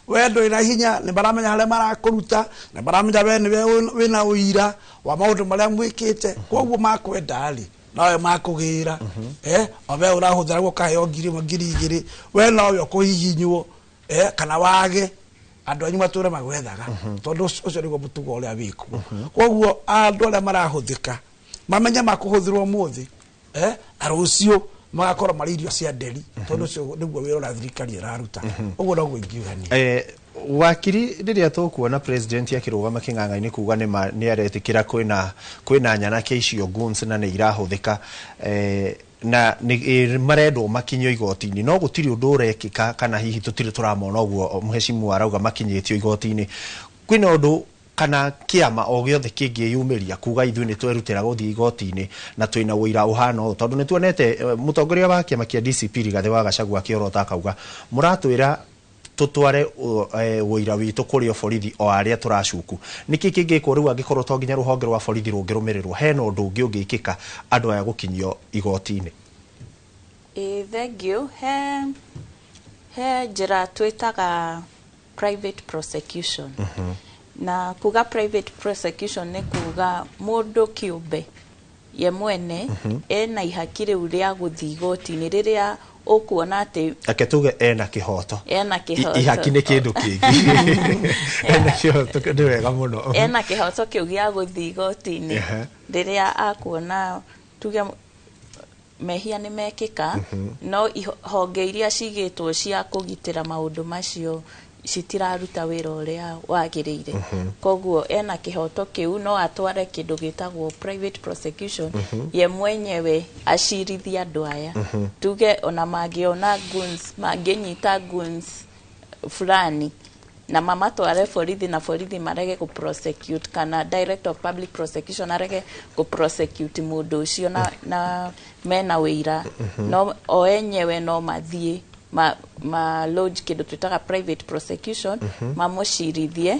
we ndũrĩ na hinya. Nĩ maramenya harĩa marakũruta, nĩ maramenya we nĩwe wĩna ũira wa maũndũ marĩa mwĩkĩte. Koguo makwenda rĩ, nowe makũgĩra, o we ũrahũthĩra gũkaheo 1000, 2000, we nowe ũkũhihinywo, kana wage andũ anyu matũre magwethaga, tondũ ũcio nĩguo mũtugo ũrĩa wĩkuo. Koguo andũ arĩa marahũthĩka mamenye makũhũthĩrwo ũmũthĩ, na rũciũ magakorwo marĩ irio cia nderi, tondũ ũcio nĩguo wĩra ũrĩa thirikari ĩraruta. Ũguo noguo ingiuga niĩ. Wakiri, rĩrĩa tũkuona president akĩrũgama kĩng'ang'a-inĩ kuga nĩ aretĩkĩra kwĩna nyanake icio goons na nĩ irahũthĩka, na nĩ marendwo makinyio igoti-inĩ, no gũtirĩ ũndũ ũrekĩka, kana hihi tũtirĩ tũramona ũguo mheshimiwa arauga makinyĩtio igoti-inĩ, kwĩna ũndũ kana kĩama o gĩothe kĩngĩyumĩria kuga ithuĩ nĩ twerutĩra gũthiĩ igoti-inĩ na twĩna ũira ũhana ũũ? Tondũ nĩ tuonete mũtongoria wa kĩama kĩa DCP Rigathĩ wa Gachagua akĩorota akauga mũratwĩra tũtware ũira witũ kũrĩ o borithi o arĩa tũracuku. Nĩkĩ kĩngĩkwo rĩu angĩkorwo to nginya rũhonge rwa borithi rũngĩrũmĩrĩrwo, hena ũndũ ũngĩ ũngĩkĩka andũ aya gũkinyio igoti-inĩ? Ĩĩ, thank you. He njĩra twĩtaga private prosecution. Na kuga private prosecution nĩ kuga mũndũ kĩũmbe ye mwene ena ihaki rĩu rĩa gũthiĩ igoti-inĩ rĩrĩa ũkuona atĩ Reke tuge ena kĩhoto. Ena kĩhoto. Ihaki nĩ kĩndũ kĩngĩ. Ena kĩhoto, nĩ wega mũno. Ena kĩhoto kĩu gĩa gũthiĩ igoti-inĩ rĩrĩa akuona tuge mehia nĩ mekĩka, no honge iria cigĩtwo cia kũgitĩra maũndũ macio citiraruta wĩra ũrĩa wagĩrĩire. Koguo ena kĩhoto kĩu, no atware kĩndũ gĩtagwo private prosecution, ye mwenyewe acirithie andũ aya. Tuge ona mangĩona goons, mangĩnyita goons fulani. Na mamatware borithi na borithi marege kũ prosecute, kana director of public prosecution arege kũ prosecute mũndũ ũcio na mena wĩira, no o enyewe no mathiĩ ma lodge kĩndũ twĩtaga private prosecution, mamũcirithie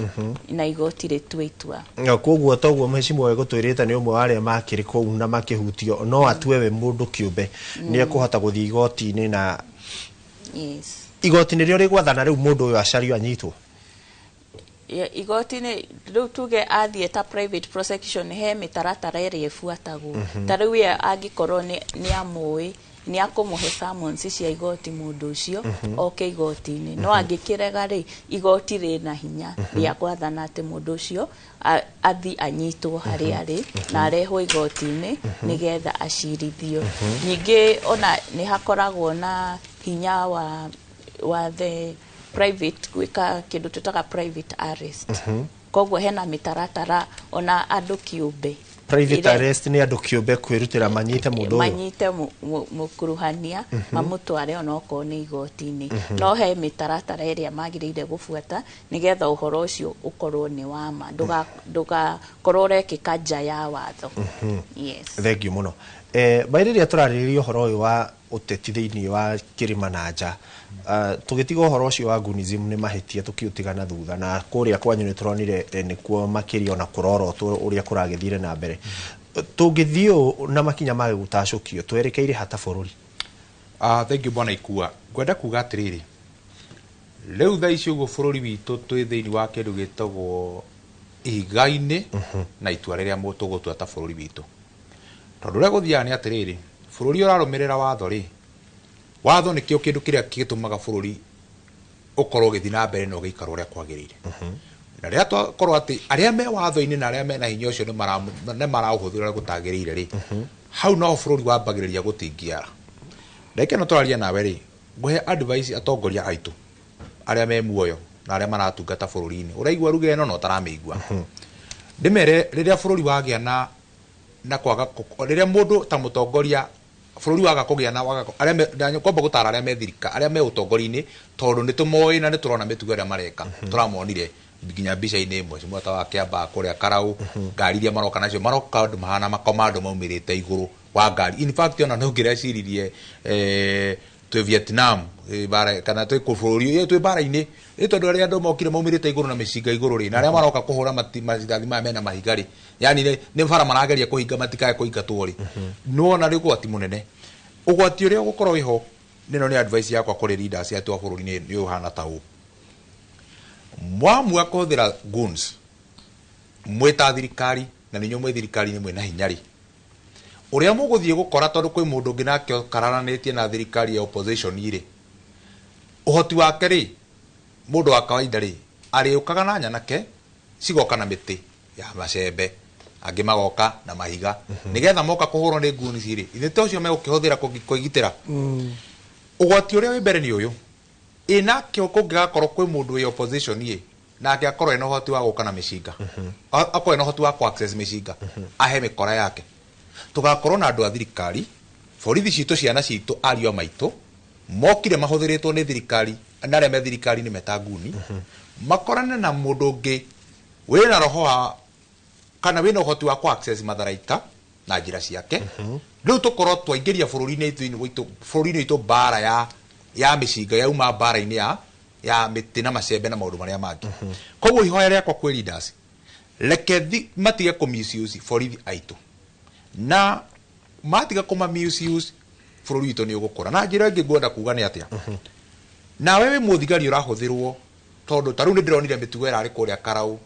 na igoti rĩtue itua. Koguo toguo mheshimiwa egũtwĩrĩte nĩ ũmwe wa arĩa makĩrĩ kũu na makĩhutio, no atue we mũndũ kĩũmbe nĩ ekũhota gũthiĩ igoti-inĩ na Yes. Igoti nĩrĩo rĩgwathana rĩu mũndũ ũyũ acario anyitwo. Igoti-inĩ rĩu tuge athiĩ ta private prosecution, he mĩtaratara ĩrĩa ĩbuatagwo. Ta rĩu ye angĩkorwo nĩ amũĩ, nĩ akũmũhe summons cia igoti mũndũ ũcio oke igoti-inĩ. No angĩkĩrega rĩ, igoti rĩna hinya rĩa gwathana atĩ mũndũ ũcio athi anyitwo harĩa arĩ na arehwo igoti-inĩ nĩgetha acirithio. Ningĩ ona nĩ hakoragwo na hinya wa the private gwĩka kĩndũ twĩtaga private arrest. Koguo hena mĩtaratara ona andũ kĩũmbe. Private arrest nĩ andũ kĩũmbe kwĩrutĩra manyite mũndũ ũyũ, manyite mũkuruhania, mamũtware onokorwo nĩ igoti-inĩ. No he mĩtaratara ĩrĩa magĩrĩire gũbuata nĩgetha ũhoro ũcio ũkorwo nĩ wa ma, ndũgakorwo ũrekĩka nja ya watho. Yes. Thank you mũno. Bai rĩrĩa tũrarĩrĩria ũhoro ũyũ wa ũteti thĩinĩ wa kĩrĩma na nja, tũgĩtiga ũhoro ũcio wa gunism nĩ mahĩtia tũkĩũtiga na thutha, na kũrĩa kwanyu nĩ tũronire nĩkuo makĩria ona kũrorotwo ũrĩa kũragĩthire na mbere. Tũngĩthiĩ ũũ na makinya mage gũtacũkio, twerekeire hata bũrũri? Thank you bwana Ikua. Ngwenda kuga atĩrĩrĩ, rĩu thaa ici ũguo bũrũri witũ twĩ thĩinĩ wa kĩndũ gĩtagwo ihiga-inĩ na itua rĩrĩa tũgũtua ta bũrũri witũ. Tondũ ũrĩa gũthiaga nĩ atĩrĩrĩ, bũrũri ũrarũmĩrĩra watho rĩ, watho nĩkĩo kĩndũ kĩrĩa gĩtũmaga bũrũri ũkorwo ũgĩthiĩ na mbere na ũgĩikara ũrĩa kwagĩrĩire. Na rĩrĩa twakorwo atĩ arĩa me watho-inĩ na arĩa mena hinya ũcio nĩ maraũhũthĩra ũrĩa gũtagĩrĩire rĩ, hau noho bũrũri wambagĩrĩria gũtingiara. Ndagĩka ĩno tũraria nawe rĩ, ngũhe advice atongoria aitũ arĩa me muoyo na arĩa maratungata bũrũri-inĩ. Ũraigua ruga ĩno na ũtaramĩigua. Ndĩmere rĩrĩa bũrũri wagĩa na kwaga rĩrĩa mũndũ ta mũtongoria bũrũri waga kũgĩa na waga arĩa me kwamba gũtara arĩa me thirika arĩa me ũtongoria-inĩ, tondũ nĩ tũmoĩ na nĩ tũrona mĩtugo ĩrĩa mareka. Tũramonire nginya mbica-inĩ ĩmwe cimwe ta wa Kĩambaa kũrĩa Karau, ngari iria maroka nacio maroka andũ mahana makomando maumĩrĩte igũrũ wa ngari. In fact ona no ngĩreciririe twĩ Vietnam bara kana twĩ bũrũri twĩ bara-inĩ, nĩ tondũ arĩa andũ mokire maumĩrĩte igũrũ na mĩcinga igũrũ rĩ, na arĩa maroka kũhũra maritathi maya mena mahiga rĩ, yani nĩ bara marageria kũhinga matikae kũingatwo rĩ, nĩwona nĩ ũgwati mũnene. Ũgwati ũrĩa ũgũkorwo wĩho, nĩno nĩ advice yakwa kũrĩ leaders atũ a bũrũri nĩ ũhana ta ũũ. Mwamua kũhũthĩra goons mwĩ ta thirikari na nĩ inyuĩ mwĩ thirikari-inĩ mwĩna hinya rĩ, ũrĩa mũgũthiĩ gũkora tondũ kwĩ mũndũ ũngĩ nake ũkararanĩtie na thirikari ya opposition rĩ, ũhoti wake rĩ, mũndũ wa kawaida rĩ, arĩũkaga na nyanake cigoka na mĩtĩ ya macembe, angĩ magoka na mahiga, nĩgetha moka kũhũrwo nĩ goons rĩ, ithe to ũcio megũkĩhũthĩra kwĩgitĩra. Ũgwati ũrĩa wĩ mbere nĩ ũyũ, ĩ nake kũngĩgakorwo kwĩ mũndũ wĩ opposition ĩ, nake akorwo ena ũhoti wa gũka na mĩcinga, akorwo ena ũhoti wa kũ access mĩcinga, ahe mĩkora yake. Tũgakorwo na andũ a thirikari, borithi citũ, ciana citũ, ariũ a maitũ, mokire mahũthĩrĩtwo nĩ thirikari, na arĩa me thirikari nĩ meta nguni, makorane na mũndũ ũngĩ wĩna roho wa kana wĩna ũhoti wa kũ access matharaita na njĩra ciake. Rĩu tũkorwo twaingĩria bũrũri-inĩ bũrũri-inĩ witũ mbara ya mĩcinga yauma mbara-inĩ ya mĩtĩ na macembe na maũndũ marĩa mangĩ. Koguo ihoya rĩakwa kwĩ leaders, reke matige kũ misuse borithi aitũ, na matiga kũma misuse bũrũri witũ nĩ ũgũkũra. Na njĩra ĩngĩ ngwenda kuga nĩ atĩa, nawe wĩ mũthigari ũrahũthĩrwo, tondũ ta rĩu nĩ ndĩronire mĩtugo ĩrarĩ kũrĩa Karau,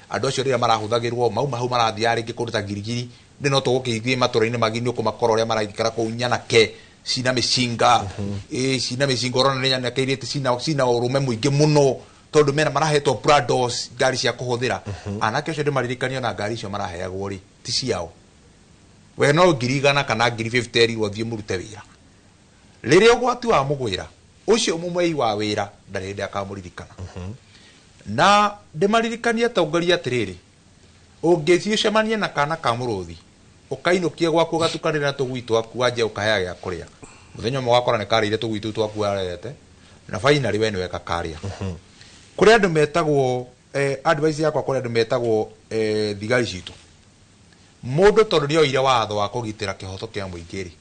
andũ acio rĩrĩa marahũthagĩrwo mauma hau marathiaga rĩngĩ kũndũ ta Girigiri, nĩ no tũgũkĩthiĩ matũra-inĩ mangĩ nĩ ũkũmakora ũrĩa maraikara kũu nyanake cina mĩcinga, cina mĩcinga ũrona nĩ nyanake irĩte cina ũrũme mũingĩ mũno, tondũ mena marahetwo Prados ngari cia kũhũthĩra. Anake acio ndĩmaririkanie ona ngari icio maraheagwo rĩ ti ciao, we no 100,000 kana 50,000 erirwo thiĩ mũrute wĩra. Rĩrĩa ũgwati wa mũgwĩra ũcio mũmwei wa wĩra ndarĩ hĩndĩ akamũririkana. Na ndĩmaririkanie atongoria atĩrĩrĩ, ũngĩthiĩ ũcemanie na kana ka mũrũthi ũkainũkia gwaku ũgatukanĩra na tũgui twaku wanjia ũkaheaga gĩa kũrĩa, mũthenya ũmwe ũgakora nĩ karĩire tũgui tũu twaku warerete, na finally we nĩwe gakarĩa. Kũrĩ andũ metagwo advice yakwa, kũrĩ andũ metagwo thigari citũ. Mũndũ tondũ nĩ oire watho wa kũgitĩra kĩhoto kĩa mũingĩ rĩ,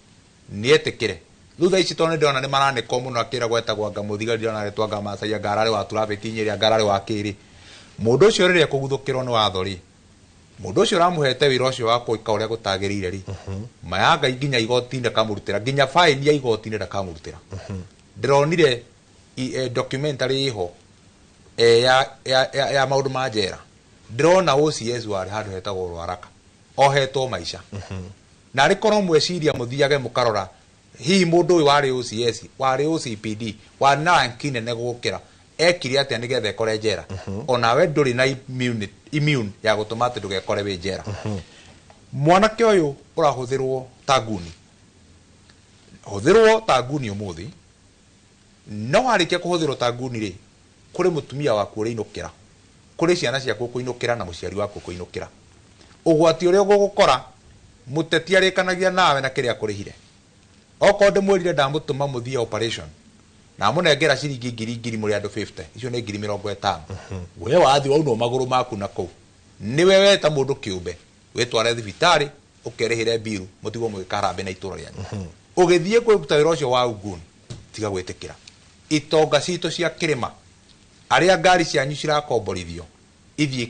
nĩ etĩkĩre thutha ici, tondũ nĩ ndĩrona nĩ maranĩkwo mũno, akĩragwo etagwo anga mũthigari, ndĩrona aretwo anga Macai, anga ararĩ wa traffic nyĩrĩ, anga ararĩ wa kĩrĩ. Mũndũ ũcio rĩrĩa ekũguthũkĩrwo nĩ watho rĩ, mũndũ ũcio ũramũhete wĩra ũcio wa gwĩka ũrĩa gũtagĩrĩire rĩ, maya Ngai nginya igoti ndakamũrutĩra, nginya faini ya igoti ndakamũrutĩra. Ndĩronire documentary ĩho ya maũndũ ma njera, ndĩrona OCS warĩ handũ hetagwo Rwaraka ohetwo maica. Na arĩ korwo mweciria mũthiage mũkarora hihi mũndũ ũyũ warĩ OCS, warĩ OCPD, warĩ na ranki nene gũkĩra, ekire atĩa nĩgetha ekore njera? Onawe ndũrĩ na immune ya gũtũma atĩ ndũgekore wĩ njera. Mwanake ũyũ ũrahũthĩrwo ta nguni, hũthĩrwo ta nguni ũmũthĩ, no warĩkia kũhũthĩrwo ta nguni rĩ, kũrĩ mũtumia waku ũrĩinũkĩra, kũrĩ ciana ciaku ũkũinũkĩra, na mũciari waku ũkũinũkĩra. Ũgwati ũrĩa ũgũgũkora, mũteti arĩkanagia nawe na kĩrĩa akũrĩhire. Okorwo ndĩmwĩrire ndamũtũma mũthiĩ operation na amũnengera ciringi ngiri ngiri mũrĩ andũ 50, icio nĩ 50,000. We wathiĩ waunwo magũrũ maku na kũu, nĩwe weta mũndũ kĩũmbe wĩtware thibitarĩ ũkerĩhĩre mbiru, mũtigwo mũgĩka harambee na itũra rĩanyu. Ũgĩthiĩ kwĩruta wĩra ũcio wa unguni, tiga gwĩtĩkĩra. Itonga citũ cia kĩrĩma, arĩa ngari cianyu cirakomborithio ithiĩ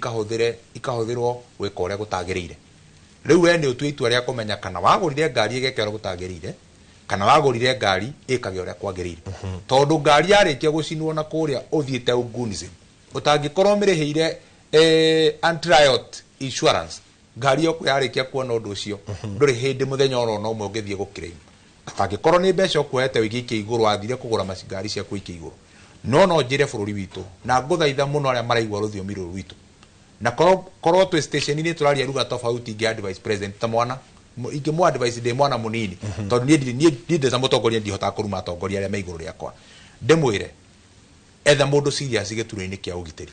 ikahũthĩrwo gwĩka ũrĩa gũtagĩrĩire. Rĩu we nĩ ũtue itua rĩa kũmenya kana wagũrire ngari ĩgeke ũrĩa gũtagĩrĩire, kana wagũrire ngari ĩkage ũrĩa kwagĩrĩire. Tondũ ngari yarĩkia gũcinwo na kũrĩa ũthiĩte ungunism, ũtangĩkorwo mĩrĩhĩire anti-riot insurance, ngari yaku yarĩkia kuona ũndũ ũcio, ndũrĩ hĩndĩ mũthenya oro na ũmwe ũngĩthiĩ gũclaim. Atangĩkorwo nĩ mbeca ũkuoete ũigĩikie igũrũ, wathire kũgũra ngari ciaku ũikie igũrũ. No njĩre bũrũri witũ na ngũthaitha mũno arĩa maraigua rũthiomi rũrũ rwitũ, na korwo twĩ station-inĩ tũraria lugha tofauti, ingĩ advice president ta mwana, ingĩ advice ndĩ mwana mũnini, tondũ niĩ ndĩ ta mũtongoria ndihotaga kũruma atongoria arĩa me igũrũ rĩakwa. Ndĩmwĩre etha mũndũ serious gĩturwa-inĩ kĩa ũgitĩri,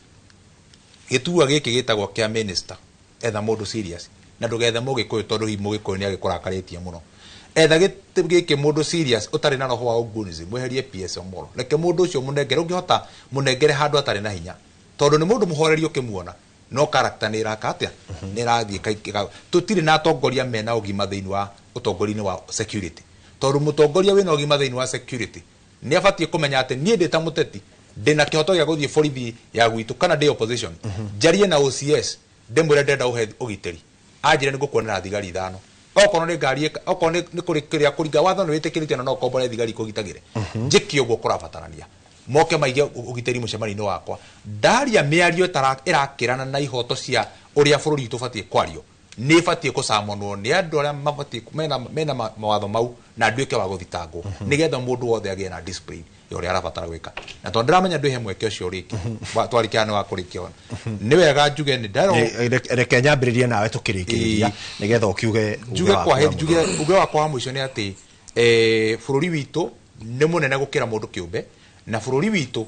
gĩturwa gĩkĩ gĩtagwo kĩa minister, etha mũndũ serious, na ndũgethe mũgĩkũyũ tondũ hihi mũgĩkũyũ nĩ agĩkũrakarĩtie mũno. Etha gĩkĩ mũndũ serious ũtarĩ na roho wa ungunism, mweherie PS Omollo, reke mũndũ ũcio mũnengere, ũngĩhota mũnengere handũ atarĩ na hinya, tondũ nĩ mũndũ mũhoreri ũkĩmuona, no character nĩ ĩraka atĩa, nĩ ĩrathiĩ. Tũtirĩ na atongoria mena ũgima thĩinĩ wa ũtongoria-inĩ wa security, tondũ mũtongoria wĩna ũgima thĩinĩ wa security nĩ abatiĩ kũmenya atĩ niĩ ndĩ ta mũteti ndĩna kĩhoto gĩa gũthiĩ borithi ya gwitũ kana ndĩ opposition, njarie na OCS ndĩmwĩre ndĩrenda ũhe ũgitĩri, anjĩre nĩ ngũkuonera thigari 5, okorwo nĩ ngari, okorwo nĩ kũrĩ kĩrĩa kũringa watho nĩ wĩtĩkĩrĩtio na no ũkombore thigari kũgitagĩre, njĩke ũguo kũrabatarania, moke maige ũgitĩri mũcemanio-inĩ wakwa. Ndaria mĩario ĩrakĩrana na ihoto cia ũrĩa bũrũri witũ ũbatiĩ kwario, nĩ ĩbatiĩ gũcamonwo nĩ andũ arĩa mabatiĩ mena mawatho mau, na nduĩke wa gũthitangwo, nĩgetha mũndũ wothe agĩe na discipline ya ũrĩa arabatara gwĩka. Na tondũ ndĩramenya ndwĩhe mweke ũcio rĩngĩ, twarĩkia nĩ wa kũrĩkia ona nĩ wega njuge nĩ ndarwo. Reke nyambĩrĩrie nawe tũkĩrĩkĩrĩria nĩgetha ũkiuge. Njuge kwa heri, njuge uge wakwa wa mũico nĩ atĩ bũrũri witũ nĩ mũnene gũkĩra mũndũ kĩũmbe, na bũrũri witũ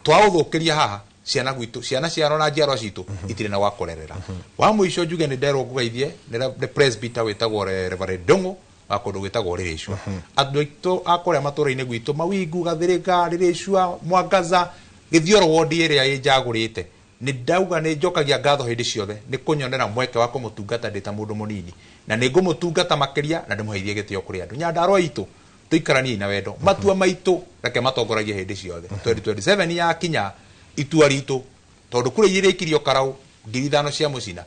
twaũthũkĩria haha ciana gwitũ, ciana ciao na njiarwa citũ itirĩ na gwa kũrerera. Wa mũico njuge nĩ nderwo ngũgeithie nĩ presbyter wĩtagwo Reverend Ndung'u wa kũndũ gwĩtagwo Rĩrĩcua. Andũ aitũ a kũrĩa matũũra-inĩ gwitũ, Mawingu, Gathĩrĩka, Rĩrĩcua, Mwangaza, Gĩthioro wondi ĩrĩa ĩnjagũrĩte, nĩ ndauga nĩ njokagia ngatho hĩndĩ ciothe nĩ kũnyonera mweke wa kũmũtungata ndĩ ta mũndũ mũnini, na nĩ ngũmũtungata makĩria na ndĩmũheithie gĩtĩo kũrĩ andũ. Nyandarũa itũ tũikaranie na wendo, matua maitũ reke matongoragie hĩndĩ ciothe. 2027 yakinya itua ritũ, tondũ kũrĩa irĩkirio karau 5,000 cia mũcina,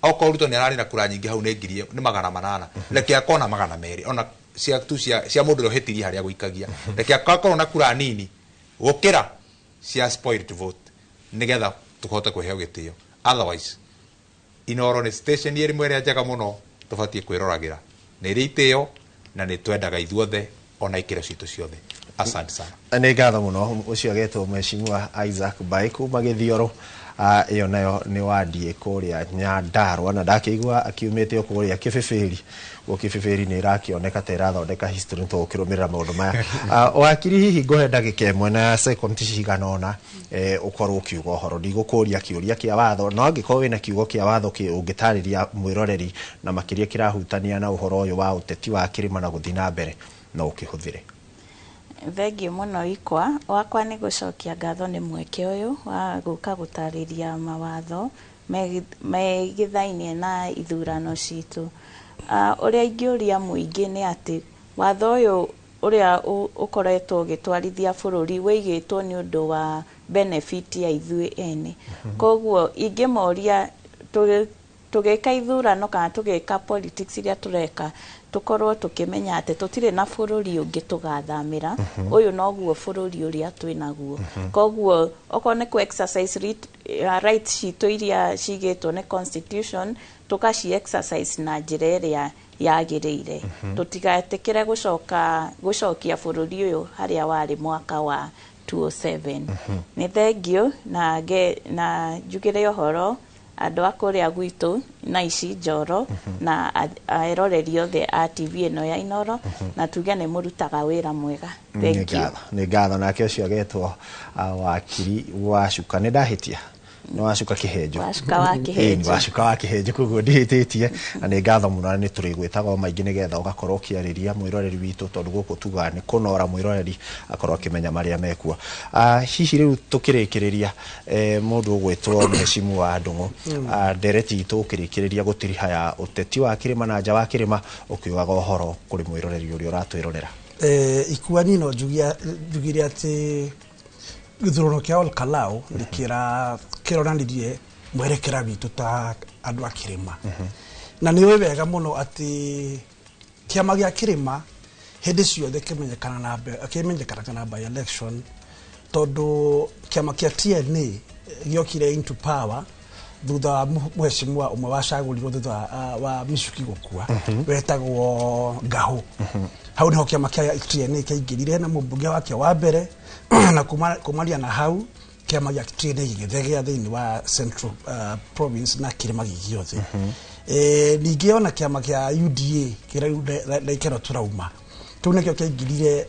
okorwo Ruto nĩ ararĩ na kura nyingĩ hau nĩ ngiri nĩ 800, reke akona 200 ona cia tu cia mũndũ ũrĩa ũhĩtirie harĩa gũikagia, reke akorwo na kura nini gũkĩra cia spoiled vote, nĩgetha tũhote kũheo gĩtĩo. Otherwise Inooro nĩ station ĩrĩ ĩrĩa njega mũno tũbatiĩ kwĩroragĩra, nĩ ĩrĩ itĩo na nĩ twendaga ithuothe ona ikĩro citũ ciothe. Asante sana. Nĩ ngatho mũno. Ũcio agetwo Mheshimiwa Isaac Mbaĩ kuma Gĩthioro, ĩyo nayo nĩ wandi kũrĩa Nyandarũa, na ndakĩigua akiumĩte o kũrĩa Kĩbĩbĩri. Guo Kĩbĩbĩri nĩ ĩrakĩoneka ta ĩrathondeka history, nĩ tũgũkĩrũmĩrĩra maũndũ maya. Wakiri, hihi ngũhe ndagĩka ĩmwe na second cigana ũna ũkorwo ũkiuga ũhoro. Ndigũkũria kĩũria kĩa watho, no angĩkorwo wĩna kiugo kĩa watho ũngĩtarĩria mwĩroreri na makĩria kĩrahutania na ũhoro ũyũ wa ũteti wa kĩrĩma na gũthiĩ na mbere, no ũkĩhũthĩre. Thengiũ mũno ikwa wakwa nĩ gũcokia ngatho nĩ mweke ũyũ wa gũka gũtarĩria mawatho megithainie na ithurano citũ. Ũrĩa ingĩũria mũingĩ nĩ atĩ watho ũyũ ũrĩa ũkoretwo ũgĩtwarithia bũrũri wĩigĩtwo nĩ ũndũ wa benefit ya ithuĩ ene. Koguo ingĩmoria tũgĩka ithurano kana tũgĩka politics iria tũreka, tũkorwo tũkĩmenya atĩ tũtirĩ na bũrũri ũngĩ tũgathamĩra. Ũyũ noguo bũrũri ũrĩa twĩ naguo. Koguo okorwo nĩ kũ exercise rights citũ iria cigĩtwo nĩ constitution, tũkaci exercise na njĩra ĩrĩa yagĩrĩire. Tũtigetĩkĩre gũcoka gũcokia bũrũri ũyũ harĩa warĩ mwaka wa 2007. Nĩ thengiũ na na njugĩre ũhoro andũ a kũrĩa gwitũ na ici Njoro na eroreri othe a TV ĩno ya Inoro, na tuge nĩ mũrutaga wĩra mwega. Nĩ Thengiũ. ngatho, nĩ ngatho. Nake ũcio agetwo wakiri Wacuka, nĩ ndahĩtia? Nĩ Wacuka Kĩhenjo. Wacuka wa Ĩĩ, nĩ Kĩhenjo. Wacuka wa Kĩhenjo, koguo ndihĩtĩtie. Na nĩ ngatho mũno, na nĩ tũrĩgwĩtaga o maingĩ nĩgetha ũgakorwo ũkĩarĩria mwĩroreri witũ, tondũ gũkũ tugaga nĩ kũnora mwĩroreri akorwo akĩmenya marĩa mekuo. Hihi rĩu tũkĩrĩkĩrĩria, mũndũ ũgwĩtwo Mheshimu wa Ndũng'ũ, ndereti itũ ũkĩrĩkĩrĩria gũtiriha ya ũteti wa kĩrĩma na nja wa kĩrĩma, ũkiugaga ũhoro kũrĩ mwĩroreri ũrĩa ũratwĩrorera. Ikua niĩ no njugire atĩ gĩthurano kĩa Ol Kalou nĩ kĩronanirie mwerekera witũ ta andũ a kĩrĩma, na nĩ ũĩ wega mũno atĩ kĩama gĩa kĩrĩma hĩndĩ ciothe kĩmenyekanaga na by election, tondũ kĩama kĩa TNA gĩokire into power thutha wa mũheshimiwa ũmwe wacagũrirwo thutha wa Michuki gũkua, wetagwo Ngahũ. Hau niho kĩama kĩa TNA kĩaingĩrire na mũmbunge wakĩo wa mbere, na kumania na hau kĩama gĩa TNA gĩgĩthegea thĩinĩ wa Central Province na kĩrĩma gĩ gĩothe. Ningĩ ona kĩama kĩa UDA kĩrĩa rĩu ndaikaro tũrauma kĩu nĩkĩo kĩaingĩrire,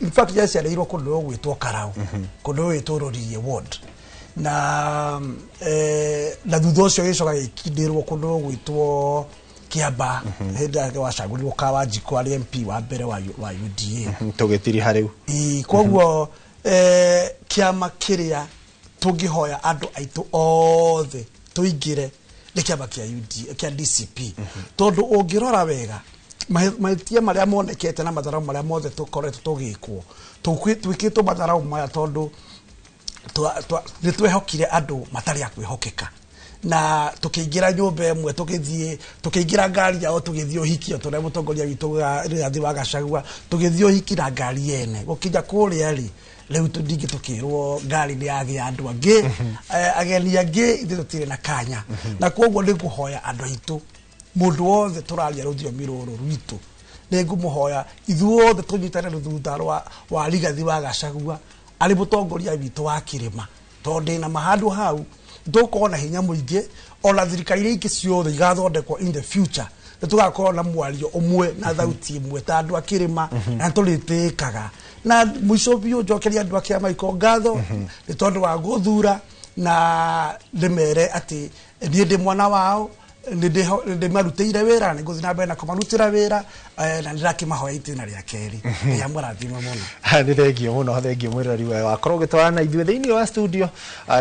in fact gĩaciarĩirwo kũndũ gũgwĩtwo Karau, kũndũ gũgwĩtwo Roririe ward, na thutha ũcio gĩcoka gĩkindĩrwo kũndũ gũgwĩtwo Kĩamba hĩndĩ ĩrĩa wacagũrirwo Kawanjikũ arĩ MP wa mbere wa UDA. Tũgĩtiriha rĩu. Ĩĩ, koguo kĩama kĩrĩa tũngĩhoya andũ aitũ othe tũingĩre nĩ kĩama kĩa UDA, kĩa DCP, tondũ ũngĩrora wega mahĩtia marĩa monekete na matharau marĩa mothe tũkoretwo tũgĩkwo, twĩkĩtwo matharau maya tondũ nĩ twehokire andũ matarĩ a kwĩhokeka, na tũkĩingĩra nyũmba ĩmwe, tũgĩthiĩ tũkĩingĩra ngari yao, tũgĩthiĩ ũhiki o tũrĩa mũtongoria witũ Rigathi wa Gachagua, tũgĩthiĩ ũhiki na ngari ene. Gũkinya kũrĩa rĩ, rĩu ningĩ tũkĩrwo ngari nĩ yagĩa andũ angĩ, ageni angĩ, ithuĩ tũtirĩ na kanya. Na koguo nĩ ngũhoya andũ aitũ, mũndũ wothe tũraria rũthiomi rũrũ rwitũ, nĩ ngũmũhoya ithuothe tũnyitane thutha wa Rigathi wa Gachagua arĩ mũtongoria witũ wa kĩrĩma, tondũ ndĩna mahandũ hau tũgũkorwo na hinya mũingĩ. Ona thirikari iria ingĩ ciothe igathondekwo in the future, nĩ tũgakorwo na mwario ũmwe na thauti ĩmwe ta andũ a kĩrĩma, na nĩ tũrĩtĩĩkaga. Na mũico biũ njokeria andũ a kĩama iko ngatho nĩ tondũ wa gũthura, na ndĩmere atĩ niĩ ndĩ mwana wao, nĩ ndĩmarutĩire wĩra, na nĩ ngũthiĩ na mbere na kũmarutĩra wĩra, na nĩ ndĩrakĩmahoya itĩna rĩa kerĩ. Ngai amũrathime mũno. Nĩ thengio mũno, thengio mwĩroreri we wakorwo ũgĩtwarana na ithuĩ thĩinĩ wa studio.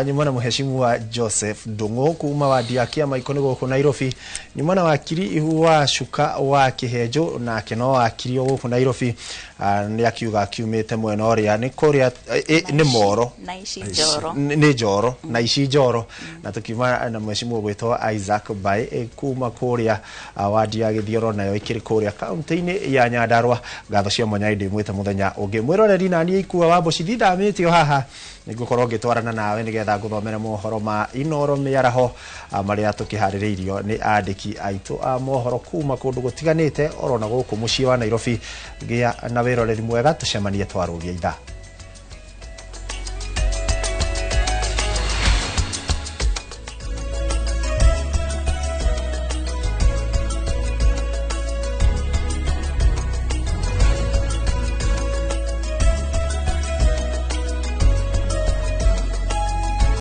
Nyuma na mũheshimu wa Joseph Ndung'u kuma wadi ya Kĩamaiko nĩ gũkũ Nairobi, nyuma na wakiri Ihu wa Cuka wa Kĩhenjo, nake no wakiri o gũkũ Nairobi. Nĩ akiuga akiumĩte mwena ũrĩa nĩ kũrĩa nĩ Moro. Na ici Njoro. Nĩ Njoro, na ici Njoro. Na tukiuma na mheshimiwa ũgwĩtwo Isaac Bai kuma kũrĩa wadi ya Gĩthioro, nayo ĩkĩrĩ kũrĩa kaunti-inĩ ya Nyandarua. Ngatho cia mwanya ndĩmwĩte mũthenya ũngĩ mwĩroreri, na niĩ Ikua wa Mbũci ndithamĩtio haha, nĩngũkorwo ngĩtwarana nawe nĩgetha ngũthomere mohoro ma Inoro mĩaraho, marĩa tũkĩharĩrĩirio nĩ andĩki aitũ a mohoro kuma kũndũ gũtiganĩte oro na gũkũ mũciĩ wa Nairobi. Gĩa na wĩroreri mwega, tũcemanie twarũgia ithaa.